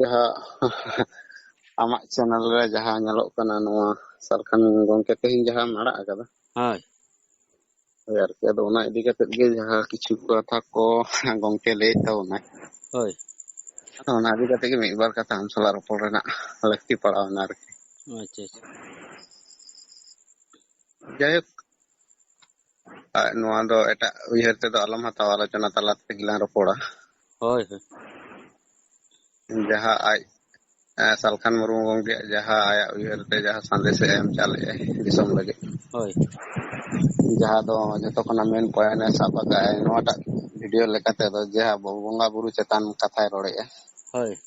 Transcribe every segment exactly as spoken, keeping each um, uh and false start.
ᱡᱟᱦᱟᱸ ᱟᱢᱟᱜ ᱪᱮᱱᱮᱞ ᱨᱮ ᱡᱟᱦᱟᱸ ᱧᱮᱞᱚᱜ ᱠᱟᱱᱟ, ᱱᱚᱣᱟ ᱥᱟᱞᱠᱷᱟᱱ ᱜᱚᱢᱠᱮ ᱛᱮᱦᱮᱧ ᱡᱟᱦᱟᱸᱢ ᱟᱲᱟᱜ ᱟᱠᱟᱫᱟ, ᱦᱳᱭ᱾ ᱦᱳᱭ ᱟᱨᱠᱤ, ᱟᱫᱚ ᱚᱱᱟ ᱤᱫᱤ ᱠᱟᱛᱮᱫ ᱜᱮ ᱡᱟᱦᱟᱸ ᱠᱤᱪᱷᱩ ᱠᱟᱛᱷᱟ ᱠᱚ ᱜᱚᱢᱠᱮ ᱞᱟᱹᱭᱮᱫ ᱛᱟᱵᱚᱱᱟᱭ, ᱦᱳᱭ᱾ ᱟᱫᱚ ᱚᱱᱟ ᱤᱫᱤ ᱠᱟᱛᱮᱫ ᱜᱮ ᱢᱤᱫ ᱵᱟᱨ ᱠᱟᱛᱷᱟ ᱟᱢ ᱥᱟᱞᱟᱜ ᱨᱚᱯᱚᱲ ᱨᱮᱱᱟᱜ ᱞᱟᱹᱠᱛᱤ ᱯᱟᱲᱟᱣ ᱮᱱᱟ ᱟᱨᱠᱤ᱾ ᱟᱪᱪᱷᱟ, ᱟᱪᱪᱷᱟ᱾ ᱡᱟᱭᱦᱳᱠ, ᱟᱨ ᱱᱚᱣᱟ ᱫᱚ ᱮᱴᱟᱜ ᱩᱭᱦᱟᱹᱨ ᱛᱮᱫᱚ ᱟᱞᱚᱢ ᱦᱟᱛᱟᱣᱟ, ᱟᱞᱳᱪᱚᱱᱟ ᱛᱟᱞᱟ ᱛᱮᱜᱮ ᱞᱟᱝ ᱨᱚᱯᱚᱲᱟ᱾ ᱦᱳᱭ, ᱦᱳᱭ᱾ ᱡᱟᱦᱟᱸ ᱟᱡ, ᱮ, ᱥᱟᱞᱠᱷᱟᱱ ᱢᱩᱨᱢᱩ ᱜᱚᱢᱠᱮᱭᱟᱜ ᱡᱟᱦᱟᱸ ᱟᱭᱟᱜ ᱩᱭᱦᱟᱹᱨ ᱛᱮ ᱡᱟᱦᱟᱸ ᱥᱟᱸᱫᱮᱥ ᱮ ᱮᱢ ᱪᱟᱞᱮᱫᱼᱟᱭ ᱫᱤᱥᱚᱢ ᱞᱟᱹᱜᱤᱫ, ᱦᱳᱭ᱾ ᱡᱟᱦᱟᱸ ᱫᱚ ᱡᱚᱛᱚ ᱠᱷᱚᱱᱟᱜ ᱢᱮᱱ ᱯᱚᱭᱮᱱᱴ ᱮ ᱥᱟᱵ ᱟᱠᱟᱫᱼᱟᱭ ᱱᱚᱣᱟᱴᱟᱜ ᱵᱷᱤᱰᱤᱭᱳ ᱞᱮᱠᱟ ᱛᱮᱫᱚ, ᱡᱟᱦᱟᱸ ᱟᱵᱚ ᱵᱚᱸᱜᱟ ᱵᱩᱨᱩ ᱪᱮᱛᱟᱱ ᱠᱟᱛᱷᱟᱭ ᱨᱚᱲᱮᱫᱼᱟ᱾ ᱦᱳᱭ᱾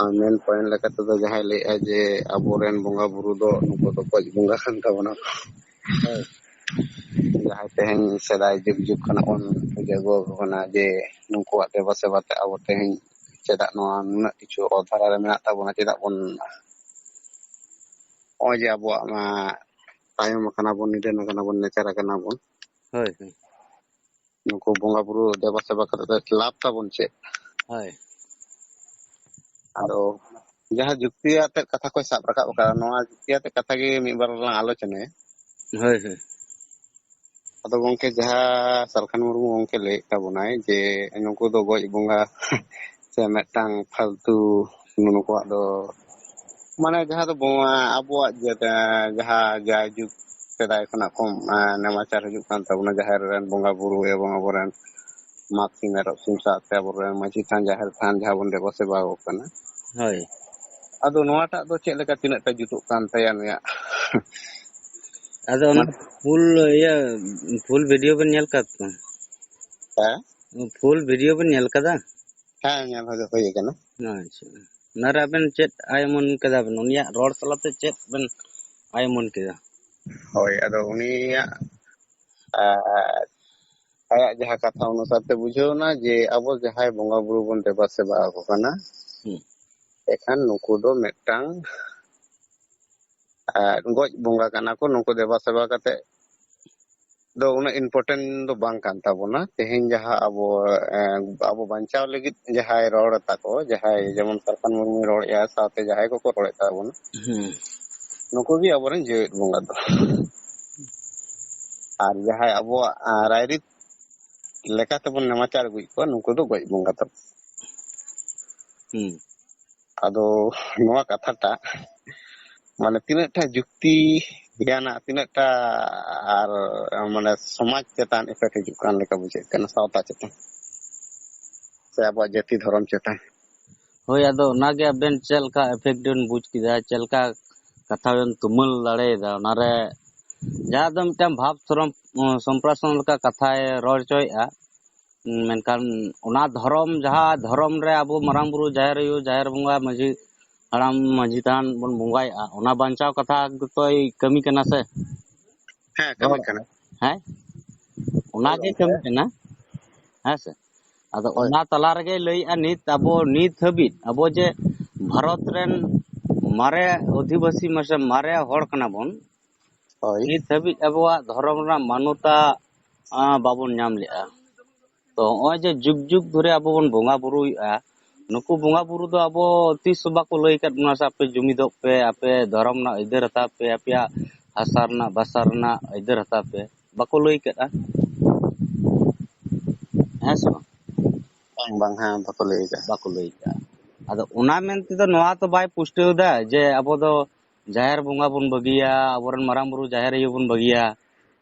ᱟᱨ ᱢᱮᱱ ᱯᱚᱭᱮᱱᱴ ᱞᱮᱠᱟ ᱛᱮᱫᱚ ᱡᱟᱦᱟᱸᱭ ᱞᱟᱹᱭᱮᱫᱼᱟ ᱡᱮ ᱟᱵᱚᱨᱮᱱ ᱵᱚᱸᱜᱟ ᱵᱩᱨᱩ ᱫᱚ ᱱᱩᱠᱩ ᱫᱚ ᱜᱚᱡ ᱵᱚᱸᱜᱟ ᱠᱟᱱ ᱛᱟᱵᱚᱱᱟ ᱠᱚ᱾ ᱦᱳᱭ᱾ ᱡᱟᱦᱟᱸᱭ ᱛᱮᱦᱮᱧ ᱥᱮᱫᱟᱭ ᱡᱩᱜᱽ ᱡᱩᱜᱽ ᱠᱷᱚᱱᱟᱜ ᱵᱚᱱ ᱯᱩᱡᱟᱹ ᱟᱹᱜᱩ ᱟᱠᱚ ᱠᱟᱱᱟ, ᱡᱮ ᱱᱩᱠᱩᱣᱟᱜ ᱫᱮᱵᱟ ᱥᱮᱵᱟ ᱛᱮ ᱟᱵᱚ ᱛᱮᱦᱮᱧ ᱪᱮᱫᱟᱜ ᱱᱚᱣᱟ ᱱᱩᱱᱟᱹᱜ ᱠᱤᱪᱷᱩ ᱚᱛ ᱫᱷᱟᱨᱟ ᱨᱮ ᱢᱮᱱᱟᱜ ᱛᱟᱵᱚᱱᱟ, ᱪᱮᱫᱟᱜ ᱵᱚᱱ, ᱱᱚᱜᱼᱚᱭ ᱡᱮ ᱟᱵᱚᱣᱟᱜ ᱚᱱᱟ ᱛᱟᱭᱚᱢ ᱟᱠᱟᱱᱟ ᱵᱚᱱ, ᱱᱤᱫᱷᱟᱹᱱ ᱟᱠᱟᱱᱟ ᱵᱚᱱ, ᱱᱮᱪᱟᱨ ᱟᱠᱟᱱᱟ ᱵᱚᱱ, ᱦᱳᱭ, ᱦᱳᱭ᱾ ᱱᱩᱠᱩ ᱵᱚᱸᱜᱟ ᱵᱩᱨᱩ ᱫᱮᱵᱟ ᱥᱮᱵᱟ ᱠᱟᱛᱮ ᱫᱚ ᱞᱟᱵᱷ ᱛᱟᱵᱚᱱ ᱪᱮᱫ? ᱦᱳᱭ᱾ ᱟᱫᱚ ᱡᱟᱦᱟᱸ ᱡᱩᱠᱛᱤ ᱟᱛᱮᱫ ᱠᱟᱛᱷᱟ ᱠᱚᱭ ᱥᱟᱵ ᱨᱟᱠᱟᱵ ᱟᱠᱟᱫᱟ, ᱱᱚᱣᱟ ᱡᱩᱠᱛᱤ ᱟᱛᱮᱫ ᱠᱟᱛᱷᱟ ᱜᱮ ᱢᱤᱫ ᱵᱟᱨ ᱞᱟᱝ ᱟᱞᱳᱪᱚᱱᱟᱭᱟ᱾ ᱦᱳᱭ, ᱦᱳᱭ᱾ ᱟᱫᱚ ᱜᱚᱢᱠᱮ, ᱡᱟᱦᱟᱸ ᱥᱟᱞᱠᱷᱟᱱ ᱢᱩᱨᱢᱩ ᱜᱚᱢᱠᱮ ᱞᱟᱹᱭᱮᱫ ᱛᱟᱵᱚᱱᱟᱭ ᱡᱮ ᱱᱩᱠᱩ ᱫᱚ ᱜᱚᱡ ᱵᱚᱸᱜᱟ ᱥᱮ ᱢᱤᱫᱴᱟᱝ ᱯᱷᱟᱞᱛᱩ, ᱱᱩᱠᱩᱣᱟᱜ ᱫᱚ ᱢᱟᱱᱮ ᱡᱟᱦᱟᱸ ᱫᱚ ᱵᱚᱸᱜᱟ, ᱟᱵᱚᱣᱟᱜ ᱡᱮ, ᱡᱟᱦᱟᱸ ᱡᱟᱭᱡᱩᱜᱽ ᱥᱮᱫᱟᱭ ᱠᱷᱚᱱᱟᱜ ᱠᱚ, ᱮ, ᱱᱮᱢᱟᱪᱟᱨ ᱦᱤᱡᱩᱜ ᱠᱟᱱ ᱛᱟᱵᱚᱱᱟ, ᱡᱟᱦᱮᱨ ᱨᱮᱱ ᱵᱚᱸᱜᱟ ᱵᱩᱨᱩ ᱮᱵᱚᱝ ᱟᱵᱚᱨᱮᱱ ᱢᱟᱜᱽ ᱥᱤᱢ, ᱮᱨᱚᱜ ᱥᱤᱢ ᱥᱟᱶᱛᱮ ᱟᱵᱚᱨᱮᱱ ᱢᱟᱹᱡᱷᱤ ᱛᱷᱟᱱ, ᱡᱟᱦᱮᱨ ᱛᱷᱟᱱ ᱡᱟᱦᱟᱸ ᱵᱚᱱ ᱫᱮᱵᱟ ᱥᱮᱵᱟ ᱟᱠᱚ ᱠᱟᱱᱟ᱾ ᱦᱳᱭ᱾ ᱟᱫᱚ ᱱᱚᱣᱟᱴᱟᱜ ᱫᱚ ᱪᱮᱫ ᱞᱮᱠᱟ, ᱛᱤᱱᱟᱹᱜ ᱴᱟ ᱡᱩᱛᱩᱜ ᱠᱟᱱ ᱛᱟᱭᱟ ᱱᱩᱭᱟᱜ? ᱟᱫᱚ ᱚᱱᱟ ᱢᱟᱱᱮ ᱯᱷᱩᱞ ᱤᱭᱟᱹ, ᱯᱷᱩᱞ ᱵᱷᱤᱰᱤᱭᱳ ᱵᱮᱱ ᱧᱮᱞ ᱠᱟᱫ ᱛᱚ? ᱦᱮᱸ? ᱯᱷᱩᱞ ᱵᱷᱤᱰᱤᱭᱳ ᱵᱮᱱ ᱧᱮᱞ ᱠᱟᱫᱟ? ᱦᱮᱸ, ᱧᱮᱞ ᱦᱚᱸ ᱦᱩᱭ ᱟᱠᱟᱱᱟ᱾ ᱟᱪᱪᱷᱟ᱾ ᱚᱱᱟᱨᱮ ᱟᱵᱮᱱ ᱪᱮᱫ ᱟᱭ ᱩᱢᱟᱹᱱ ᱠᱮᱫᱟ ᱵᱮᱱ? ᱩᱱᱤᱭᱟᱜ ᱨᱚᱲ ᱛᱟᱞᱟᱛᱮ ᱪᱮᱫ ᱵᱮᱱ ᱟᱭ ᱩᱢᱟᱹᱱ ᱠᱮᱫᱟ? ᱦᱳᱭ, ᱟᱫᱚ ᱩᱱᱤᱭᱟᱜ, ᱟᱨ ᱟᱭᱟᱜ ᱡᱟᱦᱟᱸ ᱠᱟᱛᱷᱟ ᱚᱱᱩᱥᱟᱨ ᱛᱮ ᱵᱩᱡᱷᱟᱹᱣ ᱮᱱᱟ ᱡᱮ ᱟᱵᱚ ᱡᱟᱦᱟᱸᱭ ᱵᱚᱸᱜᱟ ᱵᱩᱨᱩ ᱵᱚᱱ ᱫᱮᱵᱟ ᱥᱮᱵᱟ ᱟᱠᱚ ᱠᱟᱱᱟ, ᱦᱩᱸ᱾ ᱮᱠᱷᱟᱱ ᱱᱩᱠᱩ ᱫᱚ ᱢᱤᱫᱴᱟᱝ, ᱟᱨ ᱜᱚᱡ ᱵᱚᱸᱜᱟ ᱠᱟᱱᱟ ᱠᱚ, ᱱᱩᱠᱩ ᱫᱮᱵᱟ ᱥᱮᱵᱟ ᱠᱟᱛᱮ ᱫᱚ ᱩᱱᱟᱹᱜ ᱤᱢᱯᱚᱨᱴᱮᱱᱴ ᱫᱚ ᱵᱟᱝ ᱠᱟᱱ ᱛᱟᱵᱚᱱᱟ᱾ ᱛᱮᱦᱮᱧ ᱡᱟᱦᱟᱸ ᱟᱵᱚ, ᱮ, ᱟᱵᱚ ᱵᱟᱧᱪᱟᱣ ᱞᱟᱹᱜᱤᱫ ᱡᱟᱦᱟᱸᱭ ᱨᱚᱲ ᱛᱟᱠᱚ, ᱡᱟᱦᱟᱸᱭ ᱡᱮᱢᱚᱱ ᱥᱟᱞᱠᱷᱟᱱ ᱢᱩᱨᱢᱩᱭ ᱨᱚᱲᱮᱫᱼᱟ, ᱥᱟᱶᱛᱮ ᱡᱟᱦᱟᱸᱭ ᱠᱚᱠᱚ ᱨᱚᱲᱮᱫ ᱛᱟᱵᱚᱱᱟ, ᱦᱩᱸ᱾ ᱱᱩᱠᱩ ᱜᱮ ᱟᱵᱚᱨᱮᱱ ᱡᱮᱣᱮᱫ ᱵᱚᱸᱜᱟ ᱫᱚ᱾ ᱟᱨ ᱡᱟᱦᱟᱸᱭ ᱟᱵᱚᱣᱟᱜ, ᱟ, ᱨᱟᱭᱨᱤᱛ ᱞᱮᱠᱟᱛᱮᱵᱚᱱ ᱱᱮᱢᱟᱪᱟᱨ ᱟᱹᱜᱩᱭᱮᱫ ᱠᱚᱣᱟ, ᱱᱩᱠᱩ ᱫᱚ ᱜᱚᱡ ᱵᱚᱸᱜᱟ ᱛᱟᱵᱚᱱ᱾ ᱦᱩᱸ᱾ ᱟᱫᱚ ᱱᱚᱣᱟ ᱠᱟᱛᱷᱟᱴᱟᱜ ᱢᱟᱱᱮ ᱛᱤᱱᱟᱹᱜ ᱴᱟ ᱡᱩᱠᱛᱤ ᱜᱮᱭᱟᱱᱟᱜ, ᱛᱤᱱᱟᱹᱜ ᱴᱟ ᱟᱨ ᱢᱟᱱᱮ ᱥᱚᱢᱟᱡᱽ ᱪᱮᱛᱟᱱ ᱤᱯᱷᱮᱠᱴ ᱦᱤᱡᱩᱜ ᱠᱟᱱ ᱞᱮᱠᱟ ᱵᱩᱡᱷᱟᱹᱜ ᱠᱟᱱᱟ, ᱥᱟᱶᱛᱟ ᱪᱮᱛᱟᱱ ᱥᱮ ᱟᱵᱚᱣᱟᱜ ᱡᱟᱹᱛᱤ ᱫᱷᱚᱨᱚᱢ ᱪᱮᱛᱟᱱ᱾ ᱦᱳᱭ, ᱟᱫᱚ ᱚᱱᱟᱜᱮ ᱟᱵᱮᱱ ᱪᱮᱫ ᱞᱮᱠᱟ ᱤᱯᱷᱮᱠᱴ ᱵᱮᱱ ᱵᱩᱡᱽ ᱠᱮᱫᱟ, ᱪᱮᱫ ᱞᱮᱠᱟ ᱠᱟᱛᱷᱟ ᱵᱮᱱ ᱛᱩᱢᱟᱹᱞ ᱫᱟᱲᱮᱭᱟᱫᱟ, ᱚᱱᱟᱨᱮ ᱡᱟᱦᱟᱸ ᱫᱚ ᱢᱤᱫᱴᱟᱝ ᱵᱷᱟᱵᱽ ᱥᱚᱨᱚᱢ-, ᱥᱚᱢᱯᱨᱟᱥᱚᱱ ᱞᱮᱠᱟ ᱠᱟᱛᱷᱟᱭ ᱨᱚᱲ ᱦᱚᱪᱚᱭᱮᱫᱼᱟ᱾ ᱢᱮᱱᱠᱷᱟᱱ ᱚᱱᱟ ᱫᱷᱚᱨᱚᱢ, ᱡᱟᱦᱟᱸ ᱫᱷᱚᱨᱚᱢ ᱨᱮ ᱟᱵᱚ ᱢᱟᱨᱟᱝ ᱵᱩᱨᱩ, ᱡᱟᱦᱮᱨ ᱟᱭᱳ, ᱡᱟᱦᱮᱨ ᱵᱚᱸᱜᱟ, ᱢᱟᱹᱡᱷᱤ ᱦᱟᱲᱟᱢ, ᱢᱟᱹᱡᱷᱤ ᱛᱷᱟᱱ ᱵᱚᱱ ᱵᱚᱸᱜᱟᱭᱮᱫᱼᱟ, ᱚᱱᱟ ᱵᱟᱧᱪᱟᱣ ᱠᱟᱛᱷᱟ ᱜᱮᱛᱚᱭ ᱠᱟᱹᱢᱤ ᱠᱟᱱᱟ ᱥᱮ? ᱦᱮᱸ, ᱠᱟᱹᱢᱤ ᱠᱟᱱᱟ᱾ ᱦᱮᱸ, ᱚᱱᱟᱜᱮ ᱦᱳᱭ, ᱠᱟᱹᱢᱤ ᱦᱳᱭ᱾ ᱠᱟᱱᱟ᱾ ᱦᱮᱸ ᱥᱮ? ᱟᱫᱚ ᱦᱳᱭ᱾ ᱚᱱᱟ ᱛᱟᱞᱟ ᱨᱮᱜᱮ ᱞᱟᱹᱭᱮᱫᱼᱟ, ᱱᱤᱛ ᱟᱵᱚ, ᱱᱤᱛ ᱦᱟᱹᱵᱤᱡ ᱟᱵᱚ ᱡᱮ ᱵᱷᱟᱨᱚᱛ ᱨᱮᱱ ᱢᱟᱨᱮ ᱚᱫᱷᱤᱵᱟᱹᱥᱤ, ᱢᱟᱥᱮ ᱢᱟᱨᱮ ᱦᱚᱲ ᱠᱟᱱᱟ ᱵᱚᱱ, ᱦᱳᱭ᱾ ᱱᱤᱛ ᱦᱟᱹᱵᱤᱡ ᱟᱵᱚᱣᱟᱜ ᱫᱷᱚᱨᱚᱢ ᱨᱮᱱᱟᱜ ᱢᱟᱱᱚᱛᱟ, ᱟ, ᱵᱟᱵᱚᱱ ᱧᱟᱢ ᱞᱮᱜᱼᱟ᱾ ᱛᱚ ᱱᱚᱜᱼᱚᱭ ᱡᱮ ᱡᱩᱜᱽ ᱡᱩᱜᱽ ᱫᱷᱚᱨᱮ ᱟᱵᱚ ᱵᱚᱱ ᱵᱚᱸᱜᱟ ᱵᱩᱨᱩᱭᱮᱫᱼᱟ, ᱱᱩᱠᱩ ᱵᱚᱸᱜᱟ ᱵᱩᱨᱩ ᱫᱚ ᱟᱵᱚ ᱛᱤᱥ ᱦᱚᱸ ᱵᱟᱠᱚ ᱞᱟᱹᱭ ᱟᱠᱟᱫ ᱵᱚᱱᱟ ᱥᱮ ᱟᱯᱮ ᱡᱩᱢᱤᱫᱚᱜ ᱯᱮ, ᱟᱯᱮ ᱫᱷᱚᱨᱚᱢ ᱨᱮᱱᱟᱜ ᱟᱹᱭᱫᱟᱹᱨ ᱦᱟᱛᱟᱣ ᱯᱮ, ᱟᱯᱮᱭᱟᱜ ᱦᱟᱥᱟ ᱨᱮᱱᱟᱜ, ᱵᱷᱟᱥᱟ ᱨᱮᱱᱟᱜ ᱟᱹᱭᱫᱟᱹᱨ ᱦᱟᱛᱟᱣ ᱯᱮ, ᱵᱟᱠᱚ ᱞᱟᱹᱭ ᱟᱠᱟᱫᱼᱟ᱾ ᱦᱮᱸ ᱥᱮ ᱵᱟᱝ? ᱵᱟᱝ, ᱵᱟᱝ, ᱦᱮᱸ, ᱵᱟᱠᱚ ᱞᱟᱹᱭ ᱟᱠᱟᱫᱼᱟ᱾ ᱵᱟᱠᱚ ᱞᱟᱹᱭ ᱟᱠᱟᱫᱼᱟ᱾ ᱟᱫᱚ ᱚᱱᱟ ᱢᱮᱱ ᱛᱮᱫᱚ ᱱᱚᱣᱟ ᱛᱚ ᱵᱟᱭ ᱯᱩᱥᱴᱟᱹᱣ ᱮᱫᱟ ᱡᱮ ᱟᱵᱚ ᱫᱚ ᱡᱟᱦᱮᱨ ᱵᱚᱸᱜᱟ ᱵᱚᱱ ᱵᱟᱹᱜᱤᱭᱟ, ᱟᱵᱚᱨᱮᱱ ᱢᱟᱨᱟᱝ ᱵᱩᱨᱩ ᱡᱟᱦᱮᱨ ᱟᱭᱳ ᱵᱚᱱ ᱵᱟᱹᱜᱤᱭᱟ,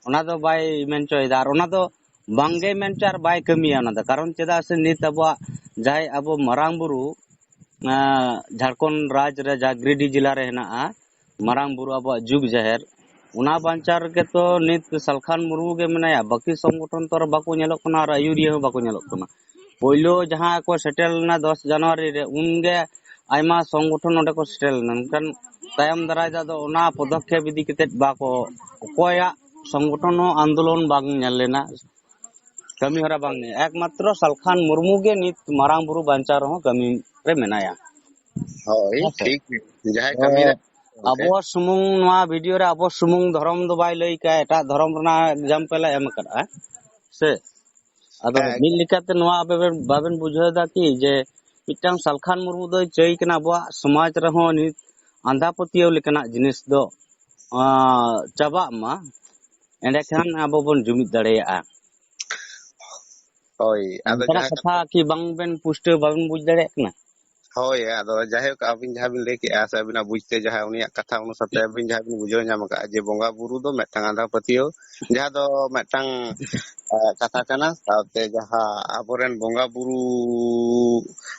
ᱚᱱᱟ ᱫᱚ ᱵᱟᱭ ᱢᱮᱱ ᱦᱚᱪᱚᱭᱮᱫᱟ᱾ ᱟᱨ ᱚᱱᱟ ᱫᱚ ᱵᱟᱝᱜᱮ ᱢᱮᱱ ᱦᱚᱪᱚ ᱟᱨ ᱵᱟᱭ ᱠᱟᱹᱢᱤᱭᱟ ᱚᱱᱟ ᱫᱚ᱾ ᱠᱟᱨᱚᱱ ᱪᱮᱫᱟᱜ ᱥᱮ ᱱᱤᱛ ᱟᱵᱚᱣᱟᱜ ᱡᱟᱦᱟᱸᱭ ᱟᱵᱚ ᱢᱟᱨᱟᱝ ᱵᱩᱨᱩ, ᱟᱸ, ᱡᱷᱟᱲᱠᱷᱚᱸᱰ ᱨᱟᱡᱽ ᱨᱮ ᱡᱟᱦᱟᱸ ᱜᱤᱨᱤᱰᱤ ᱡᱮᱞᱟ ᱨᱮ ᱦᱮᱱᱟᱜᱼᱟ ᱢᱟᱨᱟᱝ ᱵᱩᱨᱩ, ᱟᱵᱚᱣᱟᱜ ᱡᱩᱜᱽ ᱡᱟᱦᱮᱨ, ᱚᱱᱟ ᱵᱟᱧᱪᱟᱣ ᱨᱮᱜᱮ ᱛᱚ ᱱᱤᱛ ᱥᱟᱞᱠᱷᱟᱱ ᱢᱩᱨᱢᱩ ᱜᱮ ᱢᱮᱱᱟᱭᱟ, ᱵᱟᱹᱠᱤ ᱥᱚᱝᱜᱚᱴᱷᱚᱱ ᱛᱚ ᱟᱨ ᱵᱟᱠᱚ ᱧᱮᱞᱚᱜ ᱠᱟᱱᱟ ᱟᱨ ᱟᱹᱭᱩᱨᱤᱭᱟᱹ ᱦᱚᱸ ᱵᱟᱠᱚ ᱧᱮᱞᱚᱜ ᱠᱟᱱᱟ᱾ ᱯᱳᱭᱞᱳ ᱡᱟᱦᱟᱸ ᱠᱚ ᱥᱮᱴᱮᱨ ᱞᱮᱱᱟ ᱫᱚᱥ ᱡᱟᱱᱩᱣᱟᱨᱤ ᱨᱮ, ᱩᱱᱜᱮ ᱟᱭᱢᱟ ᱥᱚᱝᱜᱚᱴᱷᱚᱱ ᱚᱸᱰᱮ ᱠᱚ ᱥᱮᱴᱮᱨ ᱞᱮᱱᱟ, ᱢᱮᱱᱠᱷᱟᱱ ᱛᱟᱭᱚᱢ ᱫᱟᱨᱟᱭ ᱫᱚ ᱟᱫᱚ ᱚᱱᱟ ᱯᱚᱫᱚᱠᱷᱮᱯ ᱤᱫᱤ ᱠᱟᱛᱮᱫ ᱵᱟᱠᱚ, ᱚᱠᱚᱭᱟᱜ ᱥᱚᱝᱜᱚᱴᱷᱚᱱ ᱦᱚᱸ ᱟᱱᱫᱳᱞᱚᱱ ᱵᱟᱝ ᱧᱮᱞ ᱞᱮᱱᱟ, ᱠᱟᱹᱢᱤ ᱦᱚᱨᱟ ᱵᱟᱝ ᱧᱮᱞ᱾ ᱮᱠᱢᱟᱛᱨᱚ ᱥᱟᱞᱠᱷᱟᱱ ᱢᱩᱨᱢᱩ ᱜᱮ ᱱᱤᱛ ᱢᱟᱨᱟᱝ ᱵᱩᱨᱩ ᱵᱟᱧᱪᱟᱣ ᱨᱮᱦᱚᱸ ᱠᱟᱹᱢᱤ ᱨᱮ ᱢᱮᱱᱟᱭᱟ᱾ ᱦᱳᱭ, ᱦᱮᱸ ᱥᱮ? ᱴᱷᱤᱠ᱾ ᱡᱟᱦᱟᱸᱭ ᱠᱟᱹᱢᱤ ᱨᱮ ᱟᱵᱚ ᱥᱩᱢᱩᱝ ᱱᱚᱣᱟ ᱵᱷᱤᱰᱤᱭᱳ ᱨᱮ ᱟᱵᱚ ᱥᱩᱢᱩᱝ ᱫᱷᱚᱨᱚᱢ ᱫᱚ ᱵᱟᱭ ᱞᱟᱹᱭ ᱠᱟᱜᱼᱟ, ᱮᱴᱟᱜ ᱫᱷᱚᱨᱚᱢ ᱨᱮᱱᱟᱜ ᱮᱠᱡᱟᱢᱯᱮᱞ ᱮ ᱮᱢ ᱠᱟᱜᱼᱟ ᱥᱮ᱾ ᱟᱫᱚ ᱦᱮᱸ, ᱢᱤᱫ ᱞᱮᱠᱟᱛᱮ ᱱᱚᱣᱟ ᱟᱵᱮᱱ ᱵᱟᱵᱮᱱ ᱵᱩᱡᱷᱟᱹᱣ ᱮᱫᱟ ᱠᱤ ᱡᱮ ᱢᱤᱫᱴᱟᱝ ᱥᱟᱞᱠᱷᱟᱱ ᱢᱩᱨᱢᱩ ᱫᱚᱭ ᱪᱟᱹᱭ ᱠᱟᱱᱟ ᱟᱵᱚᱣᱟᱜ ᱥᱚᱢᱟᱡᱽ ᱨᱮᱦᱚᱸ ᱱᱤᱛ ᱟᱸᱫᱷᱟ ᱯᱟᱹᱛᱭᱟᱹᱣ ᱞᱮᱠᱟᱱᱟᱜ ᱡᱤᱱᱤᱥ ᱫᱚ, ᱟᱸ, ᱪᱟᱵᱟᱜ ᱢᱟ, ᱮᱸᱰᱮᱠᱷᱟᱱ ᱟᱵᱚ ᱵᱚᱱ ᱡᱩᱢᱤᱫ ᱫᱟᱲᱮᱭᱟᱜᱼᱟ᱾ ᱦᱳᱭ, ᱟᱫᱚ ᱚᱱᱠᱟᱱᱟᱜ ᱡᱟᱦᱟᱸ ᱠᱟᱛᱷᱟ ᱠᱟᱛᱷᱟ ᱠᱤ ᱵᱟᱝ ᱵᱮᱱ ᱯᱩᱥᱴᱟᱹᱣ ᱵᱟᱵᱮᱱ ᱵᱩᱡᱽ ᱫᱟᱲᱮᱭᱟᱜ ᱠᱟᱱᱟ? ᱦᱳᱭ, ᱟᱫᱚ ᱡᱟᱭᱦᱳᱠ, ᱟᱹᱵᱤᱱ ᱡᱟᱦᱟᱸ ᱵᱤᱱ ᱞᱟᱹᱭ ᱠᱮᱜᱼᱟ, ᱥᱮ ᱟᱹᱵᱤᱱᱟᱜ ᱵᱩᱡᱽᱛᱮ ᱡᱟᱦᱟᱸ ᱩᱱᱤᱭᱟᱜ ᱠᱟᱛᱷᱟ ᱚᱱᱩᱥᱟᱨ ᱛᱮ ᱟᱹᱵᱤᱱ ᱡᱟᱦᱟᱸ ᱵᱤᱱ ᱵᱩᱡᱷᱟᱹᱣ ᱧᱟᱢ ᱟᱠᱟᱫᱼᱟ ᱡᱮ ᱵᱚᱸᱜᱟ ᱵᱩᱨᱩ ᱫᱚ ᱢᱤᱫᱴᱟᱝ ᱟᱸᱫᱷᱟ ᱯᱟᱹᱛᱭᱟᱹᱣ, ᱡᱟᱦᱟᱸ ᱫᱚ ᱢᱤᱫᱴᱟᱝ, ᱮ, ᱠᱟᱛᱷᱟ ᱠᱟᱱᱟ, ᱥᱟᱶᱛᱮ ᱡᱟᱦᱟᱸ ᱟᱵᱚᱨᱮᱱ ᱵᱚᱸᱜᱟ ᱵᱩᱨᱩ,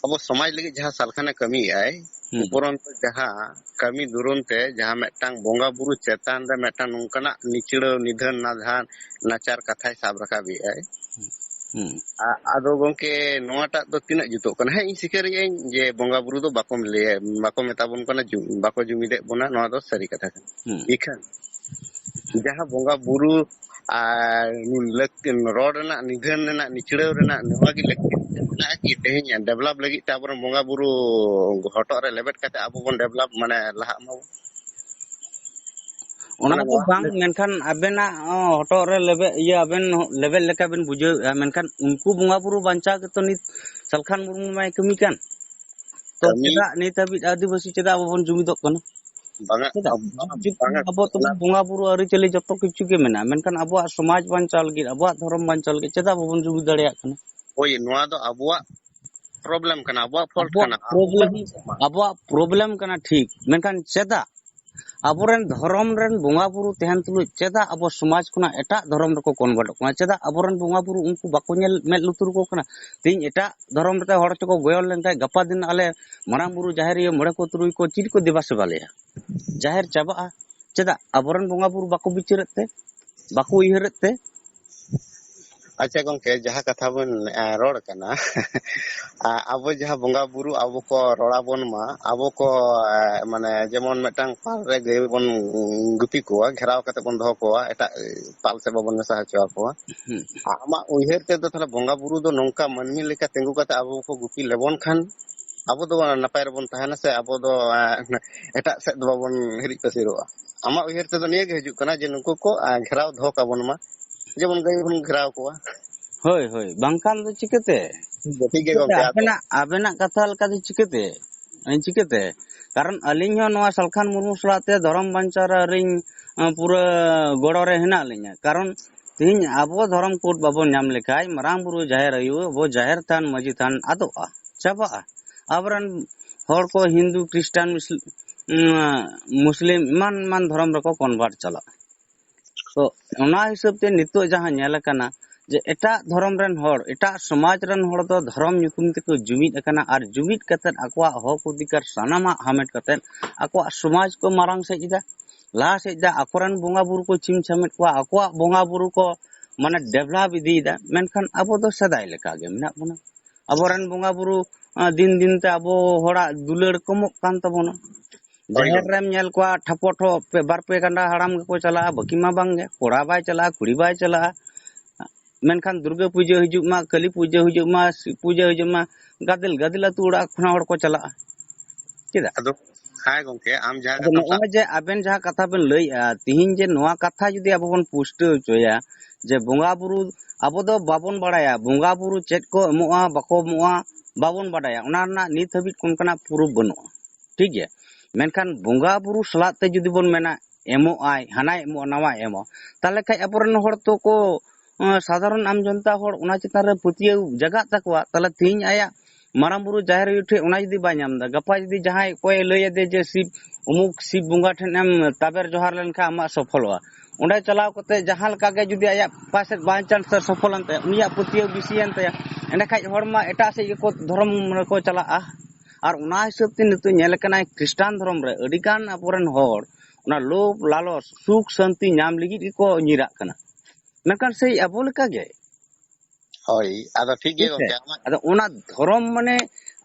ᱟᱵᱚ ᱥᱚᱢᱟᱡᱽ ᱞᱟᱹᱜᱤᱫ ᱡᱟᱦᱟᱸ ᱥᱟᱞᱠᱷᱟᱱᱮ ᱠᱟᱹᱢᱤᱭᱮᱫᱼᱟᱭ, ᱦᱩᱸ᱾ ᱩᱯᱚᱨᱚᱱᱛᱚ ᱡᱟᱦᱟᱸ ᱠᱟᱹᱢᱤ ᱫᱩᱨᱚᱱ ᱛᱮ ᱡᱟᱦᱟᱸ ᱢᱤᱫᱴᱟᱝ ᱵᱚᱸᱜᱟ ᱵᱩᱨᱩ ᱪᱮᱛᱟᱱ ᱨᱮ ᱢᱤᱫᱴᱟᱝ ᱱᱚᱝᱠᱟᱱᱟᱜ ᱱᱤᱪᱲᱟᱹᱣ, ᱱᱤᱫᱷᱟᱹᱱ, ᱱᱟᱫᱷᱟᱱ, ᱱᱟᱪᱟᱨ ᱠᱟᱛᱷᱟᱭ ᱥᱟᱵ ᱨᱟᱠᱟᱵᱮᱜᱼᱟᱭ᱾ ᱦᱩᱸ᱾ ᱟ-, ᱟᱫᱚ ᱜᱚᱝᱠᱮ, ᱱᱚᱣᱟᱴᱟᱜ ᱫᱚ ᱛᱤᱱᱟᱹᱜ ᱡᱩᱛᱚᱜ ᱠᱟᱱᱟ? ᱦᱮᱸ, ᱤᱧ ᱥᱤᱠᱟᱹᱨᱤᱭᱟᱹᱧ ᱡᱮ ᱵᱚᱸᱜᱟ ᱵᱩᱨᱩ ᱫᱚ ᱵᱟᱠᱚ ᱞᱟᱹᱭᱟ, ᱵᱟᱠᱚ ᱢᱮᱛᱟ ᱵᱚᱱ ᱠᱟᱱᱟ, ᱡᱩ-, ᱵᱟᱠᱚ ᱡᱩᱢᱤᱫᱮᱜ ᱵᱚᱱᱟ, ᱱᱚᱣᱟ ᱫᱚ ᱥᱟᱹᱨᱤ ᱠᱟᱛᱷᱟ ᱠᱟᱱᱟ᱾ ᱦᱩᱸ᱾ ᱤᱠᱷᱟᱹᱱ ᱡᱟᱦᱟᱸ ᱵᱚᱸᱜᱟ ᱵᱩᱨᱩ ᱟᱨ ᱞᱟᱹᱠᱛᱤ, ᱨᱚᱲ ᱨᱮᱱᱟᱜ, ᱱᱤᱫᱷᱟᱹᱱ ᱨᱮᱱᱟᱜ, ᱱᱤᱪᱲᱟᱹᱣ ᱨᱮᱱᱟᱜ ᱱᱚᱣᱟ ᱜᱮ ᱞᱟᱹᱠᱛᱤ ᱢᱮᱱᱟᱜᱼᱟ ᱠᱤ ᱛᱮᱦᱮᱧ ᱰᱮᱵᱷᱞᱚᱯ ᱞᱟᱹᱜᱤᱫ ᱛᱮ ᱟᱵᱚᱨᱮᱱ ᱵᱚᱸᱜᱟ ᱵᱩᱨᱩ ᱦᱚᱴᱚᱜ ᱨᱮ ᱞᱮᱵᱮᱫ ᱠᱟᱛᱮ ᱟᱵᱚ ᱵᱚᱱ ᱰᱮᱵᱷᱞᱚᱯ, ᱢᱟᱱᱮ, ᱞᱟᱦᱟᱜ ᱢᱟᱵᱚᱱ? ᱚᱱᱟ ᱢᱟᱱᱮ ᱫᱚ ᱱᱚᱣᱟ ᱵᱟᱝ, ᱞᱟᱹᱜᱤᱫ ᱢᱮᱱᱠᱷᱟᱱ ᱟᱵᱮᱱᱟᱜ, ᱚ, ᱦᱚᱴᱚᱜ ᱨᱮ ᱞᱮᱵᱮᱫ, ᱤᱭᱟᱹ, ᱟᱵᱮᱱ ᱞᱮᱵᱮᱫ ᱞᱮᱠᱟ ᱵᱮᱱ ᱵᱩᱡᱷᱟᱹᱣᱮᱫᱼᱟ, ᱢᱮᱱᱠᱷᱟᱱ ᱩᱱᱠᱩ ᱵᱚᱸᱜᱟ ᱵᱩᱨᱩ ᱵᱟᱧᱪᱟᱣ ᱜᱮᱛᱚ ᱱᱤᱛ ᱥᱟᱞᱠᱷᱟᱱ ᱢᱩᱨᱢᱩ ᱢᱟᱭ ᱠᱟᱹᱢᱤ ᱠᱟᱱ᱾ ᱛᱚ ᱠᱟᱹᱢᱤ ᱪᱮᱫᱟᱜ ᱱᱤᱛ ᱦᱟᱹᱵᱤᱡ ᱟᱹᱫᱤᱵᱟᱹᱥᱤ ᱪᱮᱫᱟᱜ ᱵᱟᱵᱚᱱ ᱡᱩᱢᱤᱫᱚᱜ ᱠᱟᱱᱟ? ᱵᱟᱝᱟ, ᱪᱮᱫᱟᱜ? ᱵᱟᱝᱟ, ᱡᱩᱜᱽ ᱡᱩᱜᱽ ᱵᱟᱝᱟ, ᱟᱵᱚ ᱛᱚ ᱚᱱᱟ ᱵᱚᱸᱜᱟ ᱵᱩᱨᱩ ᱟᱹᱨᱤᱪᱟᱹᱞᱤ ᱡᱚᱛᱚ ᱠᱤᱪᱷᱩ ᱜᱮ ᱢᱮᱱᱟᱜᱼᱟ, ᱢᱮᱱᱠᱷᱟᱱ ᱟᱵᱚᱣᱟᱜ ᱥᱚᱢᱟᱡᱽ ᱵᱟᱧᱪᱟᱣ ᱞᱟᱹᱜᱤᱫ, ᱟᱵᱚᱣᱟᱜ ᱫᱷᱚᱨᱚᱢ ᱵᱟᱧᱪᱟᱣ ᱞᱟᱹᱜᱤᱫ ᱪᱮᱫᱟᱜ ᱵᱟᱵᱚᱱ ᱡᱩᱢᱤᱫ ᱫᱟᱲᱮᱭᱟᱜ ᱠᱟᱱᱟ? ᱦᱳᱭ, ᱱᱚᱣᱟ ᱫᱚ ᱟᱵᱚᱣᱟᱜ ᱯᱨᱚᱵᱞᱮᱢ ᱠᱟᱱᱟ, ᱟᱵᱚᱣᱟᱜ ᱯᱷᱚᱞᱴ ᱟᱵᱚᱣᱟᱜ ᱠᱟᱱᱟ᱾ ᱯᱨᱚᱵᱞᱮᱢ, ᱟᱵᱚᱣᱟᱜ ᱯᱨᱚᱵᱞᱮᱢ ᱠᱟᱱᱟ ᱴᱷᱤᱠ, ᱢᱮᱱᱠᱷᱟᱱ ᱪᱮᱫᱟᱜ ᱟᱵᱚᱨᱮᱱ ᱫᱷᱚᱨᱚᱢ ᱨᱮᱱ ᱵᱚᱸᱜᱟ ᱵᱩᱨᱩ ᱛᱟᱦᱮᱱ ᱛᱩᱞᱩᱡ ᱪᱮᱫᱟᱜ ᱟᱵᱚ ᱥᱚᱢᱟᱡᱽ ᱠᱷᱚᱱᱟᱜ ᱮᱴᱟᱜ ᱫᱷᱚᱨᱚᱢ ᱨᱮᱠᱚ ᱠᱚᱱᱵᱷᱟᱨᱴᱚᱜ ᱠᱟᱱᱟ? ᱪᱮᱫᱟᱜ ᱟᱵᱚᱨᱮᱱ ᱵᱚᱸᱜᱟ ᱵᱩᱨᱩ ᱩᱱᱠᱩ ᱵᱟᱠᱚ ᱧᱮᱞ ᱢᱮᱫ ᱞᱩᱛᱩᱨ ᱟᱠᱚ ᱠᱟᱱᱟ? ᱛᱮᱦᱮᱧ ᱮᱴᱟᱜ ᱫᱷᱚᱨᱚᱢ ᱨᱮ ᱦᱚᱲ ᱪᱚᱠᱚ ᱜᱚᱭᱚᱱ ᱞᱮᱱᱠᱷᱟᱱ ᱜᱟᱯᱟ ᱫᱤᱱ ᱟᱞᱮ ᱢᱟᱨᱟᱝ ᱵᱩᱨᱩ, ᱡᱟᱦᱮᱨ ᱟᱭᱳ, ᱢᱚᱬᱮ ᱠᱚ ᱛᱩᱨᱩᱭ ᱠᱚ ᱪᱮᱫ ᱠᱚ ᱫᱮᱵᱟ ᱥᱮᱵᱟ ᱞᱮᱭᱟ? ᱡᱟᱦᱮᱨ ᱪᱟᱵᱟᱜᱼᱟ᱾ ᱪᱮᱫᱟᱜ? ᱟᱵᱚᱨᱮᱱ ᱵᱚᱸᱜᱟ ᱵᱩᱨᱩ ᱵᱟᱠᱚ ᱵᱤᱪᱟᱹᱨᱮᱫ ᱛᱮ, ᱵᱟᱠᱚ ᱩᱭᱦᱟᱹᱨᱮᱫ ᱛᱮ᱾ ᱟᱪᱪᱷᱟ ᱜᱚᱝᱠᱮ, ᱡᱟᱦᱟᱸ ᱠᱟᱛᱷᱟ ᱵᱚᱱ, ᱮ, ᱨᱚᱲ ᱠᱟᱱᱟ, ᱟ-, ᱟᱵᱚ ᱡᱟᱦᱟᱸ ᱵᱚᱸᱜᱟ ᱵᱩᱨᱩ ᱟᱵᱚ ᱠᱚ ᱨᱚᱲ ᱟᱵᱚᱱ ᱢᱟ, ᱟᱵᱚ ᱠᱚ, ᱮ, ᱢᱟᱱᱮ ᱡᱮᱢᱚᱱ ᱢᱤᱫᱴᱟᱝ ᱯᱟᱞ ᱨᱮ ᱜᱟᱹᱭ ᱵᱚᱱ ᱜᱩᱯᱤ ᱠᱚᱣᱟ, ᱜᱷᱮᱨᱟᱣ ᱠᱟᱛᱮ ᱵᱚᱱ ᱫᱚᱦᱚ ᱠᱚᱣᱟ, ᱮᱴᱟᱜ, ᱮ, ᱯᱟᱞ ᱥᱮᱫ ᱵᱟᱵᱚᱱ ᱢᱮᱥᱟ ᱦᱚᱪᱚ ᱟᱠᱚᱣᱟ᱾ ᱦᱩᱸ᱾ ᱟᱢᱟᱜ ᱩᱭᱦᱟᱹᱨ ᱛᱮᱫᱚ ᱛᱟᱦᱞᱮ ᱵᱚᱸᱜᱟ ᱵᱩᱨᱩ ᱫᱚ ᱱᱚᱝᱠᱟ ᱢᱟᱹᱱᱢᱤ ᱞᱮᱠᱟ ᱛᱤᱸᱜᱩ ᱠᱟᱛᱮ ᱟᱵᱚ ᱠᱚ ᱜᱩᱯᱤ ᱞᱮᱵᱚᱱ ᱠᱷᱟᱱ ᱟᱵᱚ ᱫᱚ ᱱᱟᱯᱟᱭ ᱨᱮᱵᱚᱱ ᱛᱟᱦᱮᱱᱟ ᱥᱮ ᱟᱵᱚ ᱫᱚ ᱮᱴᱟᱜ ᱥᱮᱫ ᱫᱚ ᱵᱟᱵᱚᱱ ᱦᱤᱨᱤᱡ ᱯᱟᱹᱥᱤᱨᱚᱜᱼᱟ? ᱟᱢᱟᱜ ᱩᱭᱦᱟᱹᱨ ᱛᱮᱫᱚ ᱱᱤᱭᱟᱹ ᱜᱮ ᱦᱤᱡᱩᱜ ᱠᱟᱱᱟ ᱡᱮ ᱱᱩᱠᱩ ᱠᱚ ᱜᱷᱮᱨᱟᱣ ᱫᱚᱦᱚ ᱠᱟᱵᱚᱱ ᱢᱟ, ᱡᱮᱢᱚᱱ ᱜᱟᱹᱭ ᱵᱚᱱ ᱜᱷᱮᱨᱟᱣ ᱠᱚᱣᱟ᱾ ᱦᱳᱭ, ᱦᱳᱭ, ᱵᱟᱝᱠᱷᱟᱱ ᱫᱚ ᱪᱤᱠᱟᱹᱛᱮ? ᱴᱷᱤᱠ ᱜᱮᱭᱟ ᱜᱚᱝᱠᱮ, ᱟᱫᱚ ᱟᱵᱮᱱᱟᱜ ᱟᱵᱮᱱᱟᱜ ᱠᱟᱛᱷᱟ ᱞᱮᱠᱟᱛᱮ ᱪᱤᱠᱟᱹᱛᱮ? ᱦᱮᱸ, ᱪᱤᱠᱟᱹᱛᱮ? ᱠᱟᱨᱚᱱ ᱟᱹᱞᱤᱧ ᱦᱚᱸ ᱱᱚᱣᱟ ᱥᱟᱞᱠᱷᱟᱱ ᱢᱩᱨᱢᱩ ᱥᱟᱞᱟᱜ ᱛᱮ ᱫᱷᱚᱨᱚᱢ ᱵᱟᱧᱪᱟᱣ ᱨᱮ ᱟᱹᱞᱤᱧ ᱯᱩᱨᱟᱹ ᱜᱚᱲᱚ ᱨᱮ ᱦᱮᱱᱟᱜ ᱞᱤᱧᱟ᱾ ᱠᱟᱨᱚᱱ ᱛᱮᱦᱤᱧ ᱟᱵᱚ ᱫᱷᱚᱨᱚᱢ ᱠᱳᱰ ᱵᱟᱵᱚᱱ ᱧᱟᱢ ᱞᱮᱠᱷᱟᱱ ᱢᱟᱨᱟᱝ ᱵᱩᱨᱩ, ᱡᱟᱦᱮᱨ ᱟᱭᱳ, ᱟᱵᱚ ᱡᱟᱦᱮᱨ ᱛᱷᱟᱱ, ᱢᱟᱹᱡᱷᱤ ᱛᱷᱟᱱ ᱟᱫᱚᱜᱼᱟ, ᱪᱟᱵᱟᱜᱼᱟ᱾ ᱟᱵᱚᱨᱮᱱ ᱦᱚᱲ ᱠᱚ ᱦᱤᱱᱫᱩ, ᱠᱷᱨᱤᱥᱴᱟᱱ, ᱢᱩᱥᱞᱤᱢ ᱮᱢᱟᱱ ᱮᱢᱟᱱ ᱫᱷᱚᱨᱚᱢ ᱨᱮᱠᱚ ᱠᱚᱱᱵᱷᱟᱨᱴ ᱪᱟᱞᱟᱜᱼᱟ᱾ ᱛᱚ ᱚᱱᱟ ᱦᱤᱥᱟᱹᱵ ᱛᱮ ᱱᱤᱛᱚᱜ ᱡᱟᱦᱟᱸ ᱧᱮᱞ ᱟᱠᱟᱱᱟ ᱡᱮ ᱮᱴᱟᱜ ᱫᱷᱚᱨᱚᱢ ᱨᱮᱱ ᱦᱚᱲ, ᱮᱴᱟᱜ ᱥᱚᱢᱟᱡᱽ ᱨᱮᱱ ᱦᱚᱲ ᱫᱚ ᱫᱷᱚᱨᱚᱢ ᱧᱩᱛᱩᱢ ᱛᱮᱠᱚ ᱡᱩᱢᱤᱫ ᱟᱠᱟᱱᱟ ᱟᱨ ᱡᱩᱢᱤᱫ ᱠᱟᱛᱮᱫ ᱟᱠᱚᱣᱟᱜ ᱦᱚᱠ ᱚᱫᱷᱤᱠᱟᱨ ᱥᱟᱱᱟᱢᱟᱜ ᱦᱟᱢᱮᱴ ᱠᱟᱛᱮᱫ ᱟᱠᱚᱣᱟᱜ ᱥᱚᱢᱟᱡᱽ ᱠᱚ ᱢᱟᱨᱟᱝ ᱥᱮᱫ ᱮᱫᱟ, ᱞᱟᱦᱟ ᱥᱮᱫ ᱮᱫᱟ, ᱟᱠᱚᱨᱮᱱ ᱵᱚᱸᱜᱟ ᱵᱩᱨᱩ ᱠᱚ ᱪᱷᱤᱢ ᱪᱷᱟᱢᱮᱫ ᱠᱚᱣᱟ, ᱟᱠᱚᱣᱟᱜ ᱵᱚᱸᱜᱟ ᱵᱩᱨᱩ ᱠᱚ ᱢᱟᱱᱮ ᱰᱮᱵᱷᱞᱚᱯ ᱤᱫᱤᱭᱮᱫᱟ᱾ ᱢᱮᱱᱠᱷᱟᱱ ᱟᱵᱚ ᱫᱚ ᱥᱮᱫᱟᱭ ᱞᱮᱠᱟ ᱜᱮ ᱢᱮᱱᱟᱜ ᱵᱚᱱᱟ᱾ ᱟᱵᱚᱨᱮᱱ ᱵᱚᱸᱜᱟ ᱵᱩᱨᱩ ᱫᱤᱱ ᱫᱤᱱ ᱛᱮ ᱟᱵᱚ ᱦᱚᱲᱟᱜ ᱫᱩᱞᱟᱹᱲ ᱠᱚᱢᱚᱜ ᱠᱟᱱ ᱛᱟᱵᱚᱱᱟ᱾ ᱡᱟᱦᱮᱨ ᱨᱮᱢ ᱧᱮᱞ ᱠᱚᱣᱟ ᱴᱷᱟᱯᱚ ᱴᱷᱚᱯ ᱯᱮ ᱵᱟᱨ ᱯᱮ ᱜᱟᱱᱰᱟ ᱦᱟᱲᱟᱢ ᱜᱮᱠᱚ ᱪᱟᱞᱟᱜᱼᱟ, ᱵᱟᱹᱠᱤ ᱢᱟ ᱵᱟᱝ ᱜᱮ, ᱠᱚᱲᱟ ᱵᱟᱭ ᱪᱟᱞᱟᱜᱼᱟ, ᱠᱩᱲᱤ ᱵᱟᱭ ᱪᱟᱞᱟᱜᱼᱟ᱾ ᱢᱮᱱᱠᱷᱟᱱ ᱫᱩᱨᱜᱟᱹ ᱯᱩᱡᱟᱹ ᱦᱤᱡᱩᱜ ᱢᱟ, ᱠᱟᱹᱞᱤ ᱯᱩᱡᱟᱹ ᱦᱤᱡᱩᱜ ᱢᱟ, ᱥᱤᱵ ᱯᱩᱡᱟᱹ ᱦᱤᱡᱩᱜ ᱢᱟ, ᱜᱟᱫᱮᱞ ᱜᱟᱫᱮᱞ ᱟᱹᱛᱩ ᱚᱲᱟᱜ ᱠᱷᱚᱱᱟᱜ ᱦᱚᱲ ᱠᱚ ᱪᱟᱞᱟᱜᱼᱟ᱾ ᱪᱮᱫᱟᱜ? ᱟᱫᱚ ᱦᱮᱸ ᱜᱚᱝᱠᱮ, ᱟᱢ ᱡᱟᱦᱟᱸ ᱟᱫᱚ ᱱᱚᱜᱼᱚᱭ ᱡᱮ ᱟᱵᱮᱱ ᱡᱟᱦᱟᱸ ᱠᱟᱛᱷᱟ ᱵᱮᱱ ᱞᱟᱹᱭᱮᱜᱼᱟ, ᱛᱤᱦᱤᱧ ᱡᱮ ᱱᱚᱣᱟ ᱠᱟᱛᱷᱟ ᱡᱩᱫᱤ ᱟᱵᱚ ᱵᱚᱱ ᱯᱩᱥᱴᱟᱹᱣ ᱦᱚᱪᱚᱭᱟ ᱡᱮ ᱵᱚᱸᱜᱟ ᱵᱩᱨᱩ, ᱟᱵᱚ ᱫᱚ ᱵᱟᱵᱚᱱ ᱵᱟᱲᱟᱭᱟ ᱵᱚᱸᱜᱟ ᱵᱩᱨᱩ ᱪᱮᱫ ᱠᱚ ᱮᱢᱚᱜᱼᱟ, ᱵᱟᱠᱚ ᱮᱢᱚᱜᱼᱟ, ᱵᱟᱵᱚᱱ ᱵᱟᱰᱟᱭᱟ᱾ ᱚᱱᱟ ᱨᱮᱱᱟᱜ ᱱᱤᱛ ᱦᱟᱹᱵᱤᱡ ᱚᱱᱠᱟᱱᱟᱜ ᱯᱨᱩᱯᱷ ᱵᱟᱹᱱᱩᱜᱼᱟ, ᱴᱷᱤᱠ ᱜᱮᱭᱟ᱾ ᱢᱮᱱᱠᱷᱟᱱ ᱵᱚᱸᱜᱟ ᱵᱩᱨᱩ ᱥᱟᱞᱟᱜ ᱛᱮ ᱡᱩᱫᱤ ᱵᱚᱱ ᱢᱮᱱᱟ ᱮᱢᱚᱜ ᱟᱭ, ᱦᱟᱱᱟᱭ ᱮᱢᱚᱜᱼᱟ, ᱱᱟᱣᱟᱭ ᱮᱢᱚᱜᱼᱟ, ᱛᱟᱦᱚᱞᱮ ᱠᱷᱟᱡ ᱟᱵᱚᱨᱮᱱ ᱦᱚᱲ ᱛᱚ ᱠᱚ, ᱮᱸ, ᱥᱟᱫᱷᱟᱨᱚᱱ ᱟᱢ ᱡᱚᱱᱛᱟ ᱦᱚᱲ ᱚᱱᱟ ᱪᱮᱛᱟᱱ ᱨᱮ ᱯᱟᱹᱛᱭᱟᱹᱣ ᱡᱟᱜᱟᱜ ᱛᱟᱠᱚᱣᱟ, ᱛᱟᱦᱚᱞᱮ ᱛᱤᱦᱤᱧ ᱟᱭᱟᱜ ᱢᱟᱨᱟᱝ ᱵᱩᱨᱩ ᱡᱟᱦᱮᱨ ᱟᱭᱳ ᱴᱷᱮᱡ ᱚᱱᱟ ᱡᱩᱫᱤ ᱵᱟᱭ ᱧᱟᱢ ᱮᱫᱟ, ᱜᱟᱯᱟ ᱡᱩᱫᱤ ᱡᱟᱦᱟᱸᱭ ᱚᱠᱚᱭᱮ ᱞᱟᱹᱭ ᱟᱫᱮ ᱡᱮ ᱥᱤᱵ, ᱩᱢᱩᱠ ᱥᱤᱵ ᱵᱚᱸᱜᱟ ᱴᱷᱮᱱ ᱮᱢ ᱛᱟᱵᱮᱨ ᱡᱚᱦᱟᱨ ᱞᱮᱱᱠᱷᱟᱱ ᱟᱢᱟᱜ ᱥᱚᱯᱷᱚᱞᱚᱜᱼᱟ, ᱚᱸᱰᱮ ᱪᱟᱞᱟᱣ ᱠᱟᱛᱮ ᱡᱟᱦᱟᱸ ᱞᱮᱠᱟ ᱜᱮ ᱡᱩᱫᱤ ᱟᱭᱟᱜ ᱯᱟᱥᱮᱡ ᱵᱟᱭ ᱪᱟᱱᱥ ᱛᱮ ᱥᱚᱯᱷᱚᱞ ᱮᱱ ᱛᱟᱭᱟ, ᱩᱱᱤᱭᱟᱜ ᱯᱟᱹᱛᱭᱟᱹᱣ ᱵᱮᱥᱤᱭᱮᱱ ᱛᱟᱭᱟ, ᱮᱸᱰᱮᱠᱷᱟᱡ ᱦᱚᱲ ᱢᱟ ᱮᱴᱟᱜ ᱥᱮᱫ ᱜᱮᱠᱚ ᱫᱷᱚᱨᱚᱢ ᱨᱮᱠᱚ ᱪᱟᱞᱟᱜᱼᱟ᱾ ᱟᱨ ᱚᱱᱟ ᱦᱤᱥᱟᱹᱵ ᱛᱮ ᱱᱤᱛᱚᱜ ᱧᱮᱞ ᱠᱟᱱᱟ ᱠᱷᱨᱤᱥᱴᱟᱱ ᱫᱷᱚᱨᱚᱢ ᱨᱮ ᱟᱹᱰᱤ ᱜᱟᱱ ᱟᱵᱚᱨᱮᱱ ᱦᱚᱲ ᱚᱱᱟ ᱞᱳᱵᱷ ᱞᱟᱞᱚᱪ ᱥᱩᱠ ᱥᱟᱱᱛᱤ ᱧᱟᱢ ᱞᱟᱹᱜᱤᱫ ᱜᱮᱠᱚ ᱧᱤᱨᱟᱜ ᱠᱟᱱᱟ᱾ ᱢᱮᱱᱠᱷᱟᱱ ᱥᱮᱭ ᱟᱵᱚ ᱞᱮᱠᱟ ᱜᱮ᱾ ᱦᱳᱭ, ᱟᱫᱚ ᱴᱷᱤᱠ ᱜᱮ ᱜᱚᱝᱠᱮ, ᱟᱢᱟᱜ ᱟᱫᱚ ᱚᱱᱟ ᱫᱷᱚᱨᱚᱢ ᱢᱟᱱᱮ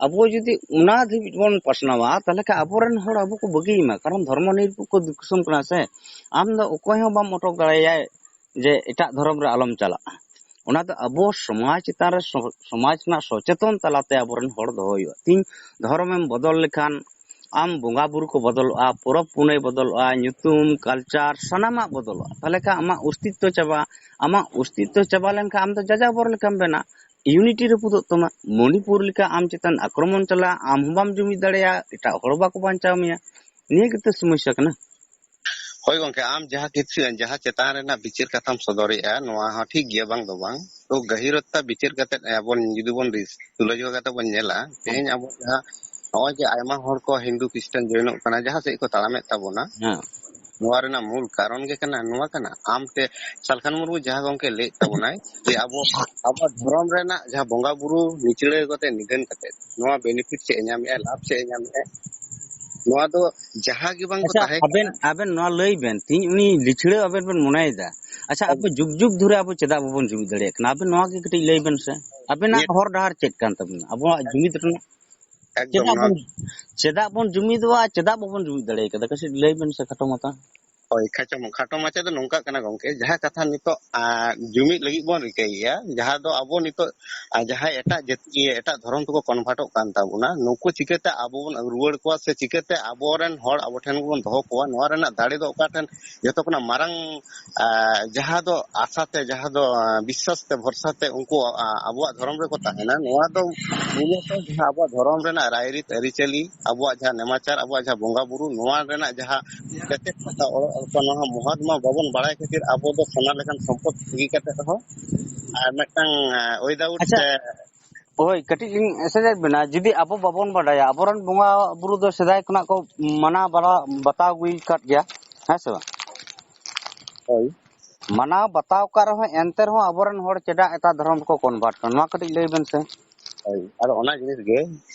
ᱟᱵᱚ ᱡᱩᱫᱤ ᱚᱱᱟ ᱫᱷᱟᱹᱵᱤᱡ ᱵᱚᱱ ᱯᱟᱥᱱᱟᱣᱟ, ᱛᱟᱦᱚᱞᱮ ᱠᱷᱟᱱ ᱟᱵᱚᱨᱮᱱ ᱦᱚᱲ ᱟᱵᱚ ᱠᱚ ᱵᱟᱹᱜᱤᱭ ᱢᱟ᱾ ᱠᱟᱨᱚᱱ ᱫᱷᱚᱨᱢᱚ ᱱᱤᱨᱯᱚᱠᱠᱷᱚ ᱫᱤᱥᱚᱢ ᱠᱟᱱᱟ ᱥᱮ, ᱟᱢ ᱫᱚ ᱚᱠᱚᱭ ᱦᱚᱸ ᱵᱟᱢ ᱚᱴᱚᱠ ᱫᱟᱲᱮᱭᱟᱭ ᱡᱮ ᱮᱴᱟᱜ ᱫᱷᱚᱨᱚᱢ ᱨᱮ ᱟᱞᱚᱢ ᱪᱟᱞᱟᱜᱼᱟ᱾ ᱚᱱᱟ ᱫᱚ ᱟᱵᱚ ᱥᱚᱢᱟᱡᱽ ᱪᱮᱛᱟᱱ ᱨᱮ ᱥᱚ-, ᱥᱚᱢᱟᱡᱽ ᱨᱮᱱᱟᱜ ᱥᱚᱪᱮᱛᱚᱱ ᱛᱟᱞᱟᱛᱮ ᱟᱵᱚᱨᱮᱱ ᱦᱚᱲ ᱫᱚᱦᱚ ᱦᱩᱭᱩᱜᱼᱟ᱾ ᱛᱤᱦᱤᱧ ᱫᱷᱚᱨᱚᱢᱮᱢ ᱵᱚᱫᱚᱞ ᱞᱮᱠᱷᱟᱱ ᱟᱢ ᱵᱚᱸᱜᱟ ᱵᱩᱨᱩ ᱠᱚ ᱵᱚᱫᱚᱞᱚᱜᱼᱟ, ᱯᱚᱨᱚᱵᱽ ᱯᱩᱱᱟᱹᱭ ᱵᱚᱫᱚᱞᱚᱜᱼᱟ, ᱧᱩᱛᱩᱢ, culture, ᱥᱟᱱᱟᱢᱟᱜ ᱵᱚᱫᱚᱞᱚᱜᱼᱟ᱾ ᱛᱟᱦᱚᱞᱮ ᱠᱷᱟᱱ ᱟᱢᱟᱜ ᱚᱥᱛᱤᱛᱛᱚ ᱪᱟᱵᱟᱜᱼᱟ᱾ ᱟᱢᱟᱜ ᱚᱥᱛᱤᱛᱛᱚ ᱪᱟᱵᱟ ᱞᱮᱱᱠᱷᱟᱱ ᱟᱢ ᱫᱚ ᱡᱟᱡᱟᱵᱚᱨ ᱞᱮᱠᱟᱢ ᱵᱮᱱᱟᱜᱼᱟ᱾ Unity ᱨᱟᱹᱯᱩᱫᱚᱜ ᱛᱟᱢᱟ᱾ ᱢᱚᱱᱤᱯᱩᱨ ᱞᱮᱠᱟ ᱟᱢ ᱪᱮᱛᱟᱱ ᱟᱠᱨᱚᱢᱚᱱ ᱪᱟᱞᱟᱜᱼᱟ, ᱟᱢ ᱦᱚᱸ ᱵᱟᱢ ᱡᱩᱢᱤᱫ ᱫᱟᱲᱮᱭᱟᱜᱼᱟ, ᱮᱴᱟᱜ ᱦᱚᱲ ᱵᱟᱠᱚ ᱵᱟᱧᱪᱟᱣ ᱢᱮᱭᱟ᱾ ᱱᱤᱭᱟᱹ ᱜᱮᱛᱚ ᱥᱚᱢᱚᱥᱥᱟ ᱠᱟᱱᱟ᱾ ᱦᱳᱭ ᱜᱚᱝᱠᱮ, ᱟᱢ ᱡᱟᱦᱟᱸ ᱠᱤᱪᱷᱩ, ᱡᱟᱦᱟᱸ ᱪᱮᱛᱟᱱ ᱨᱮᱱᱟᱜ ᱵᱤᱪᱟᱹᱨ ᱠᱟᱛᱷᱟᱢ ᱥᱚᱫᱚᱨᱮᱜᱼᱟ, ᱱᱚᱣᱟ ᱦᱚᱸ ᱴᱷᱤᱠ ᱜᱮᱭᱟ, ᱵᱟᱝ ᱫᱚ ᱵᱟᱝ᱾ ᱛᱚ ᱜᱟᱹᱦᱤᱨᱚᱛᱟ ᱵᱤᱪᱟᱹᱨ ᱠᱟᱛᱮ ᱟᱵᱚᱱ ᱡᱩᱫᱤ ᱵᱚᱱ ᱨᱤᱥ-, ᱛᱩᱞᱟᱹᱡᱚᱠᱷᱟ ᱠᱟᱛᱮ ᱵᱚᱱ ᱧᱮᱞᱟ, ᱛᱮᱦᱮᱧ ᱟᱵᱚ ᱡᱟᱦᱟᱸ ᱱᱚᱜᱼᱚᱭ ᱡᱮ ᱟᱭᱢᱟ ᱦᱚᱲ ᱠᱚ ᱦᱤᱱᱫᱩ ᱠᱷᱨᱤᱥᱴᱟᱱ ᱡᱚᱭᱮᱱᱚᱜ ᱠᱟᱱᱟ, ᱡᱟᱦᱟᱸ ᱥᱮᱫ ᱠᱚ ᱛᱟᱲᱟᱢᱮᱫ ᱛᱟᱵᱚᱱᱟ, ᱦᱮᱸ᱾ ᱱᱚᱣᱟ ᱨᱮᱱᱟᱜ ᱢᱩᱞ ᱠᱟᱨᱚᱱ ᱜᱮ ᱠᱟᱱᱟ, ᱱᱚᱣᱟ ᱠᱟᱱᱟ᱾ ᱟᱢ ᱛᱮ ᱥᱟᱞᱠᱷᱟᱱ ᱢᱩᱨᱢᱩ ᱡᱟᱦᱟᱸ ᱜᱚᱝᱠᱮ ᱞᱟᱹᱭᱮᱫ ᱛᱟᱵᱚᱱᱟᱭ ᱡᱮ ᱟᱵᱚ, ᱟᱵᱚ ᱫᱷᱚᱨᱚᱢ ᱨᱮᱱᱟᱜ ᱡᱟᱦᱟᱸ ᱵᱚᱸᱜᱟ ᱵᱩᱨᱩ ᱱᱤᱪᱲᱟᱹ ᱠᱟᱛᱮ ᱱᱤᱫᱷᱟᱹᱱ ᱠᱟᱛᱮ ᱱᱚᱣᱟ benefit ᱪᱮᱫ ᱮ ᱧᱟᱢᱮᱜᱼᱟ, ᱞᱟᱵᱷ ᱪᱮᱫ ᱮ ᱧᱟᱢᱮᱜᱼᱟ, ᱱᱚᱣᱟ ᱫᱚ ᱡᱟᱦᱟᱸ ᱜᱮ ᱵᱟᱝ ᱠᱚ ᱟᱪᱪᱷᱟ, ᱛᱟᱦᱮᱸ ᱟᱵᱮᱱ ᱠᱟᱱᱟ᱾ ᱟᱵᱮᱱ ᱱᱚᱣᱟ ᱞᱟᱹᱭ ᱵᱮᱱ, ᱛᱤᱦᱤᱧ ᱩᱱᱤ ᱞᱤᱪᱷᱲᱟᱹ ᱟᱵᱮᱱ ᱵᱮᱱ ᱢᱚᱱᱮᱭᱮᱫᱟ, ᱟᱪᱪᱷᱟ, ᱟᱵᱚ ᱡᱩᱜᱽ ᱡᱩᱜᱽ ᱫᱷᱚᱨᱮ ᱟᱵᱚ ᱪᱮᱫᱟᱜ ᱵᱟᱵᱚᱱ ᱡᱩᱢᱤᱫ ᱫᱟᱲᱮᱭᱟᱜ ᱠᱟᱱᱟ? ᱟᱵᱮᱱ ᱱᱚᱣᱟ ᱜᱮ ᱠᱟᱹᱴᱤᱡ ᱞᱟᱹᱭ ᱵᱮᱱ ᱥᱮ, ᱟᱵᱮᱱᱟᱜ ᱱᱤᱭᱟᱹ ᱦᱚᱨ ᱰᱟᱦᱟᱨ ᱪᱮᱫ ᱠᱟᱱ ᱛᱟᱵᱮᱱᱟ ᱟᱵᱚᱣᱟᱜ ᱡᱩᱢᱤᱫ ᱨᱮᱱᱟᱜ? ᱮᱠᱫᱚᱢ ᱪᱮᱫᱟᱜ ᱱᱚᱣᱟ ᱵᱚᱱ, ᱪᱮᱫᱟᱜ ᱵᱚᱱ ᱡᱩᱢᱤᱫᱚᱜᱼᱟ, ᱪᱮᱫᱟᱜ ᱵᱟᱵᱚᱱ ᱡᱩᱢᱤᱫ ᱫᱟᱲᱮ ᱠᱟᱫᱟ, ᱠᱟᱹᱴᱤᱡ ᱞᱟᱹᱭ ᱵᱮᱱ ᱥᱮ ᱠᱷᱟᱴᱚ ᱢᱟᱪᱷᱟ᱾ ᱦᱳᱭ, ᱠᱷᱟᱴᱚ, ᱠᱷᱟᱴᱚ ᱢᱟᱪᱷᱟ ᱫᱚ ᱱᱚᱝᱠᱟ ᱠᱟᱱᱟ ᱜᱚᱝᱠᱮ, ᱡᱟᱦᱟᱸ ᱠᱟᱛᱷᱟ ᱱᱤᱛᱚᱜ, ᱟ, ᱡᱩᱢᱤᱫ ᱞᱟᱹᱜᱤᱫ ᱵᱚᱱ ᱨᱤᱠᱟᱹᱭᱮᱜᱼᱟ, ᱡᱟᱦᱟᱸ ᱫᱚ ᱟᱵᱚ ᱱᱤᱛᱚᱜ, ᱟ, ᱡᱟᱦᱟᱸᱭ ᱮᱴᱟᱜ ᱡᱟᱹᱛᱤ, ᱮᱴᱟᱜ ᱫᱷᱚᱨᱚᱢ ᱛᱮᱠᱚ ᱠᱚᱱᱵᱷᱟᱨᱴᱚᱜ ᱠᱟᱱ ᱛᱟᱵᱚᱱᱟ, ᱱᱩᱠᱩ ᱪᱤᱠᱟᱹᱛᱮ ᱟᱵᱚ ᱵᱚᱱ ᱨᱩᱣᱟᱹᱲ ᱠᱚᱣᱟ ᱥᱮ ᱪᱤᱠᱟᱹᱛᱮ ᱟᱵᱚᱨᱮᱱ ᱦᱚᱲ ᱟᱵᱚ ᱴᱷᱮᱱ ᱵᱚᱱ ᱫᱚᱦᱚ ᱠᱚᱣᱟ, ᱱᱚᱣᱟ ᱨᱮᱱᱟᱜ ᱫᱟᱲᱮ ᱫᱚ ᱚᱠᱟ ᱴᱷᱮᱱ ᱡᱚᱛᱚ ᱠᱷᱚᱱᱟᱜ ᱢᱟᱨᱟᱝ, ᱟ, ᱡᱟᱦᱟᱸ ᱫᱚ ᱟᱥᱟ ᱛᱮ, ᱡᱟᱦᱟᱸ ᱫᱚ, ᱟ, ᱵᱤᱥᱥᱟᱥ ᱛᱮ, ᱵᱷᱚᱨᱥᱟ ᱛᱮ ᱩᱱᱠᱩ, ᱟ, ᱟᱵᱚᱣᱟᱜ ᱫᱷᱚᱨᱚᱢ ᱨᱮᱠᱚ ᱛᱟᱦᱮᱱᱟ, ᱱᱚᱣᱟ ᱫᱚ ᱢᱩᱞᱚᱛᱚ ᱡᱟᱦᱟᱸ ᱟᱵᱚᱣᱟᱜ ᱫᱷᱚᱨᱚᱢ ᱨᱮᱱᱟᱜ ᱨᱟᱭᱨᱤᱛ ᱟᱹᱨᱤᱪᱟᱹᱞᱤ, ᱟᱵᱚᱣᱟᱜ ᱡᱟᱦᱟᱸ ᱱᱮᱢᱟᱪᱟᱨ, ᱟᱵᱚᱣᱟᱜ ᱡᱟᱦᱟᱸ ᱵᱚᱸᱜᱟ ᱵᱩᱨᱩ, ᱱᱚᱣᱟ ᱨᱮᱱᱟᱜ ᱡᱟᱦᱟᱸ ᱮᱛᱮᱫ ᱠᱟᱛᱷᱟ ᱚᱲᱚᱜ ᱟᱠᱟᱱᱟ, ᱱᱚᱣᱟ ᱢᱚᱦᱚᱛ ᱢᱟ ᱵᱟᱵᱚᱱ ᱵᱟᱲᱟᱭ ᱠᱷᱟᱹᱛᱤᱨ ᱟᱵᱚ ᱫᱚ ᱥᱚᱱᱟ ᱞᱮᱠᱟᱱ ᱥᱚᱢᱯᱚᱫ ᱵᱟᱹᱜᱤ ᱠᱟᱛᱮ ᱨᱮᱦᱚᱸ ᱟᱨ ᱢᱤᱫᱴᱟᱝ, ᱟ, without, ᱟᱪᱪᱷᱟ᱾ ᱮ, ᱦᱳᱭ, ᱠᱟᱹᱴᱤᱡ ᱞᱤᱧ ᱮᱥᱮᱫᱮᱫ ᱵᱮᱱᱟ, ᱡᱩᱫᱤ ᱟᱵᱚ ᱵᱟᱵᱚᱱ ᱵᱟᱰᱟᱭᱟ, ᱟᱵᱚᱨᱮᱱ ᱵᱚᱸᱜᱟ ᱵᱩᱨᱩ ᱫᱚ ᱥᱮᱫᱟᱭ ᱠᱷᱚᱱᱟᱜ ᱠᱚ ᱢᱟᱱᱟᱣ ᱵᱟᱲᱟ, ᱵᱟᱛᱟᱣ ᱟᱹᱜᱩᱭ ᱟᱠᱟᱫ ᱜᱮᱭᱟ, ᱦᱮᱸ ᱥᱮ ᱵᱟᱝ? ᱦᱳᱭ᱾ ᱢᱟᱱᱟᱣ ᱵᱟᱛᱟᱣ ᱟᱠᱟᱫ ᱨᱮᱦᱚᱸ ᱮᱱᱛᱮ ᱨᱮᱦᱚᱸ ᱟᱵᱚᱨᱮᱱ ᱦᱚᱲ ᱪᱮᱫᱟᱜ ᱮᱴᱟᱜ ᱫᱷᱚᱨᱚᱢ ᱨᱮᱠᱚ ᱠᱚᱱᱵᱷᱟᱨᱴ ᱠᱟᱱᱟ, ᱱᱚᱣᱟ ᱠᱟᱹᱴᱤᱡ ᱞᱟᱹᱭ ᱵᱮᱱ ᱥᱮ᱾ ᱦᱳᱭ, ᱟᱫᱚ ᱚᱱᱟ ᱡᱤᱱᱤᱥ ᱜᱮ,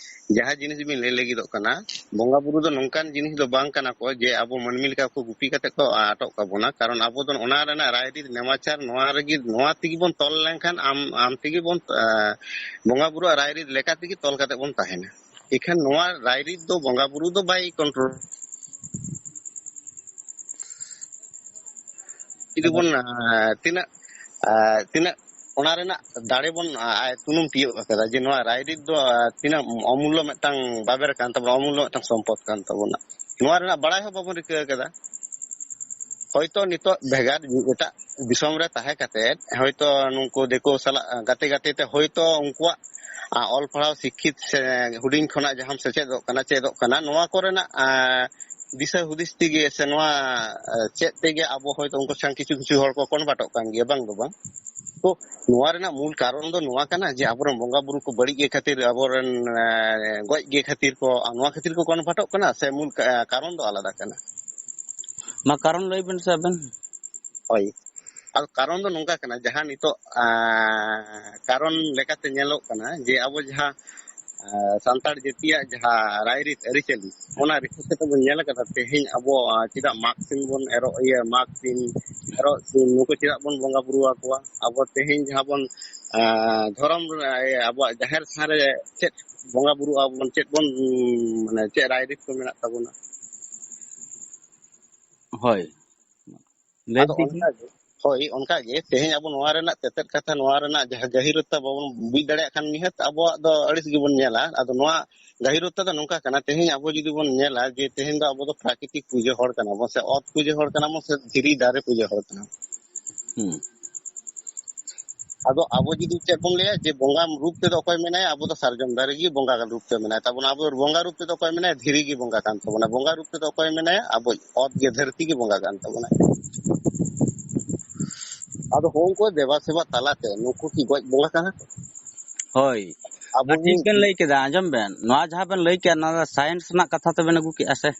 ᱡᱟᱦᱟᱸ ᱡᱤᱱᱤᱥ ᱵᱤᱱ ᱞᱟᱹᱭ ᱞᱟᱹᱜᱤᱫᱚᱜ ᱠᱟᱱᱟ, ᱵᱚᱸᱜᱟ ᱵᱩᱨᱩ ᱫᱚ ᱱᱚᱝᱠᱟᱱ ᱡᱤᱱᱤᱥ ᱫᱚ ᱵᱟᱝ ᱠᱟᱱᱟ ᱠᱚ ᱡᱮ ᱟᱵᱚ ᱢᱟᱹᱱᱢᱤ ᱞᱮᱠᱟ ᱠᱚ ᱜᱩᱯᱤ ᱠᱟᱛᱮ ᱠᱚ ᱟᱴᱚᱜ ᱠᱟᱵᱚᱱᱟ, ᱠᱟᱨᱚᱱ ᱟᱵᱚ ᱫᱚ ᱚᱱᱟ ᱨᱮᱱᱟᱜ ᱨᱟᱭᱨᱤᱛ ᱱᱮᱢᱟᱪᱟᱨ ᱱᱚᱣᱟ ᱨᱮᱜᱮ, ᱱᱚᱣᱟ ᱛᱮᱜᱮ ᱵᱚᱱ ᱛᱚᱞ ᱞᱮᱱᱠᱷᱟᱱ ᱟᱢ, ᱟᱢ ᱛᱮᱜᱮ ᱵᱚᱱ, ᱟ, ᱵᱚᱸᱜᱟ ᱵᱩᱨᱩᱣᱟᱜ ᱨᱟᱭᱨᱤᱛ ᱞᱮᱠᱟ ᱛᱮᱜᱮ ᱛᱚᱞ ᱠᱟᱛᱮ ᱵᱚᱱ ᱛᱟᱦᱮᱱᱟ᱾ ᱮᱱᱠᱷᱟᱱ ᱱᱚᱣᱟ ᱨᱟᱭᱨᱤᱛ ᱫᱚ ᱵᱚᱸᱜᱟ ᱵᱩᱨᱩ ᱫᱚ ᱵᱟᱭ ᱠᱚᱱᱴᱨᱳᱞ᱾ ᱡᱩᱫᱤ ᱵᱚᱱ, ᱟ, ᱛᱤᱱᱟᱹᱜ, ᱟ, ᱛᱤᱱᱟᱹᱜ ᱚᱱᱟ ᱨᱮᱱᱟᱜ ᱫᱟᱲᱮ ᱵᱚᱱ, ᱟ, ᱟᱭ ᱛᱩᱱᱩᱢ ᱛᱤᱭᱳᱜ ᱟᱠᱟᱫᱟ, ᱡᱮ ᱱᱚᱣᱟ ᱨᱟᱭᱨᱤᱛ ᱫᱚ, ᱟ, ᱛᱤᱱᱟᱹᱜ ᱚᱢᱩᱞᱞᱚ ᱢᱤᱫᱴᱟᱝ ᱵᱟᱵᱮᱨ ᱠᱟᱱ ᱛᱟᱵᱚᱱᱟ, ᱚᱢᱩᱞᱞᱚ ᱢᱤᱫᱴᱟᱝ ᱥᱚᱢᱯᱚᱫ ᱠᱟᱱ ᱛᱟᱵᱚᱱᱟ᱾ ᱱᱚᱣᱟ ᱨᱮᱱᱟᱜ ᱵᱟᱲᱟᱭ ᱦᱚᱸ ᱵᱟᱵᱚᱱ ᱨᱤᱠᱟᱹ ᱟᱠᱟᱫᱟ᱾ ᱦᱚᱭᱛᱚ ᱱᱤᱛᱚᱜ ᱵᱷᱮᱜᱟᱨ ᱮᱴᱟᱜ ᱫᱤᱥᱚᱢ ᱨᱮ ᱛᱟᱦᱮᱸ ᱠᱟᱛᱮ ᱦᱚᱭᱛᱚ ᱱᱩᱠᱩ ᱫᱤᱠᱩ ᱥᱟᱞᱟᱜ ᱜᱟᱛᱮ ᱜᱟᱛᱮ ᱛᱮ ᱦᱚᱭᱛᱚ ᱩᱱᱠᱩᱣᱟᱜ, ᱟ, ᱚᱞ ᱯᱟᱲᱦᱟᱣ ᱥᱤᱠᱠᱷᱤᱛ ᱥᱮ ᱦᱩᱰᱤᱧ ᱠᱷᱚᱱᱟᱜ ᱡᱟᱦᱟᱸᱢ ᱥᱮᱪᱮᱫᱚᱜ ᱠᱟᱱᱟ, ᱪᱮᱫᱚᱜ ᱠᱟᱱᱟ, ᱱᱚᱣᱟ ᱠᱚᱨᱮᱱᱟᱜ, ᱟ, ᱫᱤᱥᱟᱹ ᱦᱩᱫᱤᱥ ᱛᱮᱜᱮ ᱥᱮ ᱱᱚᱣᱟ, ᱟ, ᱪᱮᱫ ᱛᱮᱜᱮ ᱟᱵᱚ ᱦᱚᱭᱛᱚ ᱩᱱᱠᱩ ᱥᱟᱝ ᱠᱤᱪᱷᱩ ᱠᱤᱪᱷᱩ ᱦᱚᱲ ᱠᱚ ᱠᱚᱱᱵᱷᱟᱨᱴᱚᱜ ᱠᱟᱱ ᱜᱮᱭᱟ, ᱵᱟᱝ ᱫᱚ ᱵᱟᱝ᱾ ᱛᱚ ᱱᱚᱣᱟ ᱨᱮᱱᱟᱜ ᱢᱩᱞ ᱠᱟᱨᱚᱱ ᱫᱚ ᱱᱚᱣᱟ ᱠᱟᱱᱟ ᱡᱮ ᱟᱵᱚᱨᱮᱱ ᱵᱚᱸᱜᱟ ᱵᱩᱨᱩ ᱠᱚ ᱵᱟᱹᱲᱤᱡ ᱜᱮ ᱠᱷᱟᱹᱛᱤᱨ, ᱟᱵᱚᱨᱮᱱ, ᱮ, ᱜᱚᱡ ᱜᱮ ᱠᱷᱟᱹᱛᱤᱨ ᱠᱚ, ᱟᱨ ᱱᱚᱣᱟ ᱠᱷᱟᱹᱛᱤᱨ ᱠᱚ ᱠᱚᱱᱵᱷᱟᱨᱴᱚᱜ ᱠᱟᱱᱟ ᱥᱮ ᱢᱩᱞ ᱠᱟ-, ᱠᱟᱨᱚᱱ ᱫᱚ ᱟᱞᱟᱫᱟ ᱠᱟᱱᱟ? ᱢᱟ ᱠᱟᱨᱚᱱ ᱞᱟᱹᱭ ᱵᱮᱱ ᱥᱮ ᱟᱵᱮᱱ᱾ ᱦᱳᱭ, ᱟᱫᱚ ᱠᱟᱨᱚᱱ ᱫᱚ ᱱᱚᱝᱠᱟ ᱠᱟᱱᱟ, ᱡᱟᱦᱟᱸ ᱱᱤᱛᱚᱜ, ᱟ, ᱠᱟᱨᱚᱱ ᱞᱮᱠᱟᱛᱮ ᱧᱮᱞᱚᱜ ᱠᱟᱱᱟ ᱡᱮ ᱟᱵᱚ ᱡᱟᱦᱟᱸ, ᱟ, ᱥᱟᱱᱛᱟᱲ ᱡᱟᱹᱛᱤᱭᱟᱜ ᱡᱟᱦᱟᱸ ᱨᱟᱭᱨᱤᱛ ᱟᱹᱨᱤᱪᱟᱹᱞᱤ, ᱚᱱᱟ ᱨᱤᱠᱟᱹ ᱠᱟᱛᱮ ᱵᱚᱱ ᱧᱮᱞ ᱠᱟᱫᱟ, ᱛᱮᱦᱮᱧ ᱟᱵᱚ, ᱟ, ᱪᱮᱫᱟᱜ ᱢᱟᱜᱽ ᱥᱤᱢ ᱵᱚᱱ ᱮᱨᱚᱜ, ᱤᱭᱟᱹ, ᱢᱟᱜᱽ ᱥᱤᱢ, ᱮᱨᱚᱜ ᱥᱤᱢ, ᱱᱩᱠᱩ ᱪᱮᱫᱟᱜ ᱵᱚᱱ ᱵᱚᱸᱜᱟ ᱵᱩᱨᱩ ᱟᱠᱚᱣᱟ? ᱟᱵᱚ ᱛᱮᱦᱮᱧ ᱡᱟᱦᱟᱸ ᱵᱚᱱ, ᱟ, ᱫᱷᱚᱨᱚᱢ, ᱤᱭᱟᱹ, ᱟᱵᱚᱣᱟᱜ ᱡᱟᱦᱮᱨ ᱛᱷᱟᱱ ᱨᱮ ᱪᱮᱫ ᱵᱚᱸᱜᱟ ᱵᱩᱨᱩ ᱟᱵᱚᱱ, ᱪᱮᱫ ᱵᱚᱱ, ᱢᱟᱱᱮ, ᱪᱮᱫ ᱨᱟᱭᱨᱤᱛ ᱠᱚ ᱢᱮᱱᱟᱜ ᱛᱟᱵᱚᱱᱟ? ᱦᱳᱭ᱾ ᱞᱟᱹᱭ ᱟᱫᱚ ᱵᱤᱱ᱾ ᱚᱱᱠᱟ ᱜᱮ, ᱦᱳᱭ, ᱚᱱᱠᱟ ᱜᱮ ᱛᱮᱦᱮᱧ ᱟᱵᱚ ᱱᱚᱣᱟ ᱨᱮᱱᱟᱜ ᱛᱮᱛᱮᱫ ᱠᱟᱛᱷᱟ, ᱱᱚᱣᱟ ᱨᱮᱱᱟᱜ ᱡᱟᱦᱟᱸ ᱜᱟᱹᱦᱤᱨᱚᱛᱟ ᱵᱟᱵᱚᱱ ᱵᱩᱡᱽ ᱫᱟᱲᱮᱭᱟᱜ ᱠᱷᱟᱱ ᱱᱤᱦᱟᱹᱛ ᱟᱵᱚᱣᱟᱜ ᱫᱚ ᱟᱹᱲᱤᱥ ᱜᱮᱵᱚᱱ ᱧᱮᱞᱟ᱾ ᱟᱫᱚ ᱱᱚᱣᱟ ᱜᱟᱹᱦᱤᱨᱚᱛᱟ ᱫᱚ ᱱᱚᱝᱠᱟ ᱠᱟᱱᱟ, ᱛᱮᱦᱮᱧ ᱟᱵᱚ ᱡᱩᱫᱤ ᱵᱚᱱ ᱧᱮᱞᱟ ᱡᱮ ᱛᱮᱦᱮᱧ ᱫᱚ ᱟᱵᱚ ᱫᱚ ᱯᱨᱟᱠᱨᱤᱛᱤᱠ ᱯᱩᱡᱟᱹ ᱦᱚᱲ ᱠᱟᱱᱟ ᱵᱚᱱ, ᱥᱮ ᱚᱛ ᱯᱩᱡᱟᱹ ᱦᱚᱲ ᱠᱟᱱᱟ ᱵᱚᱱ, ᱥᱮ ᱫᱷᱤᱨᱤ ᱫᱟᱨᱮ ᱯᱩᱡᱟᱹ ᱦᱚᱲ ᱠᱟᱱᱟ ᱵᱚᱱ᱾ ᱦᱩᱸ᱾ ᱟᱫᱚ ᱟᱵᱚ ᱡᱩᱫᱤ ᱪᱮᱫ ᱵᱚᱱ ᱞᱟᱹᱭᱟ ᱡᱮ ᱵᱚᱸᱜᱟ ᱨᱩᱯ ᱛᱮᱫᱚ ᱚᱠᱚᱭ ᱢᱮᱱᱟᱭᱟ? ᱟᱵᱚ ᱫᱚ ᱥᱟᱨᱡᱚᱢ ᱫᱟᱨᱮ ᱜᱮ ᱵᱚᱸᱜᱟ ᱨᱩᱯ ᱛᱮ ᱢᱮᱱᱟᱭ ᱛᱟᱵᱚᱱᱟ᱾ ᱟᱵᱚ ᱵᱚᱸᱜᱟ ᱨᱩᱯ ᱛᱮᱫᱚ ᱚᱠᱚᱭ ᱢᱮᱱᱟᱭᱟ? ᱫᱷᱤᱨᱤ ᱜᱮ ᱵᱚᱸᱜᱟ ᱠᱟᱱ ᱛᱟᱵᱚᱱᱟ᱾ ᱵᱚᱸᱜᱟ ᱨᱩᱯ ᱛᱮᱫᱚ ᱚᱠᱚᱭ ᱢᱮᱱᱟᱭᱟ? ᱟᱵᱚ ᱚᱛ ᱜᱮ, ᱫᱷᱟᱹᱨᱛᱤ ᱜᱮ ᱵᱚᱸᱜᱟ ᱠᱟᱱ ᱛᱟᱵᱚᱱᱟ᱾ ᱟᱫᱚ ᱦᱚᱸᱜᱼᱚ ᱩᱱᱠᱩ ᱫᱮᱵᱟ ᱥᱮᱵᱟ ᱛᱟᱞᱟᱛᱮ ᱱᱩᱠᱩ ᱠᱤ ᱜᱚᱡ ᱵᱚᱸᱜᱟ ᱠᱟᱱᱟ ᱠᱚ? ᱦᱳᱭ᱾ ᱟᱵᱚ ᱱᱚᱣᱟ ᱴᱷᱤᱠ ᱵᱚᱱ ᱵᱮᱱ ᱞᱟᱹᱭ ᱠᱮᱫᱟ, ᱟᱸᱡᱚᱢ ᱵᱮᱱ, ᱱᱚᱣᱟ ᱡᱟᱦᱟᱸ ᱵᱮᱱ ᱞᱟᱹᱭ ᱠᱮᱫᱟ, ᱱᱚᱣᱟ ᱫᱚ ᱥᱟᱭᱮᱱᱥ ᱨᱮᱱᱟᱜ ᱠᱟᱛᱷᱟ ᱛᱮᱵᱮᱱ ᱟᱹᱜᱩ ᱠᱮᱫᱟ ᱥᱮ?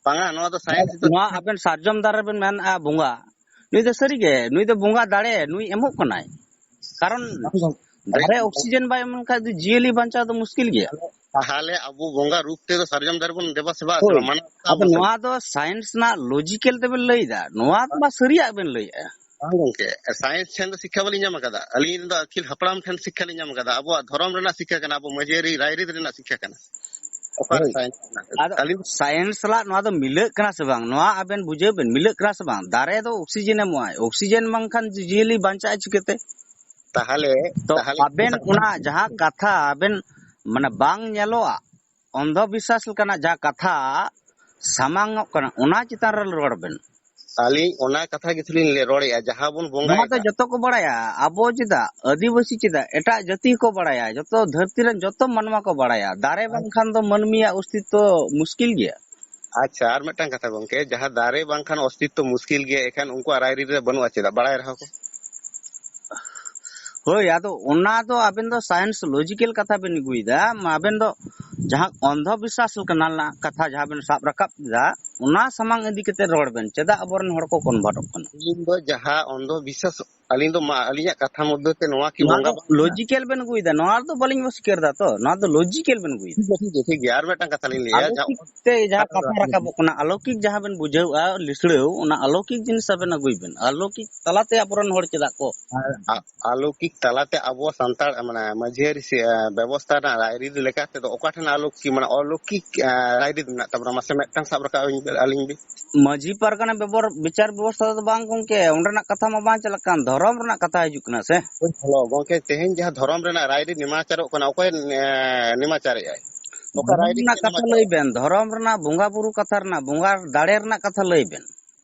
ᱵᱟᱝᱟ, ᱱᱚᱣᱟ ᱫᱚ ᱥᱟᱭᱮᱱᱥ ᱫᱚ ᱱᱚᱣᱟ ᱟᱵᱮᱱ ᱥᱟᱨᱡᱚᱢ ᱫᱟᱨᱮ ᱵᱮᱱ ᱢᱮᱱᱮᱫᱼᱟ ᱵᱚᱸᱜᱟ, ᱱᱩᱭ ᱫᱚ ᱥᱟᱹᱨᱤᱜᱮ, ᱱᱩᱭ ᱫᱚ ᱵᱚᱸᱜᱟ ᱫᱟᱲᱮ, ᱱᱩᱭ ᱮᱢᱚᱜ ᱠᱟᱱᱟᱭ᱾ ᱠᱟᱨᱚᱱ ᱵᱟᱝ ᱜᱚᱝᱠᱮ᱾ ᱫᱟᱨᱮ ᱚᱠᱥᱤᱡᱮᱱ ᱵᱟᱭ ᱮᱢ ᱞᱮᱠᱷᱟᱱ ᱫᱚ ᱡᱤᱭᱟᱹᱞᱤ ᱵᱟᱧᱪᱟᱣ ᱫᱚ ᱢᱩᱥᱠᱤᱞ ᱜᱮᱭᱟ᱾ ᱛᱟᱦᱞᱮ ᱟᱵᱚ ᱵᱚᱸᱜᱟ ᱨᱩᱯ ᱛᱮᱫᱚ ᱥᱟᱨᱡᱚᱢ ᱫᱟᱨᱮ ᱵᱚᱱ ᱫᱮᱵᱟ ᱥᱮᱵᱟ ᱦᱳᱭ᱾ ᱢᱟᱱᱟᱣ ᱟᱫᱚ ᱟᱵᱚᱱ ᱥᱮ ᱱᱚᱣᱟ ᱵᱟᱝ? ᱫᱚ ᱥᱟᱭᱮᱱᱥ ᱨᱮᱱᱟᱜ ᱞᱚᱡᱤᱠᱮᱞ ᱛᱮᱵᱮᱱ ᱞᱟᱹᱭᱫᱟ, ᱱᱚᱣᱟ ᱢᱟ ᱥᱟᱹᱨᱤᱭᱟᱜ ᱵᱮᱱ ᱞᱟᱹᱭᱮᱫᱼᱟ᱾ ᱵᱟᱝ ᱜᱚᱝᱠᱮ, ᱥᱟᱭᱮᱱᱥ ᱴᱷᱮᱱ ᱫᱚ ᱥᱤᱠᱠᱷᱟ ᱵᱟᱹᱞᱤᱧ ᱧᱟᱢ ᱟᱠᱟᱫᱟ᱾ ᱟᱹᱞᱤᱧ ᱫᱚ ᱟᱹᱠᱤᱞ ᱦᱟᱯᱲᱟᱢ ᱴᱷᱮᱱ ᱥᱤᱠᱠᱷᱟ ᱞᱤᱧ ᱧᱟᱢ ᱟᱠᱟᱫᱟ᱾ ᱟᱵᱚᱣᱟᱜ ᱫᱷᱚᱨᱚᱢ ᱨᱮᱱᱟᱜ ᱥᱤᱠᱠᱷᱟ ᱠᱟᱱᱟ, ᱟᱵᱚ ᱢᱟᱹᱡᱷᱤ ᱟᱹᱨᱤ ᱨᱟᱭᱨᱤᱛ ᱨᱮᱱᱟᱜ ᱥᱤᱠᱠᱷᱟ ᱠᱟᱱᱟ᱾ ᱚᱠᱟᱨᱮ ᱦᱳᱭ᱾ ᱥᱟᱭᱮᱱᱥ ᱢᱮᱱᱟᱜ ᱟᱠᱟᱫᱟ? ᱟᱫᱚ ᱟᱹᱞᱤᱧ ᱥᱟᱭᱮᱱᱥ ᱥᱟᱞᱟᱜ ᱱᱚᱣᱟ ᱫᱚ ᱢᱤᱞᱟᱹᱜ ᱠᱟᱱᱟ ᱥᱮ ᱵᱟᱝ? ᱱᱚᱣᱟ ᱟᱵᱮᱱ ᱵᱩᱡᱷᱟᱹᱣ ᱵᱮᱱ, ᱢᱤᱞᱟᱹᱜ ᱠᱟᱱᱟ ᱥᱮ ᱵᱟᱝ? ᱫᱟᱨᱮ ᱫᱚ ᱚᱠᱥᱤᱡᱮᱱ ᱮᱢᱚᱜᱼᱟᱭ, ᱚᱠᱥᱤᱡᱮᱱ ᱵᱟᱝᱠᱷᱟᱱ ᱡᱤᱭᱟᱹᱞᱤ ᱵᱟᱧᱪᱟᱜᱼᱟ ᱪᱤᱠᱟᱹᱛᱮ? ᱛᱟᱦᱚᱞᱮ, ᱛᱚ ᱛᱟᱦᱚᱞᱮ ᱟᱵᱮᱱ ᱚᱱᱟ ᱡᱟᱦᱟᱸ ᱠᱟᱛᱷᱟ ᱟᱵᱮᱱ, ᱢᱟᱱᱮ, ᱵᱟᱝ ᱧᱮᱞᱚᱜᱼᱟ, ᱚᱱᱫᱷᱚ ᱵᱤᱥᱥᱟᱥ ᱞᱮᱠᱟᱱᱟᱜ ᱡᱟᱦᱟᱸ ᱠᱟᱛᱷᱟ ᱥᱟᱢᱟᱝᱚᱜ ᱠᱟᱱᱟ, ᱚᱱᱟ ᱪᱮᱛᱟᱱ ᱨᱮ ᱨᱚᱲ ᱵᱮᱱ᱾ ᱟᱹᱞᱤᱧ ᱚᱱᱟ ᱠᱟᱛᱷᱟ ᱜᱮᱛᱚ ᱞᱤᱧ ᱞᱟᱹᱭ, ᱨᱚᱲᱮᱫᱼᱟ, ᱡᱟᱦᱟᱸ ᱵᱚᱱ ᱱᱚᱣᱟ ᱫᱚ ᱵᱚᱸᱜᱟᱭᱮᱫᱟ᱾ ᱡᱚᱛᱚ ᱠᱚ ᱵᱟᱲᱟᱭᱟ, ᱟᱵᱚ ᱪᱮᱫᱟᱜ, ᱟᱹᱫᱤᱵᱟᱹᱥᱤ ᱪᱮᱫᱟᱜ, ᱮᱴᱟᱜ ᱡᱟᱹᱛᱤ ᱦᱚᱸᱠᱚ ᱵᱟᱲᱟᱭᱟ, ᱡᱚᱛᱚ ᱫᱷᱟᱹᱨᱛᱤ ᱨᱮᱱ ᱡᱚᱛᱚ ᱢᱟᱱᱣᱟ ᱠᱚ ᱵᱟᱲᱟᱭᱟ, ᱫᱟᱨᱮ ᱵᱟᱝᱠᱷᱟᱱ ᱫᱚ ᱢᱟᱹᱱᱢᱤᱭᱟᱜ ᱚᱥᱛᱤᱛᱛᱚ ᱢᱩᱥᱠᱤᱞ ᱜᱮᱭᱟ᱾ ᱟᱪᱪᱷᱟ, ᱟᱨ ᱢᱤᱫᱴᱟᱝ ᱠᱟᱛᱷᱟ ᱜᱚᱝᱠᱮ, ᱡᱟᱦᱟᱸ ᱫᱟᱨᱮ ᱵᱟᱝᱠᱷᱟᱱ ᱚᱥᱛᱤᱛᱛᱚ ᱢᱩᱥᱠᱤᱞ ᱜᱮᱭᱟ, ᱮᱠᱷᱟᱱ ᱩᱱᱠᱩᱣᱟᱜ ᱨᱟᱭᱨᱤᱛ ᱨᱮ ᱵᱟᱹᱱᱩᱜᱼᱟ ᱪᱮᱫᱟᱜ, ᱵᱟᱲᱟᱭ ᱨᱮᱦᱚᱸ ᱠᱚ? ᱦᱳᱭ, ᱟᱫᱚ ᱚᱱᱟ ᱫᱚ ᱟᱵᱮᱱ ᱫᱚ science logical ᱠᱟᱛᱷᱟ ᱵᱮᱱ ᱟᱹᱜᱩᱭᱮᱫᱟ᱾ ᱢᱟ ᱟᱵᱮᱱ ᱫᱚ ᱡᱟᱦᱟᱸ ᱚᱱᱫᱷᱚ ᱵᱤᱥᱥᱟᱥ ᱞᱮᱠᱟᱱᱟᱜ ᱠᱟᱛᱷᱟ ᱡᱟᱦᱟᱸ ᱵᱮᱱ ᱥᱟᱵ ᱨᱟᱠᱟᱵ ᱮᱫᱟ, ᱚᱱᱟ ᱥᱟᱢᱟᱝ ᱤᱫᱤ ᱠᱟᱛᱮ ᱨᱚᱲ ᱵᱮᱱ, ᱪᱮᱫᱟᱜ ᱟᱵᱚᱨᱮᱱ ᱦᱚᱲ ᱠᱚ ᱠᱚᱱᱵᱷᱟᱨᱴᱚᱜ ᱠᱟᱱᱟ? ᱟᱹᱞᱤᱧ ᱫᱚ ᱡᱟᱦᱟᱸ ᱚᱱᱫᱷᱚ ᱵᱤᱥᱥᱟᱥ, ᱟᱹᱞᱤᱧ ᱫᱚ ᱢᱟ, ᱟᱹᱞᱤᱧᱟᱜ ᱠᱟᱛᱷᱟ ᱢᱚᱫᱽᱫᱷᱮ ᱛᱮ ᱱᱚᱣᱟ ᱠᱤ ᱱᱚᱣᱟ ᱵᱚᱸᱜᱟ ᱫᱚ ᱵᱟᱝ ᱠᱟᱱᱟ? ᱞᱚᱡᱤᱠᱮᱞ ᱵᱮᱱ ᱟᱹᱜᱩᱭᱮᱫᱟ, ᱱᱚᱣᱟ ᱫᱚ ᱵᱟᱹᱞᱤᱧ ᱚᱥᱤᱠᱟᱹᱨ ᱮᱫᱟ ᱛᱚ, ᱱᱚᱣᱟ ᱫᱚ ᱞᱚᱡᱤᱠᱮᱞ ᱵᱮᱱ ᱟᱹᱜᱩᱭᱮᱫᱟ᱾ ᱴᱷᱤᱠ ᱜᱮᱭᱟ, ᱴᱷᱤᱠ ᱜᱮᱭᱟ, ᱟᱨ ᱢᱤᱫᱴᱟᱝ ᱠᱟᱛᱷᱟ ᱞᱤᱧ ᱞᱟᱹᱭᱟ, ᱟᱞᱚᱠᱤᱠ ᱡᱟᱦᱟᱸ ᱛᱮ ᱡᱟᱦᱟᱸ ᱠᱟᱛᱷᱟ ᱨᱟᱠᱟᱵᱚᱜ ᱠᱟᱱᱟ, ᱟᱞᱚᱠᱤᱠ ᱡᱟᱦᱟᱸ ᱵᱮᱱ ᱵᱩᱡᱷᱟᱹᱣᱟ, ᱞᱤᱥᱲᱟᱹᱣ, ᱚᱱᱟ ᱟᱞᱚᱠᱤᱠ ᱡᱤᱱᱤᱥ ᱟᱵᱮᱱ ᱟᱹᱜᱩᱭ ᱵᱮᱱ᱾ ᱟᱞᱚᱠᱤᱠ ᱛᱟᱞᱟᱛᱮ ᱟᱵᱚᱨᱮᱱ ᱦᱚᱲ ᱪᱮᱫᱟᱜ ᱠᱚ ᱟᱨ ᱟ-, ᱟᱞᱚᱠᱤᱠ ᱛᱟᱞᱟᱛᱮ ᱟᱵᱚ ᱥᱟᱱᱛᱟᱲ, ᱢᱟᱱᱮ, ᱢᱟᱹᱡᱷᱤ ᱟᱹᱨᱤ ᱥᱮ, ᱟ, ᱵᱮᱵᱚᱥᱛᱷᱟ ᱨᱮᱱᱟᱜ ᱨᱟᱭᱨᱤᱛ ᱞᱮᱠᱟ ᱛᱮᱫᱚ ᱚᱠᱟ ᱴᱷᱮᱱ ᱟᱞᱚᱠᱤ-, ᱢᱟᱱᱮ, ᱚᱞᱚᱠᱤᱠ, ᱟ, ᱨᱟᱭᱨᱤᱛ ᱢᱮᱱᱟᱜ ᱛᱟᱵᱚᱱᱟ? ᱢᱟᱥᱮ ᱢᱤᱫᱴᱟᱝ ᱥᱟᱵ ᱨᱟᱠᱟᱵ ᱟᱹᱞᱤᱧ, ᱟᱹᱞᱤᱧ ᱵᱤᱱ᱾ ᱢᱟᱹᱡᱷᱤ ᱯᱟᱨᱜᱟᱱᱟ ᱵᱮᱵᱚᱨ-, ᱵᱤᱪᱟᱨ ᱵᱮᱵᱚᱥᱛᱷᱟ ᱫᱚ ᱵᱟᱝ ᱜᱚᱝᱠᱮ, ᱚᱸᱰᱮᱱᱟᱜ ᱠᱟᱛᱷᱟ ᱢᱟ ᱵᱟᱝ ᱪᱟᱞᱟᱜ ᱠᱟᱱ, ᱫᱷᱚᱨᱚᱢ ᱨᱮᱱᱟᱜ ᱠᱟᱛᱷᱟ ᱦᱤᱡᱩᱜ ᱠᱟᱱᱟ ᱥᱮ᱾ ᱦᱮᱞᱳ ᱜᱚᱝᱠᱮ, ᱛᱮᱦᱮᱧ ᱡᱟᱦᱟᱸ ᱫᱷᱚᱨᱚᱢ ᱨᱮᱱᱟᱜ ᱨᱟᱭᱨᱤᱛ ᱱᱮᱢᱟᱪᱟᱨᱚᱜ ᱠᱟᱱᱟ, ᱚᱠᱚᱭ, ᱮ, ᱱᱮᱢᱟᱪᱟᱨᱮᱜᱼᱟᱭ? ᱚᱠᱟ ᱫᱷᱚᱨᱚᱢ ᱨᱟᱭᱨᱤᱛ ᱨᱮᱱᱟᱜ ᱠᱟᱛᱷᱟ ᱱᱮᱢᱟᱪᱟᱨᱚᱜ? ᱞᱟᱹᱭ ᱵᱮᱱ, ᱫᱷᱚᱨᱚᱢ ᱨᱮᱱᱟᱜ, ᱵᱚᱸᱜᱟ ᱵᱩᱨᱩ ᱠᱟᱛᱷᱟ ᱨᱮᱱᱟᱜ, ᱵᱚᱸᱜᱟ ᱫᱟᱲᱮ ᱨᱮᱱᱟᱜ ᱠᱟᱛᱷᱟ ᱞᱟᱹᱭ ᱵᱮᱱ᱾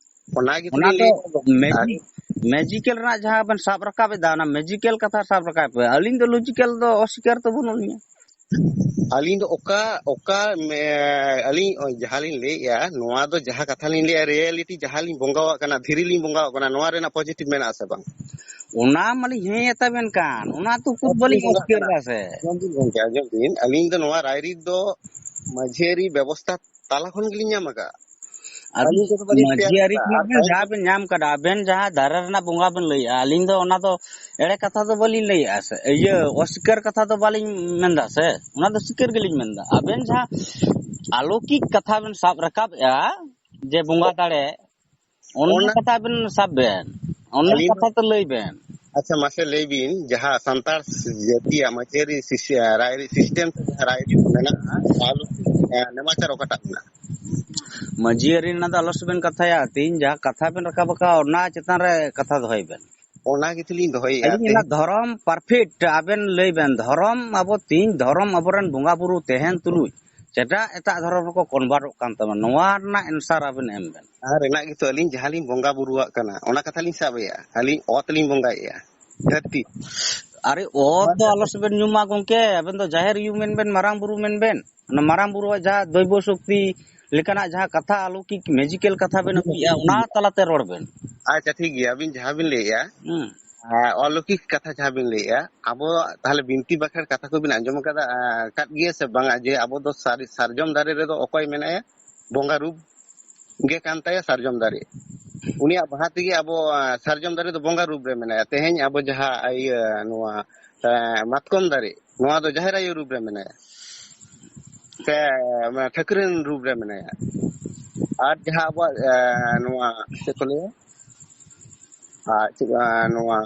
ᱚᱱᱟ ᱜᱮ ᱚᱱᱟ ᱛᱚᱞᱤᱧ ᱫᱚ ᱞᱟᱹᱭᱮᱫ ᱠᱟᱱᱟ᱾ ᱢᱮᱡᱤᱠ, ᱢᱮᱡᱤᱠᱮᱞ ᱨᱮᱱᱟᱜ ᱡᱟᱦᱟᱸ ᱵᱮᱱ ᱥᱟᱵ ᱨᱟᱠᱟᱵ ᱮᱫᱟ, ᱚᱱᱟ ᱢᱮᱡᱤᱠᱮᱞ ᱠᱟᱛᱷᱟ ᱥᱟᱵ ᱨᱟᱠᱟᱵ ᱯᱮ, ᱟᱹᱞᱤᱧ ᱫᱚ ᱞᱚᱡᱤᱠᱮᱞ ᱫᱚ ᱚᱥᱤᱠᱟᱨ ᱫᱚ ᱵᱟᱹᱱᱩᱜ ᱞᱤᱧᱟ᱾ ᱟᱹᱞᱤᱧ ᱫᱚ ᱚᱠᱟ, ᱚᱠᱟ, ᱢᱮ-, ᱟᱹᱞᱤᱧ ᱡᱟᱦᱟᱸ ᱞᱤᱧ ᱞᱟᱹᱭᱮᱫᱼᱟ, ᱱᱚᱣᱟ ᱫᱚ ᱡᱟᱦᱟᱸ ᱠᱟᱛᱷᱟ ᱞᱤᱧ ᱞᱟᱹᱭᱮᱫᱼᱟ, ᱨᱤᱭᱮᱞᱤᱴᱤ ᱡᱟᱦᱟᱸ ᱞᱤᱧ ᱵᱚᱸᱜᱟᱣᱟᱜ ᱠᱟᱱᱟ, ᱫᱷᱤᱨᱤ ᱞᱤᱧ ᱵᱚᱸᱜᱟᱣᱟᱜ ᱠᱟᱱᱟ, ᱱᱚᱣᱟ ᱨᱮᱱᱟᱜ ᱯᱚᱡᱤᱴᱤᱵᱷ ᱢᱮᱱᱟᱜ ᱟᱥᱮ ᱵᱟᱝ? ᱚᱱᱟ ᱢᱟᱞᱤᱧ ᱦᱮᱸ ᱟᱛᱟᱵᱮᱱ ᱠᱟᱱ, ᱚᱱᱟ ᱛᱚ ᱠᱷᱩᱫ ᱵᱟᱹᱞᱤᱧ ᱵᱚᱸᱜᱟᱜ ᱚᱥᱤᱠᱟᱨ ᱠᱟᱱᱟ᱾ ᱫᱟ ᱥᱮ᱾ ᱟᱸᱡᱚᱢ ᱵᱤᱱ ᱜᱚᱝᱠᱮ, ᱟᱸᱡᱚᱢ ᱵᱤᱱ, ᱟᱹᱞᱤᱧ ᱫᱚ ᱱᱚᱣᱟ ᱨᱟᱭᱨᱤᱛ ᱫᱚ ᱢᱟᱹᱡᱷᱤ ᱟᱹᱨᱤ ᱵᱮᱵᱚᱥᱛᱷᱟ ᱛᱟᱞᱟ ᱠᱷᱚᱱ ᱜᱮᱞᱤᱧ ᱧᱟᱢ ᱟᱠᱟᱫᱼᱟ᱾ ᱟᱫᱚ ᱟᱹᱞᱤᱧ ᱠᱚᱫᱚ ᱵᱟᱹᱞᱤᱧ ᱢᱟᱹᱡᱷᱤ ᱛᱮᱭᱟᱨ ᱟᱹᱨᱤ ᱟᱠᱟᱫᱼᱟ᱾ ᱠᱷᱚᱱᱟᱜ ᱟᱨ ᱵᱮᱱ ᱛᱟᱭᱚᱢ ᱡᱟᱦᱟᱸ ᱵᱮᱱ ᱧᱟᱢ ᱠᱟᱫᱟ, ᱟᱵᱮᱱ ᱡᱟᱦᱟᱸ ᱫᱟᱨᱮ ᱨᱮᱱᱟᱜ ᱵᱚᱸᱜᱟ ᱵᱮᱱ ᱞᱟᱹᱭᱮᱜᱼᱟ, ᱟᱹᱞᱤᱧ ᱫᱚ ᱚᱱᱟ ᱫᱚ ᱮᱲᱮ ᱠᱟᱛᱷᱟ ᱫᱚ ᱵᱟᱹᱞᱤᱧ ᱞᱟᱹᱭᱮᱜᱼᱟ ᱥᱮ, ᱤᱭᱟᱹ, ᱚᱥᱤᱠᱟᱨ ᱠᱟᱛᱷᱟ ᱫᱚ ᱵᱟᱹᱞᱤᱧ ᱢᱮᱱᱫᱟ ᱥᱮ, ᱚᱱᱟ ᱫᱚ ᱥᱤᱠᱟᱹᱨ ᱜᱮᱞᱤᱧ ᱢᱮᱱᱫᱟ᱾ ᱟᱵᱮᱱ ᱡᱟᱦᱟᱸ ᱟᱞᱚᱠᱤᱠ ᱠᱟᱛᱷᱟ ᱵᱮᱱ ᱥᱟᱵ ᱨᱟᱠᱟᱵᱮᱜᱼᱟ, ᱡᱮ ᱵᱚᱸᱜᱟ ᱫᱟᱲᱮ, ᱚᱱᱟ ᱚᱱᱟ ᱠᱟᱛᱷᱟ ᱵᱮᱱ ᱥᱟᱵ ᱵᱮᱱ, ᱚᱱᱟ ᱟᱹᱞᱤᱧ ᱠᱟᱛᱷᱟ ᱛᱚ ᱞᱟᱹᱭ ᱵᱮᱱ᱾ ᱟᱪᱪᱷᱟ, ᱢᱟᱥᱮ ᱞᱟᱹᱭ ᱵᱤᱱ, ᱡᱟᱦᱟᱸ ᱥᱟᱱᱛᱟᱲ ᱡᱟᱹᱛᱤᱭᱟᱜ ᱢᱟᱹᱡᱷᱤ ᱟᱹᱨᱤ ᱥᱤᱥ-, ᱨᱟᱭᱨᱤᱛ ᱥᱤᱥᱴᱮᱢ ᱥᱮ ᱡᱟᱦᱟᱸ ᱨᱟᱭᱨᱤᱛ ᱢᱮᱱᱟᱜᱼᱟ, ᱟᱞᱚ, ᱮ, ᱱᱮᱢᱟᱪᱟᱨ ᱚᱠᱟᱴᱟᱜ ᱢᱮᱱᱟᱜᱼᱟ? ᱢᱟᱹᱡᱷᱤ ᱟᱹᱨᱤ ᱨᱮᱱᱟᱜ ᱫᱚ ᱟᱞᱚ ᱥᱮ ᱵᱮᱱ ᱠᱟᱛᱷᱟᱭᱟ, ᱛᱮᱦᱮᱧ ᱡᱟᱦᱟᱸ ᱠᱟᱛᱷᱟ ᱵᱮᱱ ᱨᱟᱠᱟᱵ ᱟᱠᱟᱫ, ᱚᱱᱟ ᱪᱮᱛᱟᱱ ᱨᱮ ᱠᱟᱛᱷᱟ ᱫᱚᱦᱚᱭ ᱵᱮᱱ᱾ ᱚᱱᱟ ᱜᱮᱛᱚ ᱞᱤᱧ ᱫᱚᱦᱚᱭᱮᱫᱼᱟ᱾ ᱟᱹᱞᱤᱧ ᱚᱱᱟ ᱫᱷᱚᱨᱚᱢ perfect ᱟᱵᱮᱱ ᱞᱟᱹᱭ ᱵᱮᱱ, ᱫᱷᱚᱨᱚᱢ ᱟᱵᱚ ᱛᱤᱦᱤᱧ ᱫᱷᱚᱨᱚᱢ ᱟᱵᱚᱨᱮᱱ ᱵᱚᱸᱜᱟ ᱵᱩᱨᱩ ᱛᱟᱦᱮᱱ ᱛᱩᱞᱩᱡ ᱮᱴᱟᱜ ᱮᱴᱟᱜ ᱫᱷᱚᱨᱚᱢ ᱨᱮᱠᱚ convertᱚᱜ ᱠᱟᱱ ᱛᱟᱵᱚᱱᱟ, ᱱᱚᱣᱟ ᱨᱮᱱᱟᱜ answer ᱟᱵᱮᱱ ᱮᱢ ᱵᱮᱱ᱾ ᱟᱨ ᱨᱮᱱᱟᱜ ᱜᱮᱛᱚ ᱟᱹᱞᱤᱧ ᱡᱟᱦᱟᱸ ᱞᱤᱧ ᱵᱚᱸᱜᱟ ᱵᱩᱨᱩᱣᱟᱜ ᱠᱟᱱᱟ, ᱚᱱᱟ ᱠᱟᱛᱷᱟ ᱞᱤᱧ ᱥᱟᱵ ᱮᱫᱼᱟ᱾ ᱟᱹᱞᱤᱧ ᱚᱛ ᱞᱤᱧ ᱵᱚᱸᱜᱟᱭᱮᱫᱼᱟ, ᱫᱷᱟᱹᱨᱛᱤ᱾ ᱟᱨᱮ, ᱚᱛ ᱫᱚ ᱟᱞᱚ ᱥᱮᱵᱮᱱ ᱧᱩᱢᱟ ᱜᱚᱝᱠᱮ, ᱟᱵᱮᱱ ᱫᱚ ᱡᱟᱦᱮᱨ ᱟᱭᱩ ᱢᱮᱱ ᱵᱮᱱ, ᱢᱟᱨᱟᱝ ᱵᱩᱨᱩ ᱢᱮᱱ ᱵᱮᱱ, ᱚᱱᱟ ᱢᱟᱨᱟᱝ ᱵᱩᱨᱩᱣᱟᱜ ᱡᱟᱦᱟᱸ ᱫᱚᱭᱵᱚ ᱥᱚᱠᱛᱤ ᱞᱮᱠᱟᱱᱟᱜ ᱡᱟᱦᱟᱸ ᱠᱟᱛᱷᱟ ᱟᱞᱚᱠᱤᱠ magical ᱠᱟᱛᱷᱟ ᱵᱮᱱ ᱟᱹᱜᱩᱭᱮᱫᱼᱟ, ᱚᱱᱟ ᱛᱟᱞᱟᱛᱮ ᱨᱚᱲ ᱵᱮᱱ᱾ ᱟᱪᱪᱷᱟ, ᱴᱷᱤᱠ ᱜᱮᱭᱟ, ᱟᱹᱵᱤᱱ ᱡᱟᱦᱟᱸ ᱵᱤᱱ ᱞᱟᱹᱭᱮᱫᱼᱟ, ᱦᱩᱸ᱾ ᱟᱨ ᱚᱞᱚᱠᱤᱠ ᱠᱟᱛᱷᱟ ᱡᱟᱦᱟᱸ ᱵᱤᱱ ᱞᱟᱹᱭᱮᱫᱼᱟ, ᱟᱵᱚ ᱛᱟᱦᱚᱞᱮ ᱵᱤᱱᱛᱤ ᱵᱟᱠᱷᱮᱲ ᱠᱟᱛᱷᱟ ᱠᱚᱵᱤᱱ ᱟᱸᱡᱚᱢ ᱟᱠᱟᱫᱟ, ᱟᱨ ᱟᱠᱟᱫ ᱜᱮᱭᱟ ᱥᱮ ᱵᱟᱝᱟ, ᱡᱮ ᱟᱵᱚ ᱫᱚ ᱥᱟᱨᱤ-, ᱥᱟᱨᱡᱚᱢ ᱫᱟᱨᱮ ᱨᱮᱫᱚ ᱚᱠᱚᱭ ᱢᱮᱱᱟᱭᱟ? ᱵᱚᱸᱜᱟ ᱨᱩᱯ ᱜᱮ ᱠᱟᱱ ᱛᱟᱭᱟ ᱥᱟᱨᱡᱚᱢ ᱫᱟᱨᱮ᱾ ᱩᱱᱤᱭᱟᱜ ᱵᱟᱦᱟ ᱛᱮᱜᱮ ᱟᱵᱚ, ᱟᱸ, ᱥᱟᱨᱡᱚᱢ ᱫᱟᱨᱮ ᱫᱚ ᱵᱚᱸᱜᱟ ᱨᱩᱯ ᱨᱮ ᱢᱮᱱᱟᱭᱟ᱾ ᱛᱮᱦᱮᱧ ᱟᱵᱚ ᱡᱟᱦᱟᱸ ᱤᱭᱟᱹ, ᱱᱚᱣᱟ, ᱮᱸ, ᱢᱟᱛᱠᱚᱢ ᱫᱟᱨᱮ, ᱱᱚᱣᱟ ᱫᱚ ᱡᱟᱦᱮᱨ ᱟᱭᱳ ᱨᱩᱯ ᱨᱮ ᱢᱮᱱᱟᱭᱟ, ᱥᱮ, ᱢᱟᱱᱮ, ᱴᱷᱟᱹᱠᱨᱟᱹᱱ ᱨᱩᱯ ᱨᱮ ᱢᱮᱱᱟᱭᱟ᱾ ᱟᱨ ᱡᱟᱦᱟᱸ ᱟᱵᱚᱣᱟᱜ, ᱮᱸ, ᱱᱚᱣᱟ ᱪᱮᱫ ᱠᱚ ᱞᱟᱹᱭᱟ, ᱟᱨ ᱪᱮᱫ, ᱟᱸ, ᱱᱚᱣᱟ,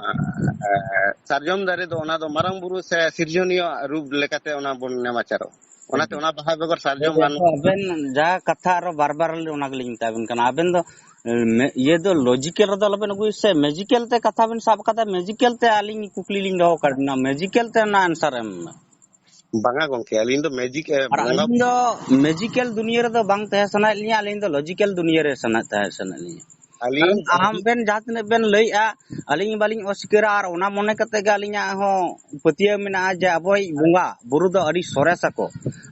ᱮᱸ, ᱥᱟᱨᱡᱚᱢ ᱫᱟᱨᱮ ᱫᱚ, ᱚᱱᱟ ᱫᱚ ᱢᱟᱨᱟᱝ ᱵᱩᱨᱩ ᱥᱮ ᱥᱤᱨᱡᱚᱱᱤᱭᱟᱹ ᱨᱩᱯ ᱞᱮᱠᱟᱛᱮ ᱚᱱᱟ ᱵᱚᱱ ᱱᱮᱢᱟᱪᱟᱨᱚᱜᱼᱟ᱾ ᱚᱱᱟᱛᱮ ᱚᱱᱟ ᱵᱟᱦᱟ ᱵᱮᱜᱚᱨ ᱥᱟᱨᱡᱚᱢ ᱴᱷᱤᱠ ᱜᱮᱭᱟ, ᱵᱟᱹᱱᱩᱜ᱾ ᱛᱚ ᱟᱵᱮᱱ ᱡᱟᱦᱟᱸ ᱠᱟᱛᱷᱟ ᱟᱨᱚ ᱵᱟᱨ ᱵᱟᱨ ᱚᱱᱟ ᱜᱮᱞᱤᱧ ᱢᱮᱛᱟ ᱵᱮᱱ ᱠᱟᱱᱟ, ᱟᱵᱮᱱ ᱫᱚ, ᱮ, ᱢᱮ-, ᱤᱭᱟᱹ ᱫᱚ logical ᱨᱮᱫᱚ ᱟᱞᱚᱵᱮᱱ ᱟᱹᱜᱩᱭᱟ ᱥᱮ, magical ᱛᱮ ᱠᱟᱛᱷᱟ ᱵᱮᱱ ᱥᱟᱵ ᱟᱠᱟᱫᱟ, magical ᱛᱮ ᱟᱹᱞᱤᱧ ᱠᱩᱠᱞᱤ ᱞᱤᱧ ᱫᱚᱦᱚ ᱟᱠᱟᱫ ᱵᱮᱱᱟ, magical ᱛᱮ ᱚᱱᱟ answer ᱮᱢ ᱢᱮ᱾ ᱵᱟᱝᱟ ᱜᱚᱝᱠᱮ, ᱟᱹᱞᱤᱧ ᱫᱚ magic, ᱮ, ᱟᱨ ᱵᱚᱸᱜᱟ ᱟᱹᱞᱤᱧ ᱫᱚ magical ᱫᱩᱱᱤᱭᱟᱹ ᱨᱮᱫᱚ ᱵᱟᱝ ᱛᱟᱦᱮᱸ ᱥᱟᱱᱟᱭᱮᱫ ᱞᱤᱧᱟ, ᱟᱹᱞᱤᱧ ᱫᱚ logical ᱫᱩᱱᱤᱭᱟᱹ ᱨᱮ ᱥᱟᱱᱟ-, ᱛᱟᱦᱮᱸ ᱥᱟᱱᱟᱭᱮᱫ ᱞᱤᱧᱟ᱾ ᱟᱹᱞᱤᱧ ᱠᱟᱨᱚᱱ ᱟᱢ ᱵᱮᱱ ᱡᱟᱦᱟᱸ ᱛᱤᱱᱟᱹᱜ ᱵᱮᱱ ᱞᱟᱹᱭᱮᱜᱼᱟ, ᱟᱹᱞᱤᱧ ᱵᱟᱹᱞᱤᱧ ᱚᱥᱤᱠᱟᱹᱨᱟ, ᱟᱨ ᱚᱱᱟ ᱢᱚᱱᱮ ᱠᱟᱛᱮ ᱜᱮ ᱟᱹᱞᱤᱧᱟᱜ ᱦᱚᱸ ᱯᱟᱹᱛᱭᱟᱹᱣ ᱢᱮᱱᱟᱜᱼᱟ ᱡᱮ ᱟᱵᱚᱭᱤᱡ ᱵᱚᱸᱜᱟ ᱵᱩᱨᱩ ᱫᱚ ᱟᱹᱰᱤ ᱥᱚᱨᱮᱥ ᱟᱠᱚ᱾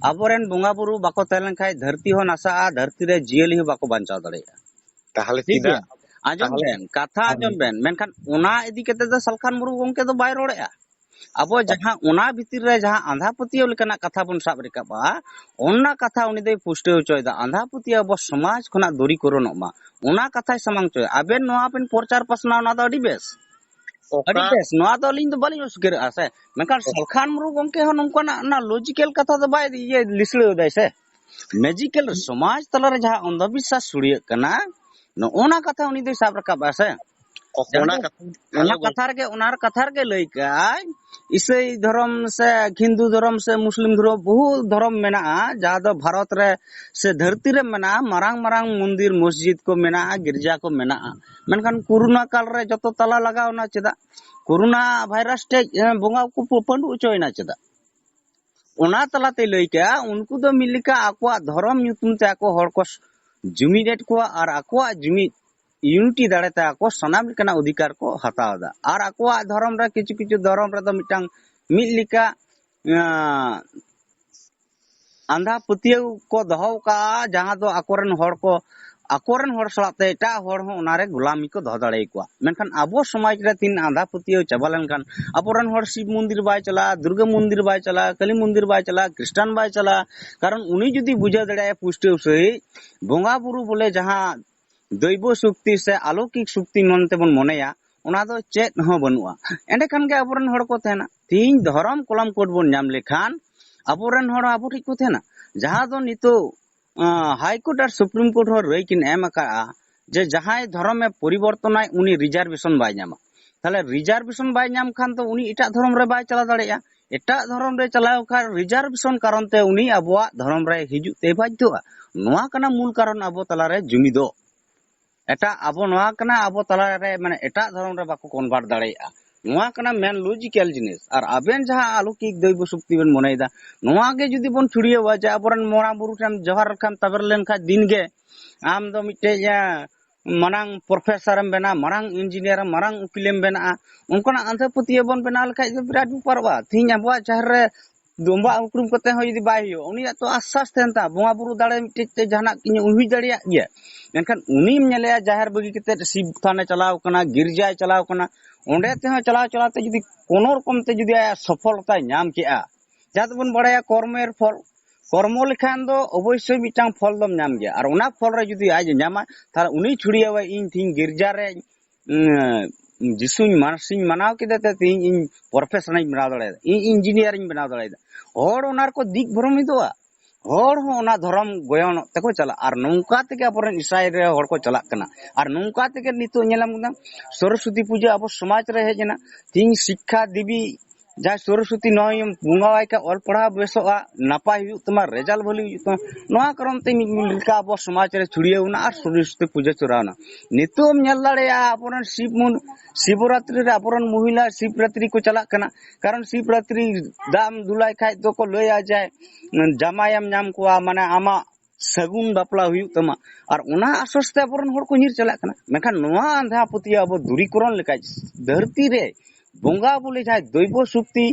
ᱟᱵᱚᱨᱮᱱ ᱵᱚᱸᱜᱟ ᱵᱩᱨᱩ ᱵᱟᱠᱚ ᱛᱟᱦᱮᱸ ᱞᱮᱱ ᱠᱷᱟᱱ ᱫᱷᱟᱹᱨᱛᱤ ᱦᱚᱸ ᱱᱟᱥᱟᱜᱼᱟ, ᱫᱷᱟᱹᱨᱛᱤ ᱨᱮ ᱡᱤᱭᱟᱹᱞᱤ ᱦᱚᱸ ᱵᱟᱠᱚ ᱵᱟᱧᱪᱟᱣ ᱫᱟᱲᱮᱭᱟᱜᱼᱟ᱾ ᱛᱟᱦᱚᱞᱮ ᱴᱷᱤᱠ ᱪᱮᱫᱟᱜ? ᱜᱮᱭᱟ? ᱟᱸᱡᱚᱢ ᱛᱟᱦᱚᱞᱮ ᱵᱮᱱ, ᱠᱟᱛᱷᱟ ᱦᱮᱸ᱾ ᱟᱸᱡᱚᱢ ᱵᱮᱱ, ᱢᱮᱱᱠᱷᱟᱱ ᱚᱱᱟ ᱤᱫᱤ ᱠᱟᱛᱮ ᱫᱚ ᱥᱟᱞᱠᱷᱟᱱ ᱢᱩᱨᱢᱩ ᱜᱚᱢᱠᱮ ᱫᱚ ᱵᱟᱭ ᱨᱚᱲᱮᱜᱼᱟ᱾ ᱟᱵᱚ ᱡᱟᱦᱟᱸ ᱚᱱᱟ ᱵᱷᱤᱛᱤᱨ ᱨᱮ ᱡᱟᱦᱟᱸ ᱟᱸᱫᱷᱟ ᱯᱟᱹᱛᱭᱟᱹᱣ ᱞᱮᱠᱟᱱᱟᱜ ᱠᱟᱛᱷᱟ ᱵᱚᱱ ᱥᱟᱵ ᱨᱟᱠᱟᱵᱼᱟ, ᱚᱱᱟ ᱠᱟᱛᱷᱟ ᱩᱱᱤ ᱫᱚᱭ ᱯᱩᱥᱴᱟᱹᱣ ᱦᱚᱪᱚᱭᱮᱫᱟ᱾ ᱟᱸᱫᱷᱟ ᱯᱟᱹᱛᱭᱟᱹᱣ ᱟᱵᱚ ᱥᱚᱢᱟᱡᱽ ᱠᱷᱚᱱᱟᱜ ᱫᱩᱨᱤᱠᱚᱨᱚᱱᱚᱜ ᱢᱟ, ᱚᱱᱟ ᱠᱟᱛᱷᱟᱭ ᱥᱟᱢᱟᱝ ᱦᱚᱪᱚᱭᱟ᱾ ᱟᱵᱮᱱ ᱱᱚᱣᱟ ᱵᱮᱱ ᱯᱨᱚᱪᱟᱨ ᱯᱟᱥᱱᱟᱣ, ᱚᱱᱟ ᱫᱚ ᱟᱹᱰᱤ ᱵᱮᱥ, ᱚᱠᱟ ᱟᱹᱰᱤ ᱵᱮᱥ, ᱱᱚᱣᱟ ᱫᱚ ᱟᱹᱞᱤᱧ ᱫᱚ ᱵᱟᱹᱞᱤᱧ ᱚᱥᱤᱠᱟᱹᱨᱚᱜᱼᱟ ᱥᱮ᱾ ᱢᱮᱱᱠᱷᱟᱱ ᱥᱟᱞᱠᱷᱟᱱ ᱢᱩᱨᱢᱩ ᱜᱚᱢᱠᱮ ᱦᱚᱸ ᱱᱚᱝᱠᱟᱱᱟᱜ ᱚᱱᱟ logical ᱠᱟᱛᱷᱟ ᱫᱚ ᱵᱟᱭ ᱤᱭᱟᱹ ᱞᱤᱥᱲᱟᱹᱣ ᱮᱫᱟᱭ ᱥᱮ᱾ Magical ᱥᱚᱢᱟᱡᱽ ᱛᱟᱞᱟᱨᱮ ᱡᱟᱦᱟᱸ ᱚᱱᱫᱷᱚᱵᱤᱥᱥᱟᱥ ᱥᱩᱲᱤᱭᱟᱹᱜ ᱠᱟᱱᱟ, ᱱᱚᱜᱼᱚ ᱱᱟ ᱠᱟᱛᱷᱟ ᱩᱱᱤ ᱫᱚᱭ ᱥᱟᱵ ᱨᱟᱠᱟᱵᱼᱟ ᱥᱮ᱾ ᱚᱱᱟ ᱡᱟᱦᱟᱸ ᱫᱚ, ᱠᱟᱛᱷᱟ, ᱚᱱᱟ ᱦᱮᱞᱳ ᱜᱚᱝᱠᱮ᱾ ᱠᱟᱛᱷᱟ ᱨᱮᱜᱮ, ᱚᱱᱟ ᱠᱟᱛᱷᱟ ᱨᱮᱜᱮ ᱞᱟᱹᱭ ᱠᱟᱜᱼᱟᱭ, ᱤᱥᱟᱹᱭ ᱫᱷᱚᱨᱚᱢ ᱥᱮ ᱦᱤᱱᱫᱩ ᱫᱷᱚᱨᱚᱢ ᱥᱮ ᱢᱩᱥᱞᱤᱢ ᱫᱷᱚᱨᱚᱢ, ᱵᱚᱦᱩ ᱫᱷᱚᱨᱚᱢ ᱢᱮᱱᱟᱜᱼᱟ, ᱡᱟᱦᱟᱸ ᱫᱚ ᱵᱷᱟᱨᱚᱛ ᱨᱮ ᱥᱮ ᱫᱷᱟᱹᱨᱛᱤ ᱨᱮ ᱢᱮᱱᱟᱜᱼᱟ, ᱢᱟᱨᱟᱝ ᱢᱟᱨᱟᱝ ᱢᱚᱱᱫᱤᱨ, ᱢᱚᱥᱡᱤᱫ ᱠᱚ ᱢᱮᱱᱟᱜᱼᱟ, ᱜᱤᱨᱡᱟ ᱠᱚ ᱢᱮᱱᱟᱜᱼᱟ᱾ ᱢᱮᱱᱠᱷᱟᱱ ᱠᱳᱨᱳᱱᱟ ᱠᱟᱞ ᱨᱮ ᱡᱚᱛᱚ ᱛᱟᱞᱟ ᱞᱟᱜᱟᱣ ᱮᱱᱟ ᱪᱮᱫᱟᱜ? ᱠᱳᱨᱳᱱᱟ ᱵᱷᱟᱭᱨᱟᱥ ᱴᱷᱮᱡ, ᱮ, ᱵᱚᱸᱜᱟ ᱠᱚ ᱯᱟᱹ-, ᱯᱟᱹᱰᱩ ᱦᱚᱪᱚᱭᱮᱱᱟ ᱪᱮᱫᱟᱜ? ᱚᱱᱟ ᱛᱟᱞᱟᱛᱮ ᱞᱟᱹᱭ ᱠᱮᱜᱼᱟ, ᱩᱱᱠᱩ ᱫᱚ ᱢᱤᱫ ᱞᱮᱠᱟ ᱟᱠᱚᱣᱟᱜ ᱫᱷᱚᱨᱚᱢ ᱧᱩᱛᱩᱢ ᱛᱮ ᱟᱠᱚ ᱦᱚᱲ ᱠᱚ ᱡᱩᱢᱤᱫ ᱮᱫ ᱠᱚᱣᱟ ᱟᱨ ᱟᱠᱚᱣᱟᱜ ᱡᱩᱢᱤᱫ ᱤᱭᱩᱱᱤᱴᱤ ᱫᱟᱲᱮ ᱛᱮ ᱟᱠᱚ ᱥᱟᱱᱟᱢ ᱞᱮᱠᱟᱱᱟᱜ ᱚᱫᱷᱤᱠᱟᱨ ᱠᱚ ᱦᱟᱛᱟᱣ ᱮᱫᱟ᱾ ᱟᱨ ᱟᱠᱚᱣᱟᱜ ᱫᱷᱚᱨᱚᱢ ᱨᱮ ᱠᱤᱪᱷᱩ ᱠᱤᱪᱷᱩ ᱫᱷᱚᱨᱚᱢ ᱨᱮᱫᱚ ᱢᱤᱫᱴᱟᱝ ᱢᱤᱫ ᱞᱮᱠᱟ, ᱟᱸ, ᱟᱸᱫᱷᱟ ᱯᱟᱹᱛᱭᱟᱹᱣ ᱠᱚ ᱫᱚᱦᱚ ᱠᱟᱜᱼᱟ, ᱡᱟᱦᱟᱸ ᱫᱚ ᱟᱠᱚᱨᱮᱱ ᱦᱚᱲ ᱠᱚ, ᱟᱠᱚᱨᱮᱱ ᱦᱚᱲ ᱥᱟᱞᱟᱜ ᱛᱮ ᱮᱴᱟᱜ ᱦᱚᱲ ᱦᱚᱸ ᱚᱱᱟᱨᱮ ᱜᱩᱞᱟᱢᱤ ᱠᱚ ᱫᱚᱦᱚ ᱫᱟᱲᱮᱭᱟᱠᱚᱣᱟ᱾ ᱢᱮᱱᱠᱷᱟᱱ ᱟᱵᱚ ᱥᱚᱢᱟᱡᱽ ᱨᱮ ᱛᱤᱱ ᱟᱸᱫᱷᱟ ᱯᱟᱹᱛᱭᱟᱹᱣ ᱪᱟᱵᱟ ᱞᱮᱱᱠᱷᱟᱱ ᱟᱵᱚᱨᱮᱱ ᱦᱚᱲ ᱥᱤᱵ ᱢᱚᱱᱫᱤᱨ ᱵᱟᱭ ᱪᱟᱞᱟᱜᱼᱟ, ᱫᱩᱨᱜᱟᱹ ᱢᱚᱱᱫᱤᱨ ᱵᱟᱭ ᱪᱟᱞᱟᱜᱼᱟ, ᱠᱟᱹᱞᱤ ᱢᱚᱱᱫᱤᱨ ᱵᱟᱭ ᱪᱟᱞᱟᱜᱼᱟ, ᱠᱷᱨᱤᱥᱴᱟᱱ ᱵᱟᱭ ᱪᱟᱞᱟᱜᱼᱟ᱾ ᱠᱟᱨᱚᱱ ᱩᱱᱤ ᱡᱩᱫᱤ ᱵᱩᱡᱷᱟᱹᱣ ᱫᱟᱲᱮᱭᱟᱜᱼᱟ ᱯᱩᱥᱴᱟᱹᱣ ᱥᱟᱺᱦᱤᱡ ᱵᱚᱸᱜᱟ ᱵᱩᱨᱩ ᱵᱚᱞᱮ ᱡᱟᱦᱟᱸ ᱫᱚᱭᱵᱚ ᱥᱚᱠᱛᱤ ᱥᱮ ᱟᱞᱚᱠᱤᱠ ᱥᱚᱠᱛᱤ ᱢᱮᱱᱛᱮ ᱵᱚᱱ ᱢᱚᱱᱮᱭᱟ, ᱚᱱᱟ ᱫᱚ ᱪᱮᱫ ᱦᱚᱸ ᱵᱟᱹᱱᱩᱜᱼᱟ᱾ ᱮᱸᱰᱮᱠᱷᱟᱱ ᱜᱮ ᱟᱵᱚᱨᱮᱱ ᱦᱚᱲ ᱠᱚ ᱛᱟᱦᱮᱱᱟ᱾ ᱛᱤᱦᱤᱧ ᱫᱷᱚᱨᱚᱢ ᱠᱚᱞᱚᱢ ᱠᱳᱰ ᱵᱚᱱ ᱧᱟᱢ ᱞᱮᱠᱷᱟᱱ ᱟᱵᱚᱨᱮᱱ ᱦᱚᱲ ᱟᱵᱚ ᱴᱷᱮᱡ ᱠᱚ ᱛᱟᱦᱮᱱᱟ᱾ ᱡᱟᱦᱟᱸ ᱫᱚ ᱱᱤᱛᱚᱜ, ᱟᱸ, ᱦᱟᱭ ᱠᱳᱨᱴ ᱟᱨ ᱥᱩᱯᱨᱤᱢ ᱠᱳᱨᱴ ᱦᱚᱸ ᱨᱟᱹᱭ ᱠᱤᱱ ᱮᱢ ᱟᱠᱟᱫᱼᱟ ᱡᱮ ᱡᱟᱦᱟᱸᱭ ᱫᱷᱚᱨᱚᱢᱮ ᱯᱚᱨᱤᱵᱚᱨᱛᱚᱱᱟᱭ ᱩᱱᱤ ᱨᱤᱡᱟᱨᱵᱷᱮᱥᱚᱱ ᱵᱟᱭ ᱧᱟᱢᱟ᱾ ᱛᱟᱦᱞᱮ ᱨᱤᱡᱟᱨᱵᱷᱮᱥᱚᱱ ᱵᱟᱭ ᱧᱟᱢ ᱠᱷᱟᱱ ᱫᱚ ᱩᱱᱤ ᱮᱴᱟᱜ ᱫᱷᱚᱨᱚᱢ ᱨᱮ ᱵᱟᱭ ᱪᱟᱞᱟᱣ ᱫᱟᱲᱮᱭᱟᱜᱼᱟ᱾ ᱮᱴᱟᱜ ᱫᱷᱚᱨᱚᱢ ᱨᱮ ᱪᱟᱞᱟᱣ ᱠᱷᱟᱱ ᱨᱤᱡᱟᱨᱵᱷᱮᱥᱚᱱ ᱠᱟᱨᱚᱱ ᱛᱮ ᱩᱱᱤ ᱟᱵᱚᱣᱟᱜ ᱫᱷᱚᱨᱚᱢ ᱨᱮ ᱦᱤᱡᱩᱜ ᱛᱮ ᱵᱟᱫᱽᱫᱷᱚᱜᱼᱟ᱾ ᱱᱚᱣᱟ ᱠᱟᱱᱟ ᱢᱩᱞ ᱠᱟᱨᱚᱱ ᱟᱵᱚ ᱛᱟᱞᱟᱨᱮ ᱡᱩᱢᱤᱫᱚᱜ᱾ ᱮᱴᱟᱜ ᱟᱵᱚ ᱱᱚᱣᱟ ᱠᱟᱱᱟ ᱟᱵᱚ ᱛᱟᱞᱟᱨᱮ, ᱢᱟᱱᱮ, ᱮᱴᱟᱜ ᱫᱷᱚᱨᱚᱢ ᱨᱮ ᱵᱟᱠᱚ ᱠᱚᱱᱵᱷᱟᱨᱴ ᱫᱟᱲᱮᱭᱟᱜᱼᱟ᱾ ᱱᱚᱣᱟ ᱠᱟᱱᱟ ᱢᱮᱱ ᱞᱚᱡᱤᱠᱮᱞ ᱡᱤᱱᱤᱥ᱾ ᱟᱨ ᱟᱵᱮᱱ ᱡᱟᱦᱟᱸ ᱟᱞᱚᱠᱤᱠ ᱫᱚᱭᱵᱚ ᱥᱚᱠᱛᱤ ᱵᱮᱱ ᱢᱚᱱᱮᱭᱮᱫᱟ, ᱱᱚᱣᱟ ᱜᱮ ᱡᱩᱫᱤ ᱵᱚᱱ ᱪᱷᱩᱲᱭᱟᱹᱣᱟ ᱡᱮ ᱟᱵᱚᱨᱮᱱ ᱢᱟᱨᱟᱝ ᱵᱩᱨᱩ ᱴᱷᱮᱱ ᱡᱚᱦᱟᱨ ᱞᱮᱠᱷᱟᱱ ᱛᱟᱵᱮᱨ ᱞᱮᱱᱠᱷᱟᱱ ᱫᱤᱱ ᱜᱮ ᱟᱢ ᱫᱚ ᱢᱤᱫᱴᱮᱡ, ᱮ, ᱢᱟᱨᱟᱝ ᱯᱨᱚᱯᱷᱮᱥᱚᱨ ᱮᱢ ᱵᱮᱱᱟᱜᱼᱟ, ᱢᱟᱨᱟᱝ ᱤᱧᱡᱤᱱᱤᱭᱟᱨ ᱮᱢ, ᱢᱟᱨᱟᱝ ᱩᱠᱤᱞ ᱮᱢ ᱵᱮᱱᱟᱜᱼᱟ, ᱚᱱᱠᱟᱱᱟᱜ ᱟᱸᱫᱷᱟ ᱯᱟᱹᱛᱭᱟᱹᱣ ᱵᱚᱱ ᱵᱮᱱᱟᱣ ᱞᱮᱠᱷᱟᱡ ᱫᱚ ᱵᱤᱨᱟᱴ ᱵᱮᱯᱟᱨᱚᱜᱼᱟ᱾ ᱛᱤᱦᱤᱧ ᱟᱵᱚᱣᱟᱜ ᱡᱟᱦᱮᱨ ᱨᱮ ᱫᱚᱢᱵᱟ ᱩᱯᱨᱩᱢ ᱠᱟᱛᱮ ᱦᱚᱸ ᱡᱩᱫᱤ ᱵᱟᱭ ᱦᱩᱭᱩᱜᱼᱟ, ᱩᱱᱤᱭᱟᱜ ᱛᱚ ᱟᱥᱥᱟᱥ ᱛᱟᱦᱮᱱ ᱛᱟᱭᱟ, ᱵᱚᱸᱜᱟ ᱵᱩᱨᱩ ᱫᱟᱲᱮ ᱢᱤᱫᱴᱮᱡ ᱛᱮ ᱡᱟᱦᱟᱱᱟᱜ ᱤᱧ ᱦᱩᱭ ᱫᱟᱲᱮᱭᱟᱜ ᱜᱮᱭᱟ᱾ ᱢᱮᱱᱠᱷᱟᱱ ᱩᱱᱤᱢ ᱧᱮᱞᱮᱭᱟ ᱡᱟᱦᱮᱨ ᱵᱟᱹᱜᱤ ᱠᱟᱛᱮ ᱥᱤᱵ ᱛᱷᱟᱱᱮ ᱪᱟᱞᱟᱣ ᱠᱟᱱᱟ, ᱜᱤᱨᱡᱟᱭ ᱪᱟᱞᱟᱣ ᱠᱟᱱᱟ, ᱚᱸᱰᱮ ᱛᱮᱦᱚᱸ ᱪᱟᱞᱟᱣ ᱪᱟᱞᱟᱣ ᱛᱮ ᱡᱩᱫᱤ ᱠᱳᱱᱳ ᱨᱚᱠᱚᱢ ᱛᱮ ᱡᱩᱫᱤ ᱟᱭᱟᱜ ᱥᱚᱯᱷᱚᱞᱚᱛᱟᱭ ᱧᱟᱢ ᱠᱮᱜᱼᱟ, ᱡᱟᱦᱟᱸ ᱫᱚᱵᱚᱱ ᱵᱟᱲᱟᱭᱟ ᱠᱚᱨᱢᱚᱭᱮᱨ ᱯᱷᱚᱞ, ᱠᱚᱨᱢᱚ ᱞᱮᱠᱷᱟᱱ ᱫᱚ ᱚᱵᱚᱥᱥᱳᱭ ᱢᱤᱫᱴᱟᱝ ᱯᱷᱚᱞ ᱫᱚᱢ ᱧᱟᱢ ᱜᱮᱭᱟ᱾ ᱟᱨ ᱚᱱᱟ ᱯᱷᱚᱞ ᱨᱮ ᱡᱩᱫᱤ ᱟᱡ ᱮ ᱧᱟᱢᱟ, ᱛᱟᱦᱞᱮ ᱩᱱᱤ ᱪᱷᱩᱲᱭᱟᱹᱣᱟᱭ, ᱤᱧ ᱛᱤᱦᱤᱧ ᱜᱤᱨᱡᱟ ᱨᱮ, ᱩᱸ, ᱡᱤᱥᱩᱧ ᱢᱟᱥᱤᱧ ᱢᱟᱱᱟᱣ ᱠᱮᱫᱟ ᱛᱮ ᱛᱤᱦᱤᱧ ᱤᱧ ᱯᱨᱚᱯᱷᱮᱥᱚᱱᱟᱨᱤᱧ ᱵᱮᱱᱟᱣ ᱫᱟᱲᱮᱭᱟᱫᱟ, ᱤᱧ ᱤᱧᱡᱤᱱᱤᱭᱟᱨᱤᱧ ᱵᱮᱱᱟᱣ ᱫᱟᱲᱮᱭᱟᱫᱟ᱾ ᱦᱚᱲ ᱚᱱᱟ ᱨᱮᱠᱚ ᱫᱤᱠ ᱵᱷᱨᱚᱢᱤᱛᱚᱜᱼᱟ᱾ ᱦᱚᱲ ᱦᱚᱸ ᱚᱱᱟ ᱫᱷᱚᱨᱚᱢ ᱜᱚᱭᱚᱱᱚᱜ ᱛᱮᱠᱚ ᱪᱟᱞᱟᱜᱼᱟ᱾ ᱟᱨ ᱱᱚᱝᱠᱟ ᱛᱮᱜᱮ ᱟᱵᱚᱨᱮᱱ ᱤᱥᱟᱭ ᱨᱮ ᱦᱚᱲ ᱠᱚ ᱪᱟᱞᱟᱜ ᱠᱟᱱᱟ᱾ ᱟᱨ ᱱᱚᱝᱠᱟ ᱛᱮᱜᱮ ᱱᱤᱛᱚᱜ ᱧᱮᱞᱟᱢ ᱠᱟᱱᱟ, ᱥᱚᱨᱚᱥᱚᱛᱤ ᱯᱩᱡᱟᱹ ᱟᱵᱚ ᱥᱚᱢᱟᱡᱽ ᱨᱮ ᱦᱮᱡ ᱮᱱᱟ᱾ ᱛᱤᱦᱤᱧ ᱥᱤᱠᱠᱷᱟ ᱫᱮᱵᱤ ᱡᱟᱦᱟᱸᱭ ᱥᱚᱨᱚᱥᱚᱛᱤ ᱱᱚᱜᱼᱚᱭ ᱮᱢ ᱵᱚᱸᱜᱟᱣᱟᱭ ᱠᱷᱟᱡ, ᱚᱞ ᱯᱟᱲᱦᱟᱣ ᱵᱮᱥᱚᱜᱼᱟ, ᱱᱟᱯᱟᱭ ᱦᱩᱭᱩᱜ ᱛᱟᱢᱟ, ᱨᱮᱡᱟᱞᱴ ᱵᱷᱟᱹᱞᱤ ᱦᱩᱭᱩᱜ ᱛᱟᱢᱟ᱾ ᱱᱚᱣᱟ ᱠᱟᱨᱚᱱ ᱛᱮ ᱢᱤᱫ ᱞᱮᱠᱟ ᱟᱵᱚ ᱥᱚᱢᱟᱡᱽ ᱨᱮ ᱪᱷᱩᱲᱭᱟᱹᱣ ᱮᱱᱟ ᱟᱨ ᱥᱚᱨᱚᱥᱚᱛᱤ ᱯᱩᱡᱟᱹ ᱪᱚᱨᱟᱣ ᱮᱱᱟ᱾ ᱱᱤᱛᱚᱜ ᱮᱢ ᱧᱮᱞ ᱫᱟᱲᱮᱭᱟᱜᱼᱟ, ᱟᱵᱚᱨᱮᱱ ᱥᱤᱵ ᱢᱩᱱ-, ᱥᱤᱵᱚᱨᱟᱛᱨᱤ ᱨᱮ ᱟᱵᱚᱨᱮᱱ ᱢᱚᱦᱤᱞᱟ ᱥᱤᱵᱨᱟᱛᱨᱤ ᱠᱚ ᱪᱟᱞᱟᱜ ᱠᱟᱱᱟ᱾ ᱠᱟᱨᱚᱱ ᱥᱤᱵᱨᱟᱛᱨᱤ ᱫᱟᱜ ᱮᱢ ᱫᱩᱞᱟᱭ ᱠᱷᱟᱡ ᱫᱚᱠᱚ ᱞᱟᱹᱭᱟ ᱡᱮ ᱡᱟᱢᱟᱭᱮᱢ ᱧᱟᱢ ᱠᱚᱣᱟ, ᱢᱟᱱᱮ ᱟᱢᱟᱜ ᱥᱟᱹᱜᱩᱱ ᱵᱟᱯᱞᱟ ᱦᱩᱭᱩᱜ ᱛᱟᱢᱟ᱾ ᱟᱨ ᱚᱱᱟ ᱟᱥᱚᱥ ᱛᱮ ᱟᱵᱚᱨᱮᱱ ᱦᱚᱲ ᱠᱚ ᱧᱤᱨ ᱪᱟᱞᱟᱜ ᱠᱟᱱᱟ᱾ ᱢᱮᱱᱠᱷᱟᱱ ᱱᱚᱣᱟ ᱟᱸᱫᱷᱟ ᱯᱟᱹᱛᱭᱟᱹᱣ ᱟᱵᱚ ᱫᱩᱨᱤᱠᱚᱨᱚᱱ ᱞᱮᱠᱟ ᱫᱷᱟᱹᱨᱛᱤ ᱨᱮ ᱵᱚᱸᱜᱟ ᱵᱚᱞᱮ ᱡᱟᱦᱟᱸᱭ ᱫᱚᱭᱵᱚ ᱥᱚᱠᱛᱤ,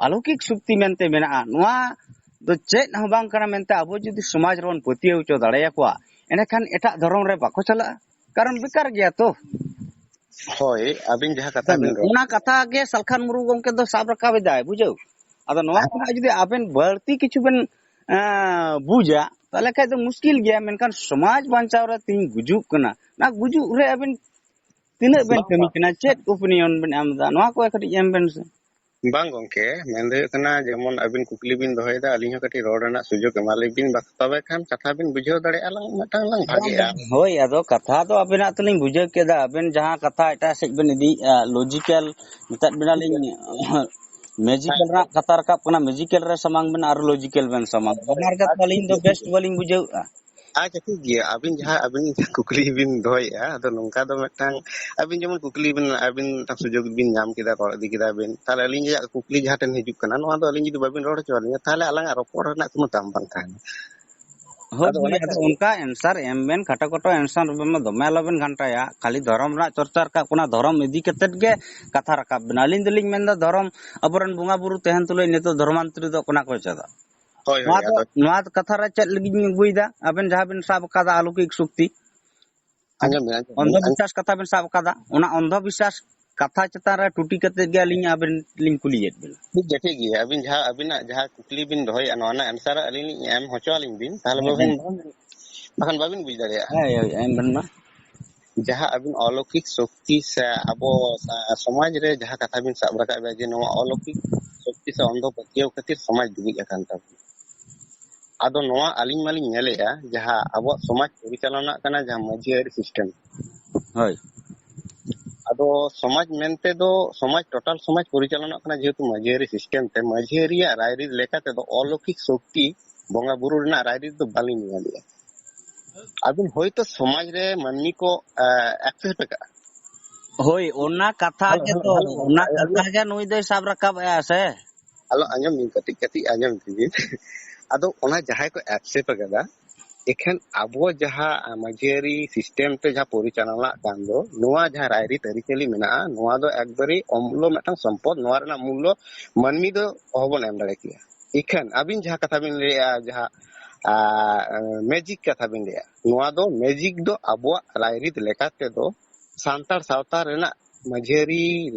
ᱟᱞᱚᱠᱤᱠ ᱥᱚᱠᱛᱤ ᱢᱮᱱᱛᱮ ᱢᱮᱱᱟᱜᱼᱟ, ᱱᱚᱣᱟ ᱫᱚ ᱪᱮᱫ ᱦᱚᱸ ᱵᱟᱝ ᱠᱟᱱᱟ ᱢᱮᱱᱛᱮ ᱟᱵᱚ ᱡᱩᱫᱤ ᱥᱚᱢᱟᱡᱽ ᱨᱮᱵᱚᱱ ᱯᱟᱹᱛᱭᱟᱹᱣ ᱦᱚᱪᱚ ᱫᱟᱲᱮᱭᱟᱠᱚᱣᱟ, ᱮᱸᱰᱮᱠᱷᱟᱱ ᱮᱴᱟᱜ ᱫᱷᱚᱨᱚᱢ ᱨᱮ ᱵᱟᱠᱚ ᱪᱟᱞᱟᱜᱼᱟ᱾ ᱠᱟᱨᱚᱱ ᱵᱮᱠᱟᱨ ᱜᱮᱭᱟ ᱛᱚ᱾ ᱦᱳᱭ, ᱟᱹᱵᱤᱱ ᱡᱟᱦᱟᱸ ᱠᱟᱛᱷᱟ ᱵᱤᱱ ᱨᱚᱲ ᱚᱱᱟ ᱠᱟᱛᱷᱟ ᱜᱮ ᱥᱟᱞᱠᱷᱟᱱ ᱢᱩᱨᱢᱩ ᱜᱚᱢᱠᱮ ᱫᱚ ᱥᱟᱵ ᱨᱟᱠᱟᱵ ᱮᱫᱟᱭ, ᱵᱩᱡᱷᱟᱹᱣ᱾ ᱟᱫᱚ ᱱᱚᱣᱟ ᱠᱷᱚᱱᱟᱜ ᱡᱩᱫᱤ ᱟᱵᱮᱱ ᱵᱟᱹᱲᱛᱤ ᱠᱤᱪᱷᱩ ᱵᱮᱱ, ᱮᱸ, ᱵᱩᱡᱟ, ᱛᱟᱦᱚᱞᱮ ᱠᱷᱟᱡ ᱫᱚ ᱢᱩᱥᱠᱤᱞ ᱜᱮᱭᱟ᱾ ᱢᱮᱱᱠᱷᱟᱱ ᱥᱚᱢᱟᱡᱽ ᱵᱟᱧᱪᱟᱣ ᱨᱮ ᱛᱤᱧ ᱜᱩᱡᱩᱜ ᱠᱟᱱᱟ, ᱚᱱᱟ ᱜᱩᱡᱩᱜ ᱨᱮ ᱟᱵᱮᱱ ᱛᱤᱱᱟᱹᱜ ᱵᱮᱱ ᱵᱟᱝ, ᱠᱟᱹᱢᱤ ᱵᱟᱝ᱾ ᱠᱟᱱᱟ, ᱪᱮᱫ ᱚᱯᱤᱱᱤᱭᱚᱱ ᱵᱮᱱ ᱮᱢ ᱮᱫᱟ, ᱱᱚᱣᱟ ᱠᱚ ᱠᱟᱹᱴᱤᱡ ᱮᱢ ᱵᱮᱱ ᱥᱮ᱾ ᱵᱟᱝ ᱜᱚᱝᱠᱮ, ᱢᱮᱱ ᱫᱚ ᱦᱩᱭᱩᱜ ᱠᱟᱱᱟ, ᱡᱮᱢᱚᱱ ᱟᱹᱵᱤᱱ ᱠᱩᱠᱞᱤ ᱵᱤᱱ ᱫᱚᱦᱚᱭᱮᱫᱟ, ᱟᱹᱞᱤᱧ ᱦᱚᱸ ᱠᱟᱹᱴᱤᱡ ᱨᱚᱲ ᱨᱮᱱᱟᱜ ᱥᱩᱡᱳᱜᱽ ᱮᱢᱟ ᱞᱤᱧ ᱵᱤᱱ, ᱵᱟ-, ᱛᱚᱵᱮ ᱠᱷᱟᱱ ᱠᱟᱛᱷᱟ ᱵᱤᱱ ᱵᱩᱡᱷᱟᱹᱣ ᱫᱟᱲᱮᱭᱟᱜᱼᱟ, ᱞᱟᱝ ᱢᱤᱫᱴᱟᱝ ᱞᱟᱝ ᱵᱷᱟᱜᱮᱜᱼᱟ᱾ ᱦᱳᱭ, ᱟᱫᱚ ᱠᱟᱛᱷᱟ ᱫᱚ ᱟᱵᱮᱱᱟᱜ ᱛᱮᱞᱤᱧ ᱵᱩᱡᱷᱟᱹᱣ ᱠᱮᱫᱟ, ᱟᱵᱮᱱ ᱡᱟᱦᱟᱸ ᱠᱟᱛᱷᱟ ᱮᱴᱟᱜ ᱥᱮᱫ ᱵᱮᱱ ᱤᱫᱤᱭᱮᱫᱼᱟ, ᱞᱚᱡᱤᱠᱮᱞ ᱢᱮᱛᱟᱜ ᱵᱮᱱᱟᱞᱤᱧ, ᱢᱮᱡᱤᱠᱮᱞ ᱨᱮᱱᱟᱜ ᱠᱟᱛᱷᱟ ᱨᱟᱠᱟᱵ ᱠᱟᱱᱟ, ᱢᱮᱡᱤᱠᱮᱞ ᱨᱮ ᱥᱟᱢᱟᱝ ᱵᱮᱱ ᱟᱨ ᱞᱚᱡᱤᱠᱮᱞ ᱵᱮᱱ ᱥᱟᱢᱟᱝ, ᱵᱟᱱᱟᱨ ᱜᱮ ᱛᱚ ᱟᱹᱞᱤᱧ ᱫᱚ ᱵᱮᱥᱴ ᱵᱟᱹᱞᱤᱧ ᱵᱩᱡᱷᱟᱹᱣᱮᱫᱼᱟ᱾ ᱟᱪᱪᱷᱟ, ᱴᱷᱤᱠ ᱜᱮᱭᱟ, ᱟᱹᱵᱤᱱ ᱡᱟᱦᱟᱸ ᱟᱹᱵᱤᱱ ᱠᱩᱠᱞᱤ ᱵᱤᱱ ᱫᱚᱦᱚᱭᱮᱫᱼᱟ, ᱟᱫᱚ ᱱᱚᱝᱠᱟ ᱫᱚ ᱢᱤᱫᱴᱟᱝ, ᱟᱹᱵᱤᱱ ᱡᱮᱢᱚᱱ ᱠᱩᱠᱞᱤ ᱵᱤᱱ, ᱟᱹᱵᱤᱱ ᱢᱤᱫᱴᱟᱝ ᱥᱩᱡᱳᱜᱽ ᱵᱤᱱ ᱧᱟᱢ ᱠᱮᱫᱟ, ᱨᱚᱲ ᱤᱫᱤ ᱠᱮᱫᱟ ᱵᱤᱱ, ᱛᱟᱦᱚᱞᱮ ᱟᱹᱞᱤᱧᱟᱜ ᱠᱩᱠᱞᱤ ᱡᱟᱦᱟᱸ ᱴᱷᱮᱱ ᱦᱤᱡᱩᱜ ᱠᱟᱱᱟ, ᱱᱚᱣᱟ ᱫᱚ ᱟᱹᱞᱤᱧ ᱡᱩᱫᱤ ᱵᱟᱵᱤᱱ ᱨᱚᱲ ᱦᱚᱪᱚ ᱟᱹᱞᱤᱧᱟ, ᱛᱟᱦᱚᱞᱮ ᱟᱞᱟᱝᱟᱜ ᱨᱚᱯᱚᱲ ᱨᱮᱱᱟᱜ ᱠᱳᱱᱳ ᱫᱟᱢ ᱵᱟᱝ ᱛᱟᱦᱮᱱᱟ᱾ ᱦᱳᱭ, ᱟᱫᱚ ᱚᱱᱟ ᱦᱳᱭ, ᱟᱫᱚ ᱚᱱᱠᱟ ᱮᱱᱥᱟᱨ ᱮᱢ ᱵᱮᱱ, ᱠᱷᱟᱴᱚ ᱠᱷᱟᱴᱚ ᱮᱱᱥᱟᱨ ᱮᱢ ᱵᱮᱱ, ᱫᱚᱢᱮ ᱟᱞᱚᱵᱮᱱ ᱜᱷᱟᱱᱴᱟᱭᱟ, ᱠᱷᱟᱹᱞᱤ ᱫᱷᱚᱨᱚᱢ ᱨᱮᱱᱟᱜ ᱪᱚᱨᱪᱟ ᱨᱟᱠᱟᱵ ᱠᱟᱱᱟ, ᱫᱷᱚᱨᱚᱢ ᱤᱫᱤ ᱠᱟᱛᱮᱫ ᱜᱮ ᱠᱟᱛᱷᱟ ᱨᱟᱠᱟᱵ ᱵᱮᱱᱟ᱾ ᱟᱹᱞᱤᱧ ᱫᱚᱞᱤᱧ ᱢᱮᱱᱫᱟ, ᱫᱷᱚᱨᱚᱢ, ᱟᱵᱚᱨᱮᱱ ᱵᱚᱸᱜᱟ ᱵᱩᱨᱩ ᱛᱟᱦᱮᱱ ᱛᱩᱞᱩᱡ ᱱᱤᱛᱚᱜ ᱫᱷᱚᱨᱢᱟᱱᱛᱚᱨᱤ ᱫᱚ ᱠᱟᱱᱟ ᱠᱚ ᱪᱮᱫᱟᱜ? ᱦᱳᱭ, ᱦᱳᱭ, ᱱᱚᱣᱟ ᱫᱚ, ᱟᱫᱚ ᱱᱚᱣᱟ ᱠᱟᱛᱷᱟ ᱨᱮ ᱪᱮᱫ ᱞᱟᱹᱜᱤᱫ ᱤᱧ ᱟᱹᱜᱩᱭᱮᱫᱟ? ᱟᱵᱮᱱ ᱡᱟᱦᱟᱸ ᱵᱮᱱ ᱥᱟᱵ ᱟᱠᱟᱫᱟ ᱟᱞᱚᱠᱤᱠ ᱥᱚᱠᱛᱤ, ᱟᱸᱡᱚᱢ ᱵᱮᱱ, ᱟᱸᱡᱚᱢ ᱵᱮᱱ, ᱚᱱᱫᱷᱚ ᱵᱤᱥᱥᱟᱥ ᱠᱟᱛᱷᱟ ᱵᱮᱱ ᱥᱟᱵ ᱟᱠᱟᱫᱟ, ᱚᱱᱟ ᱚᱱᱫᱷᱚ ᱵᱤᱥᱥᱟᱥ ᱠᱟᱛᱷᱟ ᱪᱮᱛᱟᱱ ᱨᱮ ᱴᱩᱴᱤ ᱠᱟᱛᱮ ᱜᱮ ᱟᱹᱞᱤᱧ ᱟᱵᱮᱱ ᱞᱤᱧ ᱠᱩᱞᱤᱭᱮᱫ ᱵᱮᱱᱟ᱾ ᱴᱷᱤᱠ ᱜᱮᱭᱟ, ᱴᱷᱤᱠ ᱜᱮᱭᱟ, ᱟᱹᱵᱤᱱ ᱡᱟᱦᱟᱸ ᱟᱹᱵᱤᱱᱟᱜ ᱡᱟᱦᱟᱸ ᱠᱩᱠᱞᱤ ᱵᱤᱱ ᱫᱚᱦᱚᱭᱮᱫᱼᱟ, ᱱᱚᱣᱟ ᱨᱮᱱᱟᱜ ᱮᱱᱥᱟᱨ ᱟᱹᱞᱤᱧ ᱞᱤᱧ ᱮᱢ ᱦᱚᱪᱚ ᱟᱹᱞᱤᱧ ᱵᱤᱱ, ᱛᱟᱦᱚᱞᱮ ᱦᱮᱸ, ᱵᱟᱹᱵᱤᱱ, ᱦᱮᱸ᱾ ᱵᱟᱠᱷᱟᱱ ᱵᱟᱹᱵᱤᱱ ᱵᱩᱡᱽ ᱫᱟᱲᱮᱭᱟᱜᱼᱟ᱾ ᱦᱮᱸ, ᱦᱳᱭ, ᱮᱢ ᱵᱮᱱ ᱢᱟ᱾ ᱡᱟᱦᱟᱸ ᱟᱹᱵᱤᱱ ᱚᱞᱚᱠᱤᱠ ᱥᱚᱠᱛᱤ ᱥᱮ ᱟᱵᱚ ᱥᱟ-, ᱥᱚᱢᱟᱡᱽ ᱨᱮ ᱡᱟᱦᱟᱸ ᱠᱟᱛᱷᱟ ᱵᱤᱱ ᱥᱟᱵ ᱨᱟᱠᱟᱵ ᱮᱫᱟ ᱡᱮ ᱱᱚᱣᱟ ᱚᱞᱚᱠᱤᱠ ᱥᱚᱠᱛᱤ ᱥᱮ ᱚᱱᱫᱷᱚ ᱯᱟᱹᱛᱭᱟᱹᱣ ᱠᱷᱟᱹᱛᱤᱨ ᱥᱚᱢᱟᱡᱽ ᱰᱩᱵᱩᱡ ᱟᱠᱟᱱ ᱛᱟᱵᱚᱱᱟ, ᱟᱫᱚ ᱱᱚᱣᱟ ᱟᱹᱞᱤᱧ ᱢᱟᱞᱤᱧ ᱧᱮᱞᱮᱜᱼᱟ, ᱡᱟᱦᱟᱸ ᱟᱵᱚᱣᱟᱜ ᱥᱚᱢᱟᱡᱽ ᱯᱚᱨᱤᱪᱟᱞᱚᱱᱟᱜ ᱠᱟᱱᱟ, ᱡᱟᱦᱟᱸ ᱢᱟᱹᱡᱷᱤ ᱟᱹᱨᱤ system᱾ ᱦᱳᱭ᱾ ᱟᱫᱚ ᱥᱚᱢᱟᱡᱽ ᱢᱮᱱᱛᱮ ᱫᱚ, ᱥᱚᱢᱟᱡᱽ, total ᱥᱚᱢᱟᱡᱽ ᱯᱚᱨᱤᱪᱟᱞᱚᱱᱟᱜ ᱠᱟᱱᱟ ᱡᱮᱦᱮᱛᱩ ᱢᱟᱹᱡᱷᱤ ᱟᱹᱨᱤ system ᱛᱮ, ᱢᱟᱹᱡᱷᱤ ᱟᱹᱨᱤᱭᱟᱜ ᱨᱟᱭᱨᱤᱛ ᱞᱮᱠᱟ ᱛᱮᱫᱚ ᱚᱞᱚᱠᱤᱠ ᱥᱚᱠᱛᱤ, ᱵᱚᱸᱜᱟ ᱵᱩᱨᱩ ᱨᱮᱱᱟᱜ ᱨᱟᱭᱨᱤᱛ ᱫᱚ ᱵᱟᱹᱞᱤᱧ ᱧᱮᱞᱮᱜᱼᱟ᱾ ᱟᱹᱵᱤᱱ ᱦᱳᱭᱛᱳ ᱥᱚᱢᱟᱡᱽ ᱨᱮ ᱢᱟᱹᱱᱢᱤ ᱠᱚ, ᱮ, accept ᱟᱠᱟᱫᱼᱟ᱾ ᱦᱳᱭ, ᱚᱱᱟ ᱠᱟᱛᱷᱟ ᱦᱮᱞᱳ, ᱜᱮ ᱦᱮᱞᱳ, ᱛᱚ, ᱦᱮᱞᱳ, ᱚᱱᱟ ᱦᱮᱞᱳ᱾ ᱠᱟᱛᱷᱟ ᱜᱮ ᱱᱩᱭ ᱫᱚᱭ ᱥᱟᱵ ᱨᱟᱠᱟᱵ ᱮᱜᱼᱟ ᱥᱮ᱾ ᱟᱞᱚ, ᱟᱸᱡᱚᱢ ᱵᱤᱱ ᱠᱟᱹᱴᱤᱡ, ᱠᱟᱹᱴᱤᱡ ᱟᱸᱡᱚᱢ ᱵᱤᱱ᱾ ᱟᱫᱚ ᱚᱱᱟ ᱡᱟᱦᱟᱸᱭ ᱠᱚ accept ᱟᱠᱟᱫᱟ, ᱮᱠᱷᱟᱱ ᱟᱵᱚ ᱡᱟᱦᱟᱸ ᱢᱟᱹᱡᱷᱤ ᱟᱹᱨᱤ system ᱛᱮ ᱡᱟᱦᱟᱸ ᱯᱚᱨᱤᱪᱟᱞᱚᱱᱟᱜ ᱠᱟᱱ ᱫᱚ, ᱱᱚᱣᱟ ᱡᱟᱦᱟᱸ ᱨᱟᱭᱨᱤᱛ ᱟᱹᱨᱤᱪᱟᱹᱞᱤ ᱢᱮᱱᱟᱜᱼᱟ, ᱱᱚᱣᱟ ᱫᱚ ᱮᱠᱵᱟᱨᱮ ᱚᱢᱩᱞᱞᱚ ᱢᱤᱫᱴᱟᱝ ᱥᱚᱢᱯᱚᱫ, ᱱᱚᱣᱟ ᱨᱮᱱᱟᱜ ᱢᱩᱞᱞᱚ ᱢᱟᱹᱱᱢᱤ ᱫᱚ ᱚᱦᱚᱵᱚᱱ ᱮᱢ ᱫᱟᱲᱮ ᱠᱮᱭᱟ᱾ ᱮᱠᱷᱟᱱ ᱟᱹᱵᱤᱱ ᱡᱟᱦᱟᱸ ᱠᱟᱛᱷᱟ ᱵᱤᱱ ᱞᱟᱹᱭᱮᱜᱼᱟ, ᱡᱟᱦᱟᱸ, ᱟ, magic ᱠᱟᱛᱷᱟ ᱵᱤᱱ ᱞᱟᱹᱭᱮᱜᱼᱟ, ᱱᱚᱣᱟ ᱫᱚ magic ᱫᱚ ᱟᱵᱚᱣᱟᱜ ᱨᱟᱭᱨᱤᱛ ᱞᱮᱠᱟ ᱛᱮᱫᱚ ᱥᱟᱱᱛᱟᱲ ᱥᱟᱶᱛᱟ ᱨᱮᱱᱟᱜ ᱢᱟᱹᱡᱷᱤ ᱟᱹᱨᱤ,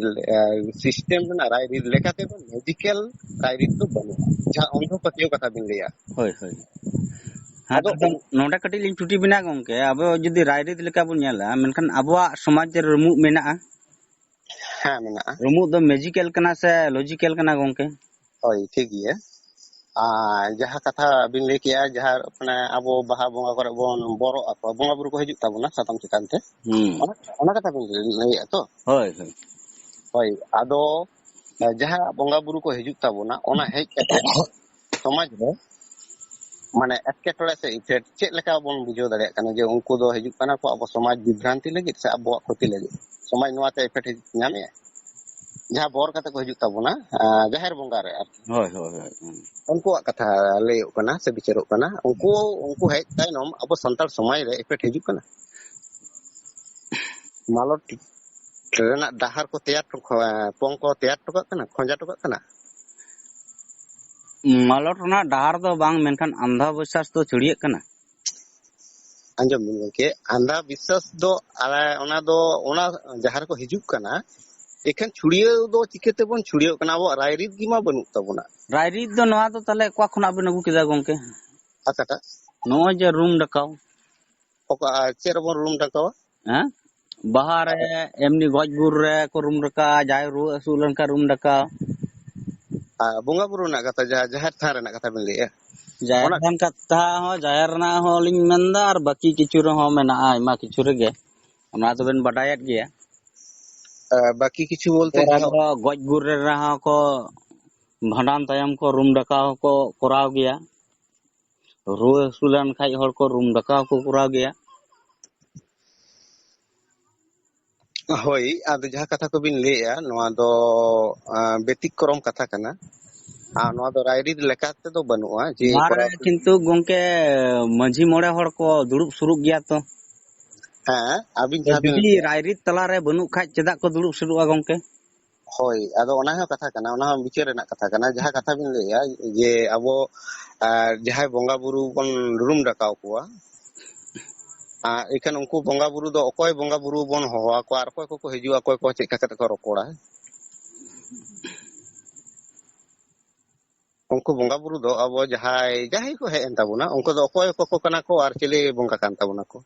ᱮ, system ᱨᱮᱱᱟᱜ ᱨᱟᱭᱨᱤᱛ ᱞᱮᱠᱟ ᱛᱮᱫᱚ magical ᱨᱟᱭᱨᱤᱛ ᱫᱚ ᱵᱟᱹᱱᱩᱜᱼᱟ, ᱡᱟᱦᱟᱸ ᱚᱱᱫᱷᱚ ᱯᱟᱹᱛᱭᱟᱹᱣ ᱠᱟᱛᱷᱟ ᱵᱤᱱ ᱞᱟᱹᱭᱟ᱾ ᱦᱳᱭ, ᱦᱳᱭ᱾ ᱦᱮᱸ, ᱟᱫᱚ ᱟᱫᱚ ᱱᱚᱰᱮ ᱠᱟᱹᱴᱤᱡ ᱞᱤᱧ ᱪᱩᱴᱤ ᱵᱮᱱᱟ ᱜᱚᱝᱠᱮ, ᱟᱵᱚ ᱡᱩᱫᱤ ᱨᱟᱭᱨᱤᱛ ᱞᱮᱠᱟ ᱵᱚᱱ ᱧᱮᱞᱟ, ᱢᱮᱱᱠᱷᱟᱱ ᱟᱵᱚᱣᱟᱜ ᱥᱚᱢᱟᱡᱽ ᱨᱮ ᱨᱩᱢᱩᱜ ᱢᱮᱱᱟᱜᱼᱟ᱾ ᱦᱮᱸ, ᱢᱮᱱᱟᱜᱼᱟ᱾ ᱨᱩᱢᱩᱜ ᱫᱚ magical ᱠᱟᱱᱟ ᱥᱮ logical ᱠᱟᱱᱟ ᱜᱚᱝᱠᱮ? ᱦᱳᱭ, ᱴᱷᱤᱠ ᱜᱮᱭᱟ᱾ ᱟᱨ ᱡᱟᱦᱟᱸ ᱠᱟᱛᱷᱟ ᱵᱤᱱ ᱞᱟᱹᱭ ᱠᱮᱜᱼᱟ, ᱡᱟᱦᱟᱸ ᱢᱟᱱᱮ ᱟᱵᱚ ᱵᱟᱦᱟ ᱵᱚᱸᱜᱟ ᱠᱚᱨᱮ ᱵᱚᱱ ᱵᱚᱨᱚᱜ ᱟᱠᱚ, ᱵᱚᱸᱜᱟ ᱵᱩᱨᱩ ᱠᱚ ᱦᱤᱡᱩᱜ ᱛᱟᱵᱚᱱᱟ ᱥᱟᱫᱚᱢ ᱪᱮᱛᱟᱱ ᱛᱮ, ᱦᱩᱸ᱾ ᱚᱱᱟ, ᱚᱱᱟ ᱠᱟᱛᱷᱟ ᱵᱤᱱ ᱞᱟᱹᱭᱮᱜᱼᱟ ᱛᱚ? ᱦᱳᱭ, ᱦᱳᱭ᱾ ᱦᱳᱭ, ᱟᱫᱚ ᱡᱟᱦᱟᱸ ᱵᱚᱸᱜᱟ ᱵᱩᱨᱩ ᱠᱚ ᱦᱤᱡᱩᱜ ᱛᱟᱵᱚᱱᱟ, ᱚᱱᱟ ᱦᱮᱡ ᱠᱟᱛᱮ ᱥᱚᱢᱟᱡᱽ ᱨᱮ ᱢᱟᱱᱮ ᱮᱴᱠᱮᱴᱚᱬᱮ ᱥᱮ effect ᱪᱮᱫ ᱞᱮᱠᱟ ᱵᱚᱱ ᱵᱩᱡᱷᱟᱹᱣ ᱫᱟᱲᱮᱭᱟᱜ ᱠᱟᱱᱟ ᱡᱮ ᱩᱱᱠᱩ ᱫᱚ ᱦᱤᱡᱩᱜ ᱠᱟᱱᱟ ᱠᱚ ᱟᱵᱚ ᱥᱚᱢᱟᱡᱽ ᱵᱤᱵᱷᱨᱟᱱᱛᱤ ᱞᱟᱹᱜᱤᱫ ᱥᱮ ᱟᱵᱚᱣᱟᱜ ᱠᱷᱚᱛᱤ ᱞᱟᱹᱜᱤᱫ? ᱥᱚᱢᱟᱡᱽ ᱱᱚᱣᱟ ᱛᱮ effect ᱧᱟᱢᱮᱜᱼᱟ? ᱡᱟᱦᱟᱸ ᱵᱚᱨ ᱠᱟᱛᱮ ᱠᱚ ᱦᱤᱡᱩᱜ ᱛᱟᱵᱚᱱᱟ, ᱟᱸ, ᱡᱟᱦᱮᱨ ᱵᱚᱸᱜᱟ ᱨᱮ ᱟᱨᱠᱤ᱾ ᱦᱳᱭ, ᱦᱳᱭ, ᱦᱳᱭ, ᱦᱩᱸ᱾ ᱩᱱᱠᱩᱣᱟᱜ ᱠᱟᱛᱷᱟ ᱞᱟᱹᱭᱚᱜ ᱠᱟᱱᱟ ᱥᱮ ᱵᱤᱪᱟᱹᱨᱚᱜ ᱠᱟᱱᱟ, ᱩᱱᱠᱩ, ᱩᱱᱠᱩ ᱦᱮᱡ ᱛᱟᱭᱱᱚᱢ ᱟᱵᱚ ᱥᱟᱱᱛᱟᱲ ᱥᱚᱢᱟᱡᱽ ᱨᱮ effect ᱦᱤᱡᱩᱜ ᱠᱟᱱᱟ? ᱢᱟᱞᱚᱴ ᱨᱮᱱᱟᱜ ᱰᱟᱦᱟᱨ ᱠᱚ ᱛᱮᱭᱟᱨ ᱦᱚᱴᱚ-, ᱯᱚᱝ ᱠᱚ ᱛᱮᱭᱟᱨ ᱦᱚᱴᱚ ᱠᱟᱜ ᱠᱟᱱᱟ, ᱠᱷᱚᱸᱡᱟ ᱦᱚᱴᱚ ᱠᱟᱜ ᱠᱟᱱᱟ? ᱢᱟᱞᱚᱴ ᱨᱮᱱᱟᱜ ᱰᱟᱦᱟᱨ ᱫᱚ ᱵᱟᱝ, ᱢᱮᱱᱠᱷᱟᱱ ᱟᱱᱫᱷᱟ ᱵᱤᱥᱥᱟᱥ ᱫᱚ ᱪᱷᱩᱲᱭᱟᱹᱜ ᱠᱟᱱᱟ᱾ ᱟᱸᱡᱚᱢ ᱵᱤᱱ ᱜᱚᱝᱠᱮ, ᱟᱱᱫᱷᱟ ᱵᱤᱥᱥᱟᱥ ᱫᱚ, ᱟᱞᱮ, ᱚᱱᱟ ᱫᱚ, ᱚᱱᱟ ᱡᱟᱦᱟᱸ ᱨᱮᱠᱚ ᱦᱤᱡᱩᱜ ᱠᱟᱱᱟ, ᱮᱠᱷᱟᱱ ᱪᱷᱩᱲᱭᱟᱹᱣ ᱫᱚ ᱪᱤᱠᱟᱹ ᱛᱮᱵᱚᱱ ᱪᱷᱩᱲᱭᱟᱹᱣ ᱠᱟᱱᱟ? ᱟᱵᱚᱣᱟᱜ ᱨᱟᱭᱨᱤᱛ ᱜᱮ ᱢᱟ ᱵᱟᱹᱱᱩᱜ ᱛᱟᱵᱚᱱᱟ᱾ ᱨᱟᱭᱨᱤᱛ ᱫᱚ ᱱᱚᱣᱟ ᱫᱚ ᱛᱟᱦᱞᱮ ᱚᱠᱟ ᱠᱷᱚᱱᱟᱜ ᱵᱮᱱ ᱟᱹᱜᱩ ᱠᱮᱫᱟ ᱜᱚᱝᱠᱮ? ᱚᱠᱟᱴᱟᱜ? ᱱᱚᱜᱼᱚᱭ ᱡᱮ ᱨᱩᱢ ᱰᱟᱠᱟᱣ᱾ ᱚᱠᱟ, ᱪᱮᱫ ᱨᱮᱵᱚᱱ ᱨᱩᱢ ᱰᱟᱠᱟᱣᱟ? ᱦᱮᱸ? ᱵᱟᱦᱟ ᱨᱮ, ᱮᱢᱱᱤ ᱜᱚᱡ ᱜᱩᱨ ᱨᱮ ᱠᱚ ᱨᱩᱢ ᱰᱟᱠᱟᱣᱟ, ᱡᱟᱦᱟᱸᱭ ᱨᱩᱣᱟᱹ ᱦᱟᱹᱥᱩ ᱞᱮᱱᱠᱷᱟᱱ ᱨᱩᱢ ᱰᱟᱠᱟᱣ᱾ ᱟᱨ ᱵᱚᱸᱜᱟ ᱵᱩᱨᱩ ᱨᱮᱱᱟᱜ ᱠᱟᱛᱷᱟ, ᱡᱟᱦᱟᱸ ᱡᱟᱦᱮᱨ ᱛᱷᱟᱱ ᱨᱮᱱᱟᱜ ᱠᱟᱛᱷᱟ ᱵᱤᱱ ᱞᱟᱹᱭᱮᱜᱼᱟ? ᱡᱟᱦᱮᱨ ᱚᱱᱟ ᱛᱷᱟᱱ ᱠᱟᱛᱷᱟ ᱦᱚᱸ, ᱡᱟᱦᱮᱨ ᱨᱮᱱᱟᱜ ᱦᱚᱸ ᱞᱤᱧ ᱢᱮᱱᱫᱟ, ᱟᱨ ᱵᱟᱹᱠᱤ ᱠᱤᱪᱷᱩ ᱨᱮᱦᱚᱸ ᱢᱮᱱᱟᱜᱼᱟ, ᱟᱭᱢᱟ ᱠᱤᱪᱷᱩ ᱨᱮᱜᱮ᱾ ᱚᱱᱟ ᱫᱚᱵᱮᱱ ᱵᱟᱰᱟᱭᱮᱫ ᱜᱮᱭᱟ᱾ ᱮ, ᱵᱟᱹᱠᱤ ᱠᱤᱪᱷᱩ ᱵᱚᱞᱛᱮ ᱯᱚᱨᱮ ᱡᱟᱦᱟᱸ ᱫᱚ ᱜᱚᱡ ᱜᱩᱨ ᱨᱮ ᱨᱮᱦᱚᱸ ᱠᱚ, ᱵᱷᱟᱸᱰᱟᱱ ᱛᱟᱭᱚᱢ ᱠᱚ ᱨᱩᱢ ᱰᱟᱠᱟᱣ ᱦᱚᱸᱠᱚ ᱠᱚᱨᱟᱣ ᱜᱮᱭᱟ᱾ ᱨᱩᱣᱟᱹ ᱦᱟᱹᱥᱩ ᱞᱮᱱ ᱠᱷᱟᱡ ᱦᱚᱲ ᱠᱚ ᱨᱩᱢ ᱰᱟᱠᱟᱣ ᱦᱚᱸᱠᱚ ᱠᱚᱨᱟᱣ ᱜᱮᱭᱟ᱾ ᱦᱳᱭ, ᱟᱫᱚ ᱡᱟᱦᱟᱸ ᱠᱟᱛᱷᱟ ᱠᱚᱵᱤᱱ ᱞᱟᱹᱭᱮᱜᱼᱟ, ᱱᱚᱣᱟ ᱫᱚ, ᱟ, ᱵᱮᱛᱤᱠᱨᱚᱢ ᱠᱟᱛᱷᱟ ᱠᱟᱱᱟ᱾ ᱟᱨ ᱱᱚᱣᱟ ᱫᱚ ᱨᱟᱭᱨᱤᱛ ᱞᱮᱠᱟ ᱛᱮᱫᱚ ᱵᱟᱹᱱᱩᱜᱼᱟ ᱡᱮ ᱱᱚᱣᱟ ᱨᱮ ᱠᱚᱨᱟᱣ᱾ ᱠᱤᱱᱛᱩ ᱜᱚᱝᱠᱮ, ᱢᱟᱹᱡᱷᱤ ᱢᱚᱬᱮ ᱦᱚᱲ ᱠᱚ ᱫᱩᱲᱩᱵ ᱥᱩᱨᱩᱜ ᱜᱮᱭᱟ ᱛᱚ᱾ ᱦᱮᱸ, ᱟᱹᱵᱤᱱ ᱛᱚ ᱡᱟᱦᱟᱸ ᱵᱤᱱ ᱡᱩᱫᱤ ᱞᱟᱹᱭ ᱠᱮᱜᱼᱟ᱾ ᱨᱟᱭᱨᱤᱛ ᱛᱟᱞᱟᱨᱮ ᱵᱟᱹᱱᱩᱜ ᱠᱷᱟᱡ, ᱪᱮᱫᱟᱜ ᱠᱚ ᱫᱩᱲᱩᱵ ᱥᱩᱨᱩᱜᱼᱟ ᱜᱚᱝᱠᱮ? ᱦᱳᱭ, ᱟᱫᱚ ᱚᱱᱟ ᱦᱚᱸ ᱠᱟᱛᱷᱟ ᱠᱟᱱᱟ, ᱚᱱᱟ ᱦᱚᱸ ᱵᱤᱪᱟᱹᱨ ᱨᱮᱱᱟᱜ ᱠᱟᱛᱷᱟ ᱠᱟᱱᱟ᱾ ᱡᱟᱦᱟᱸ ᱠᱟᱛᱷᱟ ᱵᱤᱱ ᱞᱟᱹᱭᱮᱜᱼᱟ ᱡᱮ ᱟᱵᱚ, ᱟᱨ, ᱡᱟᱦᱟᱸᱭ ᱵᱚᱸᱜᱟ ᱵᱩᱨᱩ ᱵᱚᱱ ᱨᱩᱢ ᱰᱟᱠᱟᱣ ᱠᱚᱣᱟ, ᱟᱨ ᱮᱱᱠᱷᱟᱱ ᱩᱱᱠᱩ ᱵᱚᱸᱜᱟ ᱵᱩᱨᱩ ᱫᱚ ᱚᱠᱚᱭ ᱵᱚᱸᱜᱟ ᱵᱩᱨᱩ ᱵᱚᱱ ᱦᱚᱦᱚ ᱟᱠᱚᱣᱟ ᱟᱨ ᱚᱠᱚᱭ ᱠᱚᱠᱚ ᱦᱤᱡᱩᱜᱼᱟ, ᱚᱠᱚᱭ ᱠᱚ ᱪᱮᱫ ᱞᱮᱠᱟ ᱠᱟᱛᱮ ᱠᱚ ᱨᱚᱯᱚᱲᱟ? ᱩᱱᱠᱩ ᱵᱚᱸᱜᱟ ᱵᱩᱨᱩ ᱫᱚ ᱟᱵᱚ ᱡᱟᱦᱟᱸᱭ, ᱡᱟᱦᱟᱸᱭ ᱠᱚ ᱦᱮᱡ ᱮᱱ ᱛᱟᱵᱚᱱᱟ, ᱩᱱᱠᱩ ᱫᱚ ᱚᱠᱚᱭ ᱠᱚ ᱠᱟᱱᱟ ᱠᱚ ᱟᱨ ᱪᱤᱞᱤ ᱵᱚᱸᱜᱟ ᱠᱟᱱ ᱛᱟᱵᱚᱱᱟ ᱠᱚ?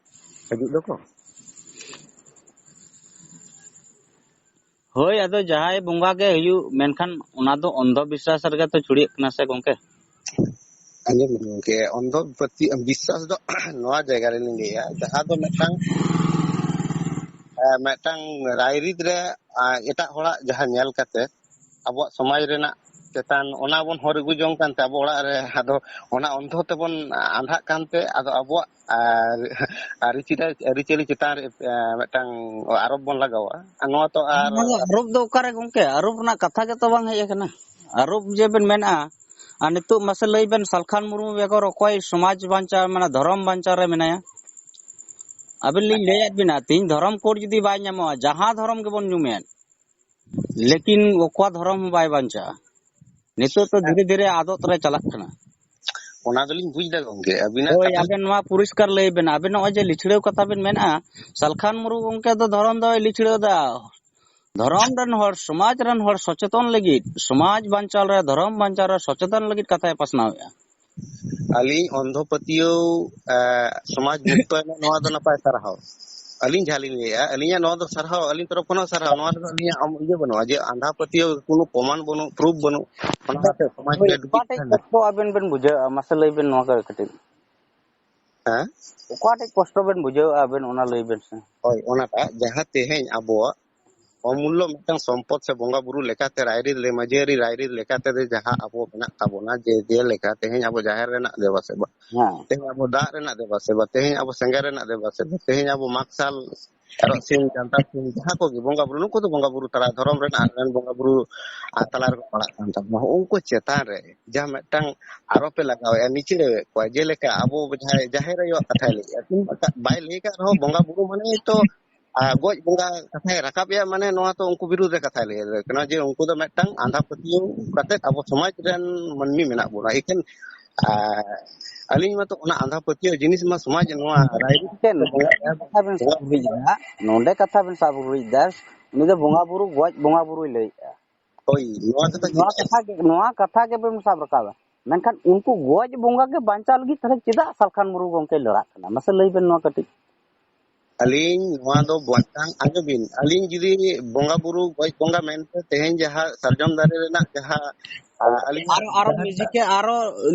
ᱦᱤᱡᱩᱜ ᱫᱚᱠᱚ᱾ ᱦᱳᱭ, ᱟᱫᱚ ᱡᱟᱦᱟᱸᱭ ᱵᱚᱸᱜᱟ ᱜᱮ ᱦᱩᱭᱩᱜ, ᱢᱮᱱᱠᱷᱟᱱ ᱚᱱᱟ ᱫᱚ ᱚᱱᱫᱷᱚ ᱵᱤᱥᱣᱟᱥ ᱨᱮᱜᱮ ᱛᱚ ᱪᱷᱩᱲᱭᱟᱹᱜ ᱠᱟᱱᱟ ᱥᱮ ᱜᱚᱝᱠᱮ? ᱟᱸᱡᱚᱢ ᱵᱤᱱ ᱜᱚᱝᱠᱮ, ᱚᱱᱫᱷᱚ ᱯᱟᱹᱛᱭᱟᱹ-, ᱵᱤᱥᱣᱟᱥ ᱫᱚ ᱱᱚᱣᱟ ᱡᱟᱭᱜᱟ ᱨᱮᱞᱤᱧ ᱞᱟᱹᱭᱟ, ᱡᱟᱦᱟᱸ ᱫᱚ ᱢᱤᱫᱴᱟᱝ, ᱮ, ᱢᱤᱫᱴᱟᱝ ᱨᱟᱭᱨᱤᱛ ᱨᱮ, ᱟ, ᱮᱴᱟᱜ ᱦᱚᱲᱟᱜ ᱡᱟᱦᱟᱸ ᱧᱮᱞ ᱠᱟᱛᱮ ᱟᱵᱚᱣᱟᱜ ᱥᱚᱢᱟᱡᱽ ᱨᱮᱱᱟᱜ ᱪᱮᱛᱟᱱ ᱚᱱᱟ ᱵᱚᱱ ᱦᱚᱨ ᱟᱹᱜᱩ ᱡᱚᱝ ᱠᱟᱱᱛᱮ ᱟᱵᱚ ᱚᱲᱟᱜ ᱨᱮ ᱟᱫᱚ ᱚᱱᱟ ᱚᱱᱫᱷᱚ ᱛᱮᱵᱚᱱ ᱟᱸᱫᱷᱟᱜ ᱠᱟᱱᱛᱮ ᱟᱫᱚ ᱟᱵᱚᱣᱟᱜ ᱟᱨ ᱟᱹᱨᱤᱪᱟᱹᱞᱤ, ᱟᱹᱨᱤᱪᱟᱹᱞᱤ ᱪᱮᱛᱟᱱ ᱨᱮ, ᱮ, ᱢᱤᱫᱴᱟᱝ ᱟᱨᱳᱯ ᱵᱚᱱ ᱞᱟᱜᱟᱣᱟ᱾ ᱟᱨ ᱱᱚᱣᱟ ᱛᱚ ᱟᱨ ᱱᱚᱣᱟ ᱫᱚ ᱟᱨᱳᱯ ᱫᱚ ᱚᱠᱟᱨᱮ ᱜᱚᱝᱠᱮ? ᱟᱨᱳᱯ ᱨᱮᱱᱟᱜ ᱠᱟᱛᱷᱟ ᱜᱮᱛᱚ ᱵᱟᱝ ᱦᱮᱡ ᱟᱠᱟᱱᱟ᱾ ᱟᱨᱳᱯ ᱡᱮ ᱵᱮᱱ ᱢᱮᱱᱟ, ᱟᱨ ᱱᱤᱛᱚᱜ ᱢᱟᱥᱮ ᱞᱟᱹᱭ ᱵᱮᱱ, ᱥᱟᱞᱠᱷᱟᱱ ᱢᱩᱨᱢᱩ ᱵᱮᱜᱚᱨ ᱚᱠᱚᱭ ᱥᱚᱢᱟᱡᱽ ᱵᱟᱧᱪᱟᱣ, ᱢᱟᱱᱮ ᱫᱷᱚᱨᱚᱢ ᱵᱟᱧᱪᱟᱣ ᱨᱮ ᱢᱮᱱᱟᱭᱟ? ᱟᱵᱮᱱ ᱞᱤᱧ ᱞᱟᱹᱭᱟᱫ ᱵᱮᱱᱟ, ᱛᱤᱦᱤᱧ ᱫᱷᱚᱨᱚᱢ ᱠᱳᱰ ᱡᱩᱫᱤ ᱵᱟᱭ ᱧᱟᱢᱚᱜᱼᱟ, ᱡᱟᱦᱟᱸ ᱫᱷᱚᱨᱚᱢ ᱜᱮᱵᱚᱱ ᱧᱩᱢᱮᱫ, ᱞᱮᱠᱤᱱ ᱚᱠᱟ ᱫᱷᱚᱨᱚᱢ ᱦᱚᱸ ᱵᱟᱭ ᱵᱟᱧᱪᱟᱜᱼᱟ᱾ ᱱᱤᱛᱚᱜ ᱛᱚ ᱫᱷᱤᱨᱮ ᱫᱷᱤᱨᱮ ᱟᱫᱚᱜ ᱨᱮ ᱪᱟᱞᱟᱜ ᱠᱟᱱᱟ᱾ ᱚᱱᱟ ᱫᱚᱞᱤᱧ ᱵᱩᱡᱽ ᱮᱫᱟ ᱜᱚᱝᱠᱮ, ᱟᱹᱵᱤᱱᱟᱜ ᱦᱳᱭ, ᱠᱟᱛᱷᱟ᱾ ᱟᱵᱮᱱ ᱱᱚᱣᱟ ᱯᱚᱨᱤᱥᱠᱟᱨ ᱞᱟᱹᱭ ᱵᱮᱱ, ᱟᱵᱮᱱ ᱱᱚᱜᱼᱚᱭ ᱡᱮ ᱞᱤᱪᱷᱲᱟᱹᱣ ᱠᱟᱛᱷᱟ ᱵᱮᱱ ᱢᱮᱱᱟ, ᱥᱟᱞᱠᱷᱟᱱ ᱢᱩᱨᱢᱩ ᱜᱚᱝᱠᱮ ᱫᱚ ᱫᱷᱚᱨᱚᱢ ᱫᱚᱭ ᱞᱤᱪᱷᱲᱟᱹᱣ ᱮᱫᱟ᱾ ᱫᱷᱚᱨᱚᱢ ᱨᱮᱱ ᱦᱚᱲ, ᱥᱚᱢᱟᱡᱽ ᱨᱮᱱ ᱦᱚᱲ ᱥᱚᱪᱮᱛᱚᱱ ᱞᱟᱹᱜᱤᱫ, ᱥᱚᱢᱟᱡᱽ ᱵᱟᱧᱪᱟᱣ ᱨᱮ, ᱫᱷᱚᱨᱚᱢ ᱵᱟᱧᱪᱟᱣ ᱨᱮ ᱥᱚᱪᱮᱛᱚᱱ ᱞᱟᱹᱜᱤᱫ ᱠᱟᱛᱷᱟᱭ ᱯᱟᱥᱱᱟᱣᱮᱫᱼᱟ᱾ ᱟᱹᱞᱤᱧ ᱚᱱᱫᱷᱚ ᱯᱟᱹᱛᱭᱟᱹᱣ, ᱮ, ᱥᱚᱢᱟᱡᱽ ᱢᱩᱠᱛᱚ ᱮᱱᱟ, ᱱᱚᱣᱟ ᱫᱚ ᱱᱟᱯᱟᱭ ᱥᱟᱨᱦᱟᱣ᱾ ᱟᱹᱞᱤᱧ ᱡᱟᱦᱟᱸ ᱞᱤᱧ ᱞᱟᱹᱭᱮᱫᱼᱟ, ᱟᱹᱞᱤᱧᱟᱜ ᱱᱚᱣᱟ ᱫᱚ ᱥᱟᱨᱦᱟᱣ, ᱟᱹᱞᱤᱧ ᱛᱚᱨᱚᱯ ᱠᱷᱚᱱ ᱦᱚᱸ ᱥᱟᱨᱦᱟᱣ᱾ ᱱᱚᱣᱟ ᱨᱮᱫᱚ ᱟᱹᱞᱤᱧᱟᱜ ᱟᱢ ᱤᱭᱟᱹ ᱵᱟᱹᱱᱩᱜᱼᱟ ᱡᱮ ᱟᱸᱫᱷᱟ ᱯᱟᱹᱛᱭᱟᱹᱣ, ᱠᱳᱱᱳ ᱯᱨᱚᱢᱟᱱ ᱵᱟᱹᱱᱩᱜ, ᱯᱨᱩᱯᱷ ᱵᱟᱹᱱᱩᱜ, ᱚᱱᱟ ᱦᱳᱭ, ᱠᱟᱛᱮ ᱥᱚᱢᱟᱡᱽ ᱦᱳᱭ, ᱨᱮ ᱰᱩᱵᱩᱡ ᱚᱠᱟᱴᱮᱡ ᱛᱟᱦᱮᱱᱟ᱾ ᱠᱚᱥᱴᱚ ᱟᱵᱮᱱ ᱵᱮᱱ ᱵᱩᱡᱷᱟᱹᱣᱟ, ᱢᱟᱥᱮ ᱞᱟᱹᱭ ᱵᱮᱱ ᱱᱚᱣᱟ ᱠᱚ ᱠᱟᱹᱴᱤᱡ᱾ ᱦᱮᱸ? ᱚᱠᱟᱴᱮᱡ ᱠᱚᱥᱴᱚ ᱵᱮᱱ ᱵᱩᱡᱷᱟᱹᱣᱟ ᱟᱵᱮᱱ, ᱚᱱᱟ ᱞᱟᱹᱭ ᱵᱮᱱ ᱥᱮ᱾ ᱦᱳᱭ, ᱚᱱᱟᱴᱟᱜ ᱡᱟᱦᱟᱸ ᱛᱮᱦᱮᱧ ᱟᱵᱚᱣᱟᱜ ᱚᱢᱩᱞᱞᱚ ᱢᱤᱫᱴᱟᱝ ᱥᱚᱢᱯᱚᱫ ᱥᱮ ᱵᱚᱸᱜᱟ ᱵᱩᱨᱩ ᱞᱮᱠᱟᱛᱮ ᱨᱟᱭᱨᱤᱛ ᱞᱮ-, ᱢᱟᱹᱡᱷᱤ ᱟᱹᱨᱤ ᱨᱟᱭᱨᱤᱛ ᱞᱮᱠᱟᱛᱮ ᱡᱟᱦᱟᱸ ᱟᱵᱚ ᱢᱮᱱᱟᱜ ᱛᱟᱵᱚᱱᱟ, ᱡᱮ ᱡᱮᱞᱮᱠᱟ ᱛᱮᱦᱮᱧ ᱟᱵᱚ ᱡᱟᱦᱮᱨ ᱨᱮᱱᱟᱜ ᱫᱮᱵᱟ ᱥᱮᱵᱟ, ᱦᱮᱸ᱾ ᱛᱮᱦᱮᱧ ᱟᱵᱚ ᱫᱟᱜ ᱨᱮᱱᱟᱜ ᱫᱮᱵᱟ ᱥᱮᱵᱟ, ᱛᱮᱦᱮᱧ ᱟᱵᱚ ᱥᱮᱸᱜᱮᱞ ᱨᱮᱱᱟᱜ ᱫᱮᱵᱟ ᱥᱮᱵᱟ, ᱛᱮᱦᱮᱧ ᱟᱵᱚ ᱢᱟᱜᱽᱥᱟᱞ, ᱮᱨᱚᱜ ᱥᱤᱢ, ᱡᱟᱱᱛᱟᱲ ᱥᱤᱢ, ᱡᱟᱦᱟᱸ ᱠᱚᱜᱮ ᱵᱚᱸᱜᱟ ᱵᱩᱨᱩ, ᱱᱩᱠᱩ ᱫᱚ ᱵᱚᱸᱜᱟ ᱵᱩᱨᱩ ᱛᱟᱞᱟ, ᱫᱷᱚᱨᱚᱢ ᱨᱮᱱᱟᱜ ᱨᱮᱱ ᱵᱚᱸᱜᱟ ᱵᱩᱨᱩ, ᱟᱨ ᱛᱟᱞᱟ ᱨᱮᱠᱚ ᱯᱟᱲᱟᱜ ᱠᱟᱱ ᱛᱟᱵᱚᱱᱟ᱾ ᱩᱱᱠᱩ ᱪᱮᱛᱟᱱ ᱨᱮ ᱡᱟᱦᱟᱸ ᱢᱤᱫᱴᱟᱝ ᱟᱨᱚᱯ ᱮ ᱞᱟᱜᱟᱣᱮᱫᱼᱟ, ᱱᱤᱪᱲᱟᱹᱣᱮᱫ ᱠᱚᱣᱟ᱾ ᱡᱮᱞᱮᱠᱟ ᱟᱵᱚ ᱡᱟᱦᱟᱸᱭ ᱡᱟᱦᱮᱨ ᱟᱭᱳᱣᱟᱜ ᱠᱟᱛᱷᱟᱭ ᱞᱟᱹᱭᱮᱫᱼᱟ, ᱠᱤᱱᱵᱟ ᱵᱟᱭ ᱞᱟᱹᱭ ᱟᱠᱟᱫ ᱨᱮᱦᱚᱸ ᱵᱚᱸᱜᱟ ᱵᱩᱨᱩ ᱢᱟᱱᱮ ᱛᱚ ᱟᱨ ᱜᱚᱡ ᱵᱚᱸᱜᱟ ᱠᱟᱛᱷᱟᱭ ᱨᱟᱠᱟᱵ ᱮᱜᱼᱟ, ᱢᱟᱱᱮ ᱱᱚᱣᱟ ᱛᱚ ᱩᱱᱠᱩ ᱵᱤᱨᱩᱫᱷ ᱨᱮ ᱠᱟᱛᱷᱟᱭ ᱞᱟᱹᱭ ᱠᱟᱱᱟ ᱡᱮ ᱩᱱᱠᱩ ᱫᱚ ᱢᱤᱫᱴᱟᱝ ᱟᱸᱫᱷᱟ ᱯᱟᱹᱛᱭᱟᱹᱣ ᱠᱟᱛᱮ ᱟᱵᱚ ᱥᱚᱢᱟᱡᱽ ᱨᱮᱱ ᱢᱟᱹᱱᱢᱤ ᱢᱮᱱᱟᱜ ᱵᱚᱱᱟ᱾ ᱮᱠᱷᱮᱱ, ᱟᱨ ᱟᱹᱞᱤᱧ ᱢᱟᱛᱚ ᱚᱱᱟ ᱟᱸᱫᱷᱟ ᱯᱟᱹᱛᱭᱟᱹᱣ ᱡᱤᱱᱤᱥ ᱢᱟ ᱥᱚᱢᱟᱡᱽ ᱱᱚᱣᱟ ᱨᱟᱭᱨᱤᱛ ᱮᱠᱮᱱ ᱛᱮ ᱵᱚᱸᱜᱟ ᱮᱠᱮᱱ ᱠᱟᱛᱷᱟ ᱵᱮᱱ ᱥᱟᱵ ᱨᱩᱣᱤᱡ ᱮᱫᱟ, ᱱᱚᱰᱮ ᱠᱟᱛᱷᱟ ᱵᱮᱱ ᱥᱟᱵ ᱨᱩᱣᱤᱡ ᱮᱫᱟ, ᱩᱱᱤ ᱫᱚ ᱵᱚᱸᱜᱟ ᱵᱩᱨᱩ, ᱜᱚᱡ ᱵᱚᱸᱜᱟ ᱵᱩᱨᱩᱭ ᱞᱟᱹᱭᱮᱫᱼᱟ᱾ ᱦᱳᱭ, ᱱᱚᱣᱟ ᱠᱟᱛᱷᱟ ᱱᱚᱣᱟ ᱠᱟᱛᱷᱟ ᱜᱮ, ᱱᱚᱣᱟ ᱠᱟᱛᱷᱟ ᱜᱮᱵᱮᱱ ᱥᱟᱵ ᱨᱟᱠᱟᱵᱟ᱾ ᱢᱮᱱᱠᱷᱟᱱ ᱩᱱᱠᱩ ᱜᱚᱡ ᱵᱚᱸᱜᱟ ᱜᱮ ᱵᱟᱧᱪᱟᱣ ᱞᱟᱹᱜᱤᱫ ᱛᱟᱦᱞᱮ ᱪᱮᱫᱟᱜ ᱥᱟᱞᱠᱷᱟᱱ ᱢᱩᱨᱢᱩ ᱜᱚᱢᱠᱮ ᱞᱟᱲᱟᱜ ᱠᱟᱱᱟ? ᱢᱟᱥᱮ ᱞᱟᱹᱭ ᱵᱮᱱ ᱱᱚᱣᱟ ᱠᱟᱹᱴᱤᱡ᱾ ᱟᱹᱞᱤᱧ ᱱᱚᱣᱟ ᱫᱚ ᱢᱤᱫᱴᱟᱝ ᱟᱸᱡᱚᱢ ᱵᱤᱱ, ᱟᱹᱞᱤᱧ ᱡᱩᱫᱤ ᱵᱚᱸᱜᱟ ᱵᱩᱨᱩ, ᱜᱚᱡ ᱵᱚᱸᱜᱟ ᱢᱮᱱᱛᱮ ᱛᱮᱦᱮᱧ ᱡᱟᱦᱟᱸ ᱥᱟᱨᱡᱚᱢ ᱫᱟᱨᱮ ᱨᱮᱱᱟᱜ ᱡᱟᱦᱟᱸ, ᱟ, ᱟᱹᱞᱤᱧᱟᱜ ᱟᱨᱚ, ᱟᱨᱚ ᱡᱟᱦᱟᱸ ᱞᱚᱡᱤᱠᱮᱞ, ᱟᱨᱚ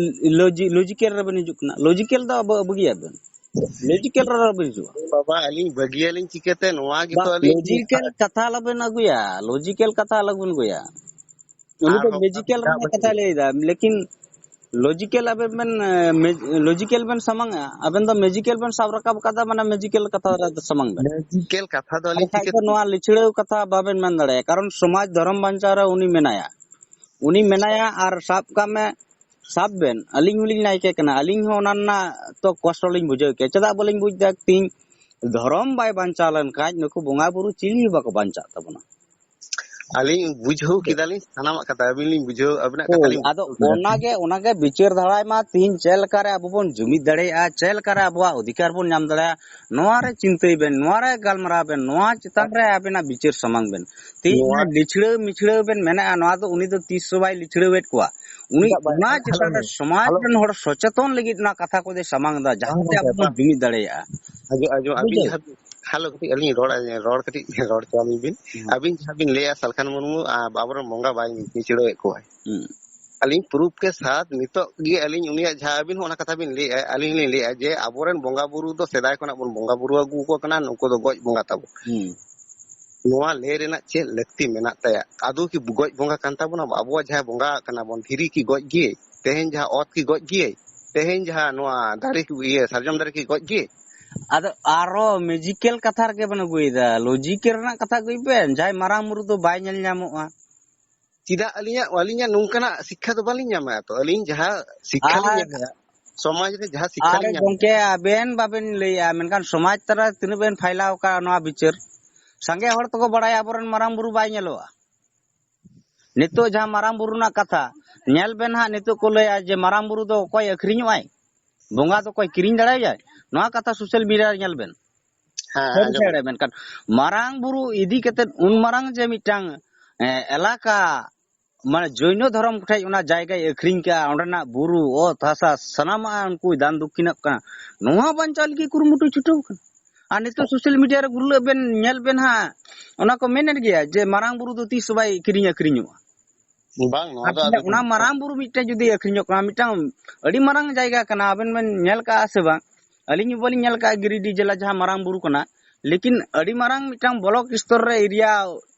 ᱞᱚᱡᱤ-, ᱞᱚᱡᱤᱠᱮᱞ ᱨᱮᱵᱮᱱ ᱦᱤᱡᱩᱜ ᱠᱟᱱᱟ᱾ ᱞᱚᱡᱤᱠᱮᱞ ᱫᱚ ᱟᱵᱚ ᱵᱟᱹᱜᱤᱭᱟᱜ ᱵᱮᱱ᱾ ᱞᱚᱡᱤᱠᱮᱞ ᱨᱮ ᱟᱞᱚ ᱵᱮᱱ ᱦᱤᱡᱩᱜᱼᱟ᱾ ᱵᱟᱵᱟ, ᱟᱹᱞᱤᱧ ᱵᱟᱹᱜᱤᱭᱟᱞᱤᱧ ᱪᱤᱠᱟᱹᱛᱮ? ᱱᱚᱣᱟ ᱜᱮᱛᱚ ᱵᱟᱝ, ᱟᱹᱞᱤᱧ ᱞᱚᱡᱤᱠᱮᱞ ᱠᱟᱛᱷᱟ ᱟᱞᱚᱵᱮᱱ ᱟᱹᱜᱩᱭᱟ, ᱞᱚᱡᱤᱠᱮᱞ ᱠᱟᱛᱷᱟ ᱟᱞᱚᱵᱮᱱ ᱟᱹᱜᱩᱭᱟ᱾ ᱩᱱᱤ ᱫᱚ ᱟᱨᱦᱚᱸ ᱞᱚᱡᱤᱠᱮᱞ ᱨᱮᱱᱟᱜ ᱠᱟᱛᱷᱟᱭ ᱞᱟᱹᱭᱫᱟ, ᱞᱮᱠᱤᱱ ᱞᱚᱡᱤᱠᱮᱞ ᱟᱵᱮᱱ ᱵᱮᱱ, ᱮ, ᱢᱮᱡ-, ᱞᱚᱡᱤᱠᱮᱞ ᱵᱮᱱ ᱥᱟᱢᱟᱝᱟ, ᱟᱵᱮᱱ ᱫᱚ ᱢᱮᱡᱤᱠᱮᱞ ᱵᱮᱱ ᱥᱟᱵ ᱨᱟᱠᱟᱵ ᱠᱟᱫᱟ, ᱢᱟᱱᱮ ᱢᱮᱡᱤᱠᱮᱞ ᱠᱟᱛᱷᱟ ᱨᱮ ᱥᱟᱢᱟᱝ ᱵᱮᱱ᱾ ᱞᱚᱡᱤᱠᱮᱞ ᱠᱟᱛᱷᱟ ᱫᱚ ᱟᱹᱞᱤᱧ ᱵᱟᱠᱷᱟᱡ ᱪᱤᱠᱟᱹ ᱫᱚ ᱱᱚᱣᱟ ᱞᱤᱪᱷᱲᱟᱹᱣ ᱠᱟᱛᱷᱟ ᱵᱟᱵᱮᱱ ᱢᱮᱱ ᱫᱟᱲᱮᱭᱟᱜᱼᱟ, ᱠᱟᱨᱚᱱ ᱥᱚᱢᱟᱡᱽ ᱫᱷᱚᱨᱚᱢ ᱵᱟᱧᱪᱟᱣ ᱨᱮ ᱩᱱᱤ ᱢᱮᱱᱟᱭᱟ, ᱩᱱᱤ ᱢᱮᱱᱟᱭᱟ᱾ ᱟᱨ ᱥᱟᱵ ᱠᱟᱜ ᱢᱮ, ᱥᱟᱵ ᱵᱮᱱ, ᱟᱹᱞᱤᱧ ᱦᱚᱸᱞᱤᱧ ᱱᱟᱭᱠᱮ ᱠᱟᱱᱟ, ᱟᱹᱞᱤᱧ ᱦᱚᱸ ᱚᱱᱟ ᱨᱮᱱᱟᱜ ᱛᱚ ᱠᱚᱥᱴᱚ ᱞᱤᱧ ᱵᱩᱡᱷᱟᱹᱣ ᱠᱮᱭᱟ᱾ ᱪᱮᱫᱟᱜ ᱵᱟᱹᱞᱤᱧ ᱵᱩᱡᱽ ᱫᱟ? ᱛᱤᱦᱤᱧ ᱫᱷᱚᱨᱚᱢ ᱵᱟᱭ ᱵᱟᱧᱪᱟᱣ ᱞᱮᱱᱠᱷᱟᱱ ᱱᱩᱠᱩ ᱵᱚᱸᱜᱟ ᱵᱩᱨᱩ ᱪᱤᱞᱤ ᱦᱚᱸ ᱵᱟᱠᱚ ᱵᱟᱧᱪᱟᱜ ᱛᱟᱵᱚᱱᱟ᱾ ᱟᱹᱞᱤᱧ ᱵᱩᱡᱷᱟᱹᱣ ᱠᱮᱫᱟᱞᱤᱧ ᱥᱟᱱᱟᱢᱟᱜ ᱠᱟᱛᱷᱟ, ᱟᱹᱵᱤᱱ ᱞᱤᱧ ᱵᱩᱡᱷᱟᱹᱣ, ᱟᱹᱵᱤᱱᱟᱜ ᱠᱟᱛᱷᱟ ᱦᱳᱭ, ᱞᱤᱧ ᱟᱫᱚ ᱵᱩᱡᱷᱟᱹᱣ ᱠᱮᱫᱟ᱾ ᱚᱱᱟᱜᱮ, ᱚᱱᱟᱜᱮ ᱵᱤᱪᱟᱹᱨ ᱫᱷᱟᱨᱟᱭ ᱢᱟ ᱛᱤᱦᱤᱧ ᱪᱮᱫ ᱞᱮᱠᱟᱨᱮ ᱟᱵᱚ ᱵᱚᱱ ᱡᱩᱢᱤᱫ ᱫᱟᱲᱮᱭᱟᱜᱼᱟ, ᱪᱮᱫ ᱞᱮᱠᱟᱨᱮ ᱟᱵᱚᱣᱟᱜ ᱚᱫᱷᱤᱠᱟᱨ ᱵᱚᱱ ᱧᱟᱢ ᱫᱟᱲᱮᱭᱟᱜᱼᱟ, ᱱᱚᱣᱟ ᱨᱮ ᱪᱤᱱᱛᱟᱹᱭ ᱵᱮᱱ, ᱱᱚᱣᱟ ᱨᱮ ᱜᱟᱞᱢᱟᱨᱟᱣ ᱵᱮᱱ, ᱱᱚᱣᱟ ᱪᱮᱛᱟᱱ ᱨᱮ ᱟᱵᱮᱱᱟᱜ ᱵᱤᱪᱟᱹᱨ ᱥᱟᱢᱟᱝ ᱵᱮᱱ᱾ ᱛᱤᱦᱤᱧ ᱱᱚᱣᱟ ᱚᱱᱟ ᱞᱤᱪᱷᱲᱟᱹᱣ ᱢᱤᱪᱷᱲᱟᱹᱣ ᱵᱮᱱ ᱢᱮᱱᱮᱜᱼᱟ, ᱱᱚᱣᱟ ᱫᱚ ᱩᱱᱤ ᱫᱚ ᱛᱤᱥ ᱦᱚᱸ ᱵᱟᱭ ᱞᱤᱪᱷᱲᱟᱹᱣᱮᱫ ᱠᱚᱣᱟ᱾ ᱩᱱᱤ ᱪᱮᱫᱟᱜ ᱵᱟᱭ, ᱚᱱᱟ ᱪᱮᱛᱟᱱ ᱨᱮ ᱥᱚᱢᱟᱡᱽ ᱨᱮᱱ ᱦᱚᱲ ᱥᱚᱪᱮᱛᱚᱱ ᱞᱟᱹᱜᱤᱫ ᱚᱱᱟ ᱠᱟᱛᱷᱟ ᱠᱚᱫᱚᱭ ᱥᱟᱢᱟᱝ ᱮᱫᱟ, ᱡᱟᱦᱟᱸ ᱛᱮ ᱟᱵᱚ ᱵᱚᱱ ᱡᱩᱢᱤᱫ ᱫᱟᱲᱮᱭᱟᱜᱼᱟ᱾ ᱟᱸᱡᱚᱢ, ᱟᱸᱡᱚᱢ, ᱟᱹᱵᱤᱱ ᱵᱩᱡᱷᱟᱹᱣ? ᱡᱟᱦᱟᱸ ᱵᱤᱱ ᱦᱮᱞᱳ, ᱠᱟᱹᱴᱤᱡ ᱟᱹᱞᱤᱧ ᱨᱚᱲ, ᱨᱚᱲ ᱠᱟᱹᱴᱤᱡ ᱨᱚᱲ ᱦᱚᱪᱚᱣᱟᱞᱤᱧ ᱵᱤᱱ᱾ ᱦᱩᱸ᱾ ᱟᱹᱵᱤᱱ ᱡᱟᱦᱟᱸ ᱵᱤᱱ ᱞᱟᱹᱭᱟ, ᱥᱟᱞᱠᱷᱟᱱ ᱢᱩᱨᱢᱩ, ᱟ, ᱟᱵᱚᱨᱮᱱ ᱵᱚᱸᱜᱟ ᱵᱟᱭ ᱪᱤᱱᱦᱟᱹᱣᱮᱫ ᱠᱚᱣᱟᱭ᱾ ᱦᱩᱸ᱾ ᱟᱹᱞᱤᱧ ᱯᱨᱩᱯᱷ ᱠᱮ ᱥᱟᱛᱷ ᱱᱤᱛᱚᱜ ᱜᱮ ᱟᱹᱞᱤᱧ ᱩᱱᱤᱭᱟᱜ ᱡᱟᱦᱟᱸ ᱟᱹᱵᱤᱱ ᱦᱚᱸ ᱚᱱᱟ ᱠᱟᱛᱷᱟ ᱵᱤᱱ ᱞᱟᱹᱭᱮᱫᱼᱟ, ᱟᱹᱞᱤᱧ ᱞᱤᱧ ᱞᱟᱹᱭᱮᱫᱼᱟ ᱡᱮ ᱟᱵᱚᱨᱮᱱ ᱵᱚᱸᱜᱟ ᱵᱩᱨᱩ ᱫᱚ ᱥᱮᱫᱟᱭ ᱠᱷᱚᱱᱟᱜ ᱵᱚᱱ ᱵᱚᱸᱜᱟ ᱵᱩᱨᱩ ᱟᱹᱜᱩ ᱟᱠᱚ ᱠᱟᱱᱟ, ᱱᱩᱠᱩ ᱫᱚ ᱜᱚᱡ ᱵᱚᱸᱜᱟ ᱛᱟᱵᱚ᱾ ᱦᱩᱸ᱾ ᱱᱚᱣᱟ ᱞᱟᱹᱭ ᱨᱮᱱᱟᱜ ᱪᱮᱫ ᱞᱟᱹᱠᱛᱤ ᱢᱮᱱᱟᱜ ᱛᱟᱭᱟ? ᱟᱫᱚ ᱠᱤ ᱜᱚᱡ ᱵᱚᱸᱜᱟ ᱠᱟᱱ ᱛᱟᱵᱚᱱᱟ? ᱟᱵᱚᱣᱟᱜ ᱡᱟᱦᱟᱸ ᱵᱚᱸᱜᱟ ᱠᱟᱱᱟ ᱵᱚᱱ, ᱫᱷᱤᱨᱤ ᱠᱤ ᱜᱚᱡ ᱜᱮᱭᱟᱭ? ᱛᱮᱦᱮᱧ ᱡᱟᱦᱟᱸ ᱚᱛ ᱠᱤ ᱜᱚᱡ ᱜᱮᱭᱟᱭ? ᱛᱮᱦᱮᱧ ᱡᱟᱦᱟᱸ ᱱᱚᱣᱟ ᱫᱟᱨᱮ ᱠᱤ, ᱤᱭᱟᱹ, ᱥᱟᱨᱡᱚᱢ ᱫᱟᱨᱮ ᱠᱤ ᱜᱚᱡ ᱜᱮᱭᱟᱭ? ᱟᱫᱚ ᱟᱨᱚ ᱢᱮᱡᱤᱠᱮᱞ ᱠᱟᱛᱷᱟ ᱨᱮᱜᱮ ᱵᱮᱱ ᱟᱹᱜᱩᱭᱮᱫᱟ, ᱞᱚᱡᱤᱠᱮᱞ ᱨᱮᱱᱟᱜ ᱠᱟᱛᱷᱟ ᱟᱹᱜᱩᱭ ᱵᱮᱱ᱾ ᱡᱟᱦᱟᱸᱭ ᱢᱟᱨᱟᱝ ᱵᱩᱨᱩ ᱫᱚ ᱵᱟᱭ ᱧᱮᱞ ᱧᱟᱢᱚᱜᱼᱟ᱾ ᱪᱮᱫᱟᱜ ᱟᱹᱞᱤᱧᱟᱜ, ᱟᱹᱞᱤᱧᱟᱜ ᱱᱚᱝᱠᱟᱱᱟᱜ ᱥᱤᱠᱠᱷᱟ ᱫᱚ ᱵᱟᱹᱞᱤᱧ ᱧᱟᱢᱟ? ᱛᱚ ᱟᱹᱞᱤᱧ ᱡᱟᱦᱟᱸ ᱥᱤᱠᱠᱷᱟ ᱞᱤᱧ ᱟᱨ ᱧᱟᱢᱟ, ᱥᱚᱢᱟᱡᱽ ᱨᱮ ᱡᱟᱦᱟᱸ ᱥᱤᱠᱠᱷᱟ ᱟᱨ ᱞᱤᱧ ᱧᱟᱢᱟ᱾ ᱜᱚᱝᱠᱮ, ᱟᱵᱮᱱ ᱵᱟᱵᱮᱱ ᱞᱟᱹᱭᱟ, ᱢᱮᱱᱠᱷᱟᱱ ᱥᱚᱢᱟᱡᱽ ᱛᱟᱞᱟ ᱨᱮ ᱛᱤᱱᱟᱹᱜ ᱵᱮᱱ ᱯᱷᱟᱭᱞᱟᱣ ᱟᱠᱟᱫ ᱱᱚᱣᱟ ᱵᱤᱪᱟᱹᱨ? ᱥᱟᱸᱜᱮ ᱦᱚᱲ ᱛᱮᱠᱚ ᱵᱟᱲᱟᱭᱟ ᱟᱵᱚᱨᱮᱱ ᱢᱟᱨᱟᱝ ᱵᱩᱨᱩ ᱵᱟᱭ ᱧᱮᱞᱚᱜᱼᱟ᱾ ᱱᱤᱛᱚᱜ ᱡᱟᱦᱟᱸ ᱢᱟᱨᱟᱝ ᱵᱩᱨᱩ ᱨᱮᱱᱟᱜ ᱠᱟᱛᱷᱟ, ᱧᱮᱞ ᱵᱮᱱ ᱦᱟᱸᱜ, ᱱᱤᱛᱚᱜ ᱠᱚ ᱞᱟᱹᱭᱟ ᱡᱮ ᱢᱟᱨᱟᱝ ᱵᱩᱨᱩ ᱫᱚ ᱚᱠᱚᱭ ᱟᱹᱠᱷᱨᱤᱧᱚᱜᱼᱟᱭ, ᱵᱚᱸᱜᱟ ᱫᱚ ᱚᱠᱚᱭ ᱠᱤᱨᱤᱧ ᱫᱟᱲᱮᱭᱟᱭ? ᱱᱚᱣᱟ ᱠᱟᱛᱷᱟ ᱥᱳᱥᱟᱞ ᱢᱤᱰᱤᱭᱟ ᱨᱮ ᱧᱮᱞ ᱵᱮᱱ᱾ ᱦᱮᱸ, ᱥᱟᱹᱨᱤ ᱟᱸᱡᱚᱢ᱾ ᱥᱮ ᱮᱲᱮ? ᱢᱮᱱᱠᱷᱟᱱ ᱢᱟᱨᱟᱝ ᱵᱩᱨᱩ ᱤᱫᱤ ᱠᱟᱛᱮᱫ ᱩᱱ ᱢᱟᱨᱟᱝ ᱡᱮ ᱢᱤᱫᱴᱟᱝ, ᱮ, ᱮᱞᱟᱠᱟ, ᱢᱟᱱᱮ ᱡᱚᱭᱱᱚ ᱫᱷᱚᱨᱚᱢ ᱴᱷᱮᱡ ᱚᱱᱟ ᱡᱟᱭᱜᱟᱭ ᱟᱹᱠᱷᱨᱤᱧ ᱠᱟᱜᱼᱟ, ᱚᱸᱰᱮᱱᱟᱜ ᱵᱩᱨᱩ, ᱚᱛ, ᱦᱟᱥᱟ ᱥᱟᱱᱟᱢᱟᱜ ᱩᱱᱠᱩᱭ ᱫᱟᱱ ᱫᱚᱠᱠᱷᱤᱱᱟᱜ ᱠᱟᱱᱟ, ᱱᱚᱣᱟ ᱵᱟᱧᱪᱟᱣ ᱞᱟᱹᱜᱤᱫ ᱠᱩᱨᱩᱢᱩᱴᱩᱭ ᱪᱷᱩᱴᱟᱹᱣ ᱠᱟᱱᱟ᱾ ᱟᱨ ᱱᱤᱛᱚᱜ ᱥᱳᱥᱟᱞ ᱢᱤᱰᱤᱭᱟ ᱨᱮ ᱜᱩᱨᱞᱟᱹᱜ ᱵᱮᱱ, ᱧᱮᱞ ᱵᱮᱱ ᱦᱟᱸᱜ, ᱚᱱᱟ ᱠᱚ ᱢᱮᱱᱮᱫ ᱜᱮᱭᱟ ᱡᱮ ᱢᱟᱨᱟᱝ ᱵᱩᱨᱩ ᱫᱚ ᱛᱤᱥ ᱦᱚᱸ ᱵᱟᱭ ᱠᱤᱨᱤᱧ ᱟᱹᱠᱷᱨᱤᱧᱚᱜᱼᱟ᱾ ᱵᱟᱝ, ᱱᱚᱣᱟ ᱟᱨ ᱫᱚ ᱛᱟᱦᱞᱮ ᱟᱹᱰᱤ ᱚᱱᱟ ᱢᱟᱨᱟᱝ ᱵᱩᱨᱩ ᱢᱤᱫᱴᱮᱱ ᱡᱩᱫᱤ ᱟᱹᱠᱷᱨᱤᱧᱚᱜ ᱠᱟᱱᱟ, ᱢᱤᱫᱴᱟᱝ ᱟᱹᱰᱤ ᱢᱟᱨᱟᱝ ᱡᱟᱭᱜᱟ ᱠᱟᱱᱟ, ᱟᱵᱮᱱ ᱵᱮᱱ ᱧᱮᱞ ᱠᱟᱜᱼᱟ ᱥᱮ ᱵᱟᱝ? ᱟᱹᱞᱤᱧ ᱦᱚᱸ ᱵᱟᱹᱞᱤᱧ ᱧᱮᱞ ᱠᱟᱜᱼᱟ ᱜᱤᱨᱤᱰᱤ ᱡᱮᱞᱟ ᱡᱟᱦᱟᱸ ᱢᱟᱨᱟᱝ ᱵᱩᱨᱩ ᱠᱟᱱᱟ, ᱞᱮᱠᱤᱱ ᱟᱹᱰᱤ ᱢᱟᱨᱟᱝ ᱢᱤᱫᱴᱟᱝ ᱵᱞᱚᱠ ᱥᱛᱚᱨ ᱨᱮ ᱮᱨᱤᱭᱟ,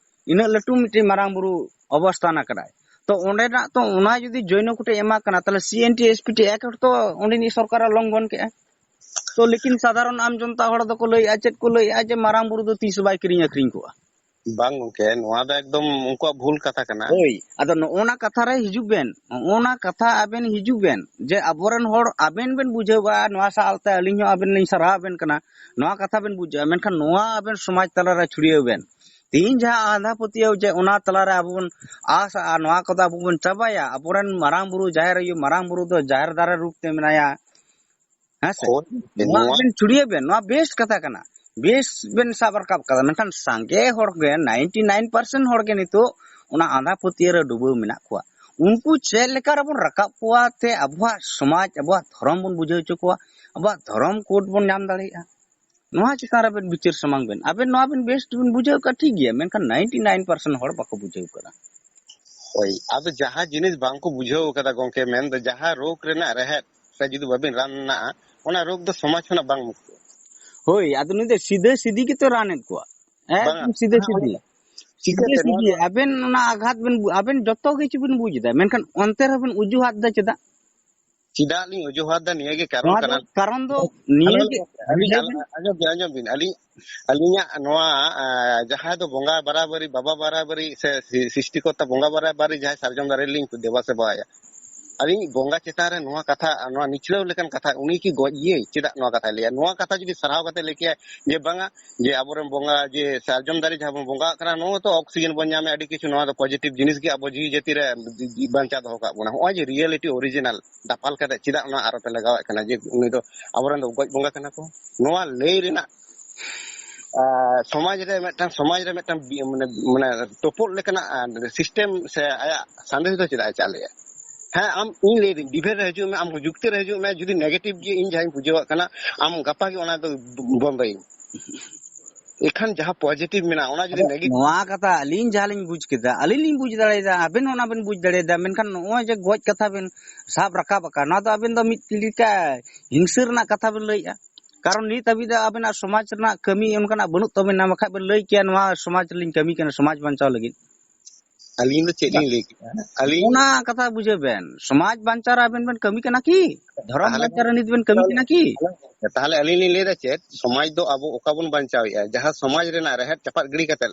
ᱤᱱᱟᱹᱜ ᱞᱟᱹᱴᱩ ᱢᱤᱫᱴᱮᱱ ᱢᱟᱨᱟᱝ ᱵᱩᱨᱩ ᱚᱵᱚᱥᱛᱷᱟᱱ ᱟᱠᱟᱫᱟᱭ᱾ ᱛᱚ ᱚᱸᱰᱮᱱᱟᱜ ᱛᱚ ᱚᱱᱟ ᱡᱩᱫᱤ ᱡᱚᱭᱱᱚ ᱠᱚᱴᱷᱮᱡ ᱮᱢᱟ ᱠᱟᱱᱟ, ᱛᱟᱦᱞᱮ C N T S P T act ᱛᱚ ᱚᱸᱰᱮᱱᱤᱡ ᱥᱚᱨᱠᱟᱨ ᱮ ᱞᱚᱝᱜᱷᱚᱱ ᱠᱮᱜᱼᱟ᱾ ᱛᱚ ᱞᱮᱠᱤᱱ ᱥᱟᱫᱷᱟᱨᱚᱱ ᱟᱢ ᱡᱚᱱᱛᱟ ᱦᱚᱲ ᱫᱚᱠᱚ ᱞᱟᱹᱭᱮᱜᱼᱟ, ᱪᱮᱫ ᱠᱚ ᱞᱟᱹᱭᱮᱜᱼᱟ, ᱡᱮ ᱢᱟᱨᱟᱝ ᱵᱩᱨᱩ ᱫᱚ ᱛᱤᱥ ᱦᱚᱸ ᱵᱟᱭ ᱠᱤᱨᱤᱧ ᱟᱹᱠᱷᱨᱤᱧ ᱠᱚᱜᱼᱟ᱾ ᱵᱟᱝ ᱜᱚᱝᱠᱮ, ᱱᱚᱣᱟ ᱫᱚ ᱮᱠᱫᱚᱢ ᱩᱱᱠᱩᱣᱟᱜ ᱵᱷᱩᱞ ᱠᱟᱛᱷᱟ ᱠᱟᱱᱟ᱾ ᱦᱳᱭ, ᱟᱫᱚ ᱱᱚᱜᱼᱚ ᱱᱟ ᱠᱟᱛᱷᱟ ᱨᱮ ᱦᱤᱡᱩᱜ ᱵᱮᱱ, ᱱᱚᱜᱼᱚ ᱱᱟ ᱠᱟᱛᱷᱟ ᱟᱵᱮᱱ ᱦᱤᱡᱩᱜ ᱵᱮᱱ, ᱡᱮ ᱟᱵᱚᱨᱮᱱ ᱦᱚᱲ ᱟᱵᱮᱱ ᱵᱮᱱ ᱵᱩᱡᱷᱟᱹᱣᱟ, ᱱᱚᱣᱟ ᱥᱟᱶᱛᱮ ᱟᱹᱞᱤᱧ ᱦᱚᱸ ᱟᱵᱮᱱ ᱞᱤᱧ ᱥᱟᱨᱦᱟᱣ ᱟᱵᱮᱱ ᱠᱟᱱᱟ, ᱱᱚᱣᱟ ᱠᱟᱛᱷᱟ ᱵᱮᱱ ᱵᱩᱡᱷᱟᱹᱣᱟ, ᱢᱮᱱᱠᱷᱟᱱ ᱱᱚᱣᱟ ᱟᱵᱮᱱ ᱥᱚᱢᱟᱡᱽ ᱛᱟᱞᱟᱨᱮ ᱪᱷᱩᱲᱭᱟᱹᱣ ᱵᱮᱱ᱾ ᱛᱮᱦᱤᱧ ᱡᱟᱦᱟᱸ ᱟᱸᱫᱷᱟ ᱯᱟᱹᱛᱭᱟᱹᱣ ᱡᱮ ᱚᱱᱟ ᱛᱟᱞᱟᱨᱮ ᱟᱵᱚ ᱵᱚᱱ ᱟᱥᱟᱜᱼᱟ, ᱱᱚᱣᱟ ᱠᱚᱫᱚ ᱟᱵᱚ ᱵᱚᱱ ᱪᱟᱵᱟᱭᱟ, ᱟᱵᱚᱨᱮᱱ ᱢᱟᱨᱟᱝ ᱵᱩᱨᱩ, ᱡᱟᱦᱮᱨ ᱟᱭᱳ, ᱢᱟᱨᱟᱝ ᱵᱩᱨᱩ ᱫᱚ ᱡᱟᱦᱮᱨ ᱫᱟᱨᱮ ᱨᱩᱯ ᱛᱮ ᱢᱮᱱᱟᱭᱟ, ᱦᱮᱸ ᱥᱮ? ᱦᱳᱭ, ᱱᱚᱣᱟ ᱱᱚᱣᱟ ᱵᱮᱱ ᱪᱷᱩᱲᱭᱟᱹᱣ ᱵᱮᱱ, ᱱᱚᱣᱟ ᱵᱮᱥ ᱠᱟᱛᱷᱟ ᱠᱟᱱᱟ, ᱵᱮᱥ ᱵᱮᱱ ᱥᱟᱵ ᱨᱟᱠᱟᱵ ᱠᱟᱫᱟ, ᱢᱮᱱᱠᱷᱟᱱ ᱥᱟᱸᱜᱮ ᱦᱚᱲ ᱜᱮ, ᱱᱟᱭᱤᱱᱴᱤ ᱱᱟᱭᱤᱱ ᱯᱟᱨᱥᱮᱱᱴ ᱦᱚᱲ ᱜᱮ ᱱᱤᱛᱚᱜ ᱚᱱᱟ ᱟᱸᱫᱷᱟ ᱯᱟᱹᱛᱭᱟᱹᱣ ᱨᱮ ᱰᱩᱵᱟᱹᱣ ᱢᱮᱱᱟᱜ ᱠᱚᱣᱟ᱾ ᱩᱱᱠᱩ ᱪᱮᱫ ᱞᱮᱠᱟ ᱨᱮᱵᱚᱱ ᱨᱟᱠᱟᱵ ᱠᱚᱣᱟ ᱛᱮ ᱟᱵᱚᱣᱟᱜ ᱥᱚᱢᱟᱡᱽ, ᱟᱵᱚᱣᱟᱜ ᱫᱷᱚᱨᱚᱢ ᱵᱚᱱ ᱵᱩᱡᱷᱟᱹᱣ ᱦᱚᱪᱚ ᱠᱚᱣᱟ, ᱟᱵᱚᱣᱟᱜ ᱫᱷᱚᱨᱚᱢ ᱠᱳᱰ ᱵᱚᱱ ᱧᱟᱢ ᱫᱟᱲᱮᱭᱟᱜᱼᱟ? ᱱᱚᱣᱟ ᱪᱮᱛᱟᱱ ᱨᱮ ᱟᱵᱮᱱ ᱵᱤᱪᱟᱹᱨ ᱥᱟᱢᱟᱝ ᱵᱮᱱ᱾ ᱟᱵᱮᱱ ᱱᱚᱣᱟ ᱵᱮᱱ ᱵᱮᱥ ᱵᱮᱱ ᱵᱩᱡᱷᱟᱹᱣ ᱠᱟᱜᱼᱟ, ᱴᱷᱤᱠ ᱜᱮᱭᱟ, ᱢᱮᱱᱠᱷᱟᱱ ninety nine percent ᱦᱚᱲ ᱵᱟᱠᱚ ᱵᱩᱡᱷᱟᱹᱣ ᱠᱟᱫᱟ᱾ ᱦᱳᱭ, ᱟᱫᱚ ᱡᱟᱦᱟᱸ ᱡᱤᱱᱤᱥ ᱵᱟᱝᱠᱚ ᱵᱩᱡᱷᱟᱹᱣ ᱠᱟᱫᱟ ᱜᱚᱝᱠᱮ, ᱢᱮᱱᱫᱚ ᱡᱟᱦᱟᱸ ᱨᱳᱜᱽ ᱨᱮᱱᱟᱜ ᱨᱮᱦᱮᱫ ᱨᱮ ᱡᱩᱫᱤ ᱵᱟᱵᱤᱱ ᱨᱟᱱ ᱱᱟᱜᱼᱟ, ᱚᱱᱟ ᱨᱳᱜᱽ ᱫᱚ ᱥᱚᱢᱟᱡᱽ ᱠᱷᱚᱱᱟᱜ ᱵᱟᱝ ᱢᱩᱠᱛᱚᱜᱼᱟ᱾ ᱦᱳᱭ, ᱟᱫᱚ ᱱᱩᱭ ᱫᱚ ᱥᱤᱫᱷᱟᱹ ᱥᱤᱫᱷᱤ ᱜᱮᱛᱚ ᱨᱟᱱᱮᱫ ᱠᱚᱣᱟ᱾ ᱵᱟᱝᱟ, ᱮᱠᱫᱚᱢ ᱥᱤᱫᱷᱟᱹ ᱚᱱᱟ ᱥᱤᱫᱷᱤ᱾ ᱥᱤᱫᱷᱟᱹ ᱪᱤᱠᱟᱹᱛᱮ ᱱᱚᱣᱟ ᱥᱤᱫᱷᱤ᱾ ᱫᱚ ᱟᱵᱮᱱ ᱚᱱᱟ ᱟᱜᱷᱟᱛ ᱵᱮᱱ ᱵᱩ-, ᱟᱵᱮᱱ ᱡᱚᱛᱚ ᱠᱤᱪᱷᱩ ᱵᱮᱱ ᱵᱩᱡ ᱮᱫᱟ, ᱢᱮᱱᱠᱷᱟᱱ ᱚᱱᱛᱮ ᱨᱮᱦᱚᱸ ᱵᱮᱱ ᱚᱡᱩᱦᱟᱛ ᱫᱟ ᱪᱮᱫᱟᱜ? ᱪᱮᱫᱟᱜ ᱞᱤᱧ ᱚᱡᱩᱦᱟᱛ ᱫᱟ? ᱱᱤᱭᱟᱹ ᱜᱮ ᱠᱟᱨᱚᱱ ᱱᱚᱣᱟ ᱫᱚ ᱠᱟᱱᱟ᱾ ᱠᱟᱨᱚᱱ ᱫᱚ ᱱᱤᱭᱟᱹ ᱟᱞᱚ ᱜᱮ ᱞᱤᱧ, ᱟᱹᱞᱤᱧ ᱵᱩᱡᱷᱟᱹᱣ ᱟᱞᱚ, ᱵᱮᱱ᱾ ᱟᱸᱡᱚᱢ ᱵᱤᱱ, ᱟᱸᱡᱚᱢ ᱵᱤᱱ, ᱟᱹᱞᱤᱧ, ᱟᱹᱞᱤᱧᱟᱜ ᱱᱚᱣᱟ, ᱟ, ᱡᱟᱦᱟᱸᱭ ᱫᱚ ᱵᱚᱸᱜᱟ ᱵᱟᱨᱟᱵᱟᱨᱤ, ᱵᱟᱵᱟ ᱵᱟᱨᱟᱵᱟᱨᱤ ᱥᱮ ᱥᱤ-, ᱥᱨᱤᱥᱴᱤᱠᱚᱨᱛᱟ ᱵᱚᱸᱜᱟ ᱵᱟᱨᱟᱵᱟᱨᱤ ᱡᱟᱦᱟᱸᱭ ᱥᱟᱨᱡᱚᱢ ᱫᱟᱨᱮ ᱨᱮᱞᱤᱧ ᱫᱮᱵᱟ ᱥᱮᱵᱟᱭᱟ, ᱟᱹᱞᱤᱧ ᱵᱚᱸᱜᱟ ᱪᱮᱛᱟᱱ ᱨᱮ ᱱᱚᱣᱟ ᱠᱟᱛᱷᱟ, ᱱᱚᱣᱟ ᱱᱤᱪᱷᱲᱟᱹᱣ ᱞᱮᱠᱟᱱ ᱠᱟᱛᱷᱟ, ᱩᱱᱤ ᱠᱤ ᱜᱚᱡ ᱜᱮᱭᱟᱭ? ᱪᱮᱫᱟᱜ ᱱᱚᱣᱟ ᱠᱟᱛᱷᱟᱭ ᱞᱟᱹᱭᱟ? ᱱᱚᱣᱟ ᱠᱟᱛᱷᱟ ᱡᱩᱫᱤ ᱥᱟᱨᱦᱟᱣ ᱠᱟᱛᱮ ᱞᱟᱹᱭ ᱠᱮᱭᱟᱭ ᱡᱮ, ᱵᱟᱝᱟ, ᱡᱮ ᱟᱵᱚᱨᱮᱱ ᱵᱚᱸᱜᱟ, ᱡᱮ ᱥᱟᱨᱡᱚᱢ ᱫᱟᱨᱮ ᱡᱟᱦᱟᱸ ᱵᱚᱱ ᱵᱚᱸᱜᱟᱣᱟᱜ ᱠᱟᱱᱟ, ᱱᱚᱣᱟ ᱛᱚ ᱚᱠᱥᱤᱡᱮᱱ ᱵᱚᱱ ᱧᱟᱢᱮᱫ, ᱟᱹᱰᱤ ᱠᱤᱪᱷᱩ, ᱱᱚᱣᱟ ᱫᱚ positive ᱡᱤᱱᱤᱥ ᱜᱮ ᱟᱵᱚ ᱡᱤᱣᱤ ᱡᱟᱹᱛᱤ ᱨᱮ ᱵᱟᱧᱪᱟᱣ ᱫᱚᱦᱚ ᱠᱟᱜ ᱵᱚᱱᱟ᱾ ᱱᱚᱜᱼᱚᱭ ᱡᱮ reality original ᱫᱟᱯᱟᱞ ᱠᱟᱛᱮ ᱪᱮᱫᱟᱜ ᱚᱱᱟ ᱟᱨᱚ ᱯᱮ ᱞᱟᱜᱟᱣᱮᱫ ᱠᱟᱱᱟ ᱡᱮ ᱩᱱᱤ ᱫᱚ ᱟᱵᱚᱨᱮᱱ ᱫᱚ ᱜᱚᱡ ᱵᱚᱸᱜᱟ ᱠᱟᱱᱟ ᱠᱚ? ᱱᱚᱣᱟ ᱞᱟᱹᱭ ᱨᱮᱱᱟᱜ, ᱟ, ᱥᱚᱢᱟᱡᱽ ᱨᱮ ᱢᱤᱫᱴᱟᱝ, ᱥᱚᱢᱟᱡᱽ ᱨᱮ ᱢᱤᱫᱴᱟᱝ ᱵᱤ-, ᱢᱟᱱᱮ, ᱢᱟᱱᱮ ᱛᱚᱯᱚᱞ ᱞᱮᱠᱟᱱᱟᱜ, ᱟ, system ᱥᱮ ᱟᱭᱟᱜ ᱥᱟᱸᱫᱮᱥ ᱫᱚ ᱪᱮᱫᱟᱜ ᱮ ᱪᱟᱞᱮᱭᱟ? ᱦᱮᱸ, ᱟᱢ, ᱤᱧ ᱞᱟᱹᱭ ᱫᱟᱹᱧ, debate ᱨᱮ ᱦᱤᱡᱩᱜ ᱢᱮ, ᱟᱢ ᱡᱩᱠᱛᱤ ᱨᱮ ᱦᱤᱡᱩᱜ ᱢᱮ, ᱡᱩᱫᱤ negative ᱜᱮ ᱤᱧ ᱡᱟᱦᱟᱸᱧ ᱵᱩᱡᱷᱟᱹᱣᱟᱜ ᱠᱟᱱᱟ, ᱟᱢ ᱜᱟᱯᱟ ᱜᱮ ᱚᱱᱟ ᱫᱚ ᱵᱚᱱᱫᱚᱭ ᱢᱮ᱾ ᱮᱠᱷᱟᱱ ᱡᱟᱦᱟᱸ positive ᱢᱮᱱᱟᱜᱼᱟ, ᱚᱱᱟ ᱡᱩᱫᱤ ᱟᱫᱚ negative ᱱᱚᱣᱟ ᱠᱟᱛᱷᱟ ᱟᱹᱞᱤᱧ ᱡᱟᱦᱟᱸ ᱞᱤᱧ ᱵᱩᱡᱽ ᱠᱮᱫᱟ, ᱟᱹᱞᱤᱧ ᱞᱤᱧ ᱵᱩᱡᱽ ᱫᱟᱲᱮᱭᱟᱫᱟ, ᱟᱵᱮᱱ ᱦᱚᱸ ᱚᱱᱟ ᱵᱮᱱ ᱵᱩᱡᱽ ᱫᱟᱲᱮᱭᱟᱫᱟ, ᱢᱮᱱᱠᱷᱟᱱ ᱱᱚᱜᱼᱚᱭ ᱡᱮ ᱜᱚᱡ ᱠᱟᱛᱷᱟ ᱵᱮᱱ ᱥᱟᱵ ᱨᱟᱠᱟᱵ ᱟᱠᱟᱫ, ᱱᱚᱣᱟ ᱫᱚ ᱟᱵᱮᱱ ᱫᱚ ᱢᱤᱫ ᱞᱮᱠᱟ ᱦᱤᱝᱥᱟᱹ ᱨᱮᱱᱟᱜ ᱠᱟᱛᱷᱟ ᱵᱮᱱ ᱞᱟᱹᱭᱮᱫᱼᱟ᱾ ᱠᱟᱨᱚᱱ ᱱᱤᱛ ᱦᱟᱹᱵᱤᱡ ᱫᱚ ᱟᱵᱮᱱᱟᱜ ᱥᱚᱢᱟᱡᱽ ᱨᱮᱱᱟᱜ ᱠᱟᱹᱢᱤ ᱚᱱᱠᱟᱱᱟᱜ ᱵᱟᱹᱱᱩᱜ ᱛᱟᱵᱮᱱᱟ, ᱵᱟᱠᱷᱟᱡ ᱵᱮᱱ ᱞᱟᱹᱭ ᱠᱮᱭᱟ, "ᱱᱚᱣᱟ ᱥᱚᱢᱟᱡᱽ ᱨᱮᱞᱤᱧ ᱠᱟᱹᱢᱤ ᱠᱟᱱᱟ, ᱥᱚᱢᱟᱡᱽ ᱵᱟᱧᱪᱟᱣ ᱞᱟᱹᱜᱤᱫ᱾" ᱟᱹᱞᱤᱧ ᱫᱚ ᱪᱮᱫ ᱞᱤᱧ ᱞᱟᱹᱭ ᱠᱮᱫᱟ? ᱟᱹᱞᱤᱧ ᱚᱱᱟ ᱠᱟᱛᱷᱟ ᱵᱩᱡᱷᱟᱹᱣ ᱵᱮᱱ, ᱥᱚᱢᱟᱡᱽ ᱵᱟᱧᱪᱟᱣ ᱨᱮ ᱟᱵᱮᱱ ᱵᱮᱱ ᱠᱟᱹᱢᱤ ᱠᱟᱱᱟ ᱠᱤ? ᱫᱷᱚᱨᱚᱢ ᱛᱟᱦᱚᱞᱮ ᱵᱟᱧᱪᱟᱣ ᱨᱮ ᱱᱤᱛ ᱵᱮᱱ ᱠᱟᱹᱢᱤ ᱠᱟᱱᱟ ᱠᱤ? ᱛᱟᱦᱚᱞᱮ ᱟᱹᱞᱤᱧ ᱞᱤᱧ ᱞᱟᱹᱭ ᱮᱫᱟ ᱪᱮᱫ, ᱥᱚᱢᱟᱡᱽ ᱫᱚ ᱟᱵᱚ ᱚᱠᱟ ᱵᱚᱱ ᱵᱟᱧᱪᱟᱣᱮᱫᱼᱟ? ᱡᱟᱦᱟᱸ ᱥᱚᱢᱟᱡᱽ ᱨᱮᱱᱟᱜ ᱨᱮᱦᱮᱫ ᱪᱟᱯᱟᱫ ᱜᱤᱰᱤ ᱠᱟᱛᱮ,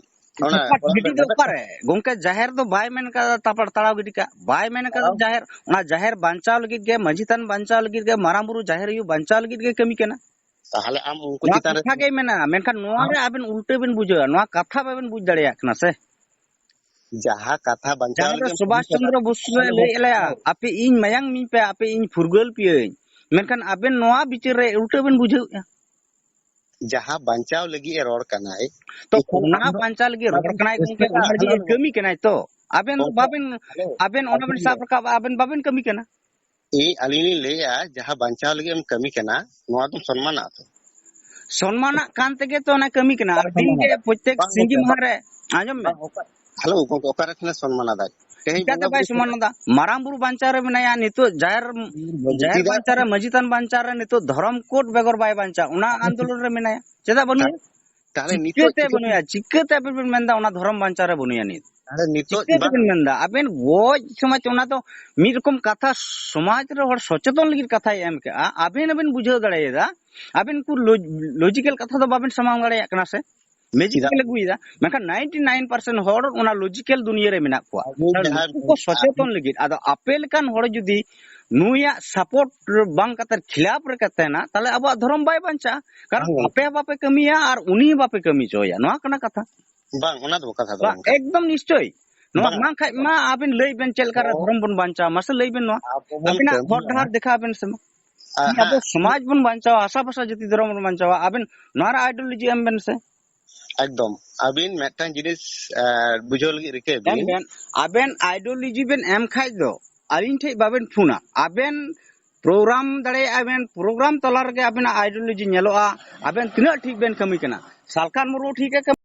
ᱚᱱᱟ ᱪᱟᱯᱟᱫ ᱜᱤᱰᱤ ᱫᱚ ᱚᱠᱟᱨᱮ? ᱜᱚᱝᱠᱮ, ᱡᱟᱦᱮᱨ ᱫᱚ ᱵᱟᱭ ᱢᱮᱱ ᱠᱟᱫᱟ ᱛᱟᱯᱟᱲ ᱛᱟᱲᱟᱣ ᱜᱤᱰᱤ ᱠᱟᱜ, ᱵᱟᱭ ᱢᱮᱱ ᱠᱟᱫᱟ ᱛᱟᱲᱟᱣ᱾ ᱡᱟᱦᱮᱨ, ᱚᱱᱟ ᱡᱟᱦᱮᱨ ᱵᱟᱧᱪᱟᱣ ᱞᱟᱹᱜᱤᱫ ᱜᱮ, ᱢᱟᱹᱡᱷᱤ ᱛᱷᱟᱱ ᱵᱟᱧᱪᱟᱣ ᱞᱟᱹᱜᱤᱫ ᱜᱮ, ᱢᱟᱨᱟᱝ ᱵᱩᱨᱩ ᱡᱟᱦᱮᱨ ᱟᱭᱳ ᱵᱟᱧᱪᱟᱣ ᱞᱟᱹᱜᱤᱫ ᱜᱮ ᱠᱟᱹᱢᱤ ᱠᱟᱱᱟ᱾ ᱛᱟᱦᱚᱞᱮ ᱟᱢ ᱩᱱᱠᱩ ᱱᱚᱣᱟ ᱪᱮᱛᱟᱱ ᱨᱮ ᱠᱟᱛᱷᱟ ᱜᱮ ᱢᱮᱱᱟ, ᱢᱮᱱᱠᱷᱟᱱ ᱱᱚᱣᱟ ᱟᱢ ᱨᱮ ᱟᱵᱮᱱ ᱩᱞᱴᱟᱹ ᱵᱮᱱ ᱵᱩᱡᱷᱟᱹᱣᱟ, ᱱᱚᱣᱟ ᱠᱟᱛᱷᱟ ᱵᱟᱵᱮᱱ ᱵᱩᱡᱽ ᱫᱟᱲᱮᱭᱟᱜ ᱠᱟᱱᱟ ᱥᱮ? ᱡᱟᱦᱟᱸ ᱠᱟᱛᱷᱟ ᱵᱟᱧᱪᱟᱣ ᱡᱟᱦᱟᱸ ᱫᱚ ᱞᱟᱹᱜᱤᱫ ᱥᱩᱵᱷᱟᱥ ᱠᱟᱹᱢᱤ ᱠᱟᱱᱟ᱾ ᱪᱚᱱᱫᱨᱚ ᱵᱚᱥᱩ ᱮ ᱦᱮᱞᱳ, ᱞᱟᱹᱭ ᱮᱫ ᱞᱮᱭᱟ, ᱦᱮᱞᱳ᱾ "ᱟᱯᱮ ᱤᱧ ᱢᱟᱭᱟᱝ ᱤᱢᱟᱹᱧ ᱯᱮ, ᱟᱯᱮ ᱤᱧ ᱯᱷᱩᱨᱜᱟᱹᱞ ᱯᱮᱭᱟᱹᱧ", ᱢᱮᱱᱠᱷᱟᱱ ᱟᱵᱮᱱ ᱱᱚᱣᱟ ᱵᱤᱪᱟᱹᱨ ᱨᱮ ᱩᱞᱴᱟᱹ ᱵᱮᱱ ᱵᱩᱡᱷᱟᱹᱣᱮᱫᱼᱟ᱾ ᱡᱟᱦᱟᱸ ᱵᱟᱧᱪᱟᱣ ᱞᱟᱹᱜᱤᱫ ᱮ ᱨᱚᱲ ᱠᱟᱱᱟᱭ, ᱛᱚ ᱮᱠᱷᱟᱱ ᱚᱱᱟ ᱟᱢ ᱫᱚ ᱵᱟᱧᱪᱟᱣ ᱞᱟᱹᱜᱤᱫ ᱨᱚᱲ ᱠᱟᱱᱟᱭ ᱜᱚᱝᱠᱮ, ᱚᱱᱟ ᱞᱟᱹᱜᱤᱫ ᱦᱮᱞᱳ, ᱠᱟᱹᱢᱤ ᱠᱟᱱᱟᱭ ᱛᱚ᱾ ᱟᱵᱮᱱ ᱫᱚ ᱜᱚᱝᱠᱮ, ᱵᱟᱵᱮᱱ, ᱦᱮᱞᱳ, ᱟᱵᱮᱱ ᱚᱱᱟ ᱟᱸᱡᱚᱢ ᱵᱮᱱ ᱢᱮ᱾ ᱥᱟᱵ ᱨᱟᱠᱟᱵᱼᱟ, ᱟᱵᱮᱱ ᱵᱟᱵᱮᱱ ᱠᱟᱹᱢᱤ ᱠᱟᱱᱟ᱾ ᱤᱧ, ᱟᱹᱞᱤᱧ ᱞᱤᱧ ᱞᱟᱹᱭᱟ, ᱡᱟᱦᱟᱸ ᱵᱟᱧᱪᱟᱣ ᱞᱟᱹᱜᱤᱫ ᱮᱢ ᱠᱟᱹᱢᱤ ᱠᱟᱱᱟ, ᱱᱚᱣᱟ ᱫᱚᱢ ᱥᱚᱱᱢᱟᱱᱟ ᱛᱚ? ᱥᱚᱱᱢᱟᱱᱟᱜ ᱠᱟᱱ ᱛᱮᱜᱮ ᱛᱚ ᱚᱱᱟ ᱠᱟᱹᱢᱤ ᱠᱟᱱᱟ᱾ ᱟᱨ ᱫᱤᱱ ᱜᱮ ᱯᱨᱚᱛᱮᱠ ᱵᱟᱝ ᱥᱤᱸᱜᱤ ᱜᱚᱢᱠᱮ, ᱢᱟᱦᱟ ᱨᱮ, ᱟᱸᱡᱚᱢ ᱢᱮ᱾ ᱵᱟᱝ, ᱚᱠᱟ-, ᱦᱮᱞᱳ ᱜᱚᱢᱠᱮ, ᱚᱠᱟᱨᱮ ᱛᱟᱦᱮᱱᱟ ᱥᱚᱱᱢᱟᱱ ᱟᱫᱟᱭ? ᱛᱮᱦᱮᱧ ᱪᱤᱠᱟᱹᱛᱮ ᱵᱚᱸᱜᱟ ᱵᱟᱭ ᱵᱩᱨᱩ ᱥᱚᱱᱢᱟᱱ ᱟᱫᱟ? ᱢᱟᱨᱟᱝ ᱵᱩᱨᱩ ᱵᱟᱧᱪᱟᱣ ᱨᱮ ᱢᱮᱱᱟᱭᱟ, ᱱᱤᱛᱚᱜ ᱡᱟᱦᱮᱨ, ᱢᱟᱹᱡᱷᱤ ᱡᱟᱦᱮᱨ ᱪᱮᱫᱟᱜ? ᱵᱟᱧᱪᱟᱣ ᱨᱮ, ᱢᱟᱹᱡᱷᱤ ᱛᱷᱟᱱ ᱵᱟᱧᱪᱟᱣ ᱨᱮ ᱱᱤᱛᱚᱜ ᱫᱷᱚᱨᱚᱢ ᱠᱳᱰ ᱵᱮᱜᱚᱨ ᱵᱟᱭ ᱵᱟᱧᱪᱟᱣ, ᱚᱱᱟ ᱟᱱᱫᱳᱞᱚᱱ ᱨᱮ ᱢᱮᱱᱟᱭᱟ᱾ ᱪᱮᱫᱟᱜ ᱵᱟᱹᱱᱩᱭᱟ? ᱛᱟᱦᱞᱮ ᱱᱤᱛᱚᱜ ᱪᱤᱠᱟᱹᱛᱮ ᱪᱤᱠᱟᱹ- ᱵᱟᱹᱱᱩᱭᱟ? ᱪᱤᱠᱟᱹᱛᱮ ᱟᱵᱮᱱ ᱵᱮᱱ ᱢᱮᱱᱫᱟ ᱚᱱᱟ ᱫᱷᱚᱨᱚᱢ ᱵᱟᱧᱪᱟᱣ ᱨᱮ ᱵᱟᱹᱱᱩᱭᱟ ᱱᱤᱛ? ᱛᱟᱦᱞᱮ ᱱᱤᱛᱚᱜ ᱪᱤᱠᱟᱹ ᱵᱟᱝ᱾ ᱛᱮᱵᱮᱱ ᱢᱮᱱᱫᱟ? ᱟᱵᱮᱱ ᱜᱚᱡ ᱥᱚᱢᱟᱡᱽ, ᱚᱱᱟ ᱫᱚ ᱢᱤᱫ ᱨᱚᱠᱚᱢ ᱠᱟᱛᱷᱟ, ᱥᱚᱢᱟᱡᱽ ᱨᱮ ᱦᱚᱲ ᱥᱚᱪᱮᱛᱚᱱ ᱞᱟᱹᱜᱤᱫ ᱠᱟᱛᱷᱟᱭ ᱮᱢ ᱠᱮᱜᱼᱟ᱾ ᱟᱵᱮᱱ ᱦᱚᱸᱵᱮᱱ ᱵᱩᱡᱷᱟᱹᱣ ᱫᱟᱲᱮᱭᱟᱫᱟ, ᱟᱵᱮᱱ ᱠᱚ ᱞᱚᱡ-, ᱞᱚᱡᱤᱠᱮᱞ ᱠᱟᱛᱷᱟ ᱫᱚ ᱵᱟᱵᱮᱱ ᱥᱟᱢᱟᱝ ᱫᱟᱲᱮᱭᱟᱜ ᱠᱟᱱᱟ ᱥᱮ? ᱢᱮᱡᱤᱠ ᱪᱮᱫᱟᱜ? ᱠᱟᱞ ᱟᱹᱜᱩᱭᱮᱫᱟ, ᱢᱮᱱᱠᱷᱟᱱ ᱱᱟᱭᱤᱱᱴᱤ ᱱᱟᱭᱤᱱ ᱯᱟᱨᱥᱮᱱᱴ ᱦᱚᱲ ᱚᱱᱟ ᱞᱚᱡᱤᱠᱮᱞ ᱫᱩᱱᱤᱭᱟᱹ ᱨᱮ ᱢᱮᱱᱟᱜ ᱠᱚᱣᱟ᱾ ᱟᱵᱚ ᱛᱟᱦᱞᱮ ᱡᱟᱦᱟᱸ ᱱᱩᱠᱩ ᱠᱚ ᱥᱚᱪᱮᱛᱚᱱ ᱞᱟᱹᱜᱤᱫ, ᱟᱫᱚ ᱟᱯᱮ ᱞᱮᱠᱟᱱ ᱦᱚᱲ ᱡᱩᱫᱤ ᱱᱩᱭᱟᱜ ᱥᱟᱯᱳᱨᱴ ᱵᱟᱝ ᱠᱟᱛᱮ ᱠᱷᱤᱞᱟᱯ ᱨᱮ ᱛᱟᱦᱮᱱᱟ, ᱛᱟᱦᱞᱮ ᱟᱵᱚᱣᱟᱜ ᱫᱷᱚᱨᱚᱢ ᱵᱟᱭ ᱵᱟᱧᱪᱟᱜᱼᱟ᱾ ᱠᱟᱨᱚᱱ ᱵᱟᱝ᱾ ᱟᱯᱮ ᱦᱚᱸ ᱵᱟᱯᱮ ᱠᱟᱹᱢᱤᱭᱟ ᱟᱨ ᱩᱱᱤ ᱦᱚᱸ ᱵᱟᱯᱮ ᱠᱟᱹᱢᱤ ᱦᱚᱪᱚᱭᱟ, ᱱᱚᱣᱟ ᱠᱟᱱᱟ ᱠᱟᱛᱷᱟ᱾ ᱵᱟᱝ, ᱚᱱᱟ ᱫᱚ ᱠᱟᱛᱷᱟ ᱫᱚ ᱵᱟᱝ, ᱵᱟᱝ ᱠᱟᱱᱟ᱾ ᱮᱠᱫᱚᱢ ᱱᱤᱥᱪᱚᱭ᱾ ᱱᱚᱣᱟ ᱵᱟᱝ᱾ ᱵᱟᱝ ᱠᱷᱟᱡ ᱢᱟ ᱟᱵᱮᱱ ᱞᱟᱹᱭ ᱵᱮᱱ ᱪᱮᱫ ᱞᱮᱠᱟ ᱨᱮ ᱦᱚᱸ᱾ ᱫᱷᱚᱨᱚᱢ ᱵᱚᱱ ᱵᱟᱧᱪᱟᱣᱟ, ᱢᱟᱥᱮ ᱞᱟᱹᱭ ᱵᱮᱱ ᱱᱚᱣᱟ᱾ ᱟᱵᱚ ᱵᱚᱱ ᱟᱵᱮᱱᱟᱜ ᱦᱚᱨ ᱠᱟᱹᱢᱤᱭᱟ᱾ ᱰᱟᱦᱟᱨ ᱫᱮᱠᱷᱟᱣ ᱵᱮᱱ ᱥᱮ ᱢᱟ᱾ ᱟᱨ ᱟᱵᱚ ᱦᱟᱸᱜ ᱥᱚᱢᱟᱡᱽ ᱵᱚᱱ ᱵᱟᱧᱪᱟᱣᱟ, ᱟᱥᱟ ᱵᱷᱟᱥᱟ ᱡᱟᱹᱛᱤ ᱫᱷᱚᱨᱚᱢ ᱵᱚᱱ ᱵᱟᱧᱪᱟᱣᱟ, ᱟᱵᱮᱱ ᱱᱚᱣᱟ ᱨᱮ ᱟᱭᱰᱤᱭᱳᱞᱚᱡᱤ ᱮᱢ ᱵᱮᱱ ᱥᱮ᱾ ᱮᱠᱫᱚᱢ᱾ ᱟᱹᱵᱤᱱ ᱢᱤᱫᱴᱟᱝ ᱡᱤᱱᱤᱥ, ᱮ, ᱵᱩᱡᱷᱟᱹᱣ ᱞᱟᱹᱜᱤᱫ ᱨᱤᱠᱟᱹᱭ ᱮᱢ ᱵᱤᱱ᱾ ᱵᱮᱱ, ᱟᱵᱮᱱ ᱟᱭᱰᱤᱭᱳᱞᱚᱡᱤ ᱵᱮᱱ ᱮᱢ ᱠᱷᱟᱡ ᱫᱚ ᱟᱹᱞᱤᱧ ᱴᱷᱮᱡ ᱵᱟᱵᱮᱱ ᱯᱷᱳᱱᱟ, ᱟᱵᱮᱱ ᱯᱨᱳᱜᱨᱟᱢ ᱫᱟᱲᱮᱭᱟᱜᱼᱟ ᱵᱮᱱ, ᱯᱨᱳᱜᱨᱟᱢ ᱛᱟᱞᱟ ᱨᱮᱜᱮ ᱟᱵᱮᱱᱟᱜ ᱟᱭᱰᱤᱭᱳᱞᱚᱡᱤ ᱧᱮᱞᱚᱜᱼᱟ, ᱟᱵᱮᱱ ᱛᱤᱱᱟᱹᱜ ᱴᱷᱤᱠ ᱵᱮᱱ ᱠᱟᱹᱢᱤ ᱠᱟᱱᱟ᱾ ᱥᱟᱞᱠᱷᱟᱱ ᱢᱩᱨᱢᱩ ᱴᱷᱤᱠ ᱮ ᱠᱟᱹᱢᱤ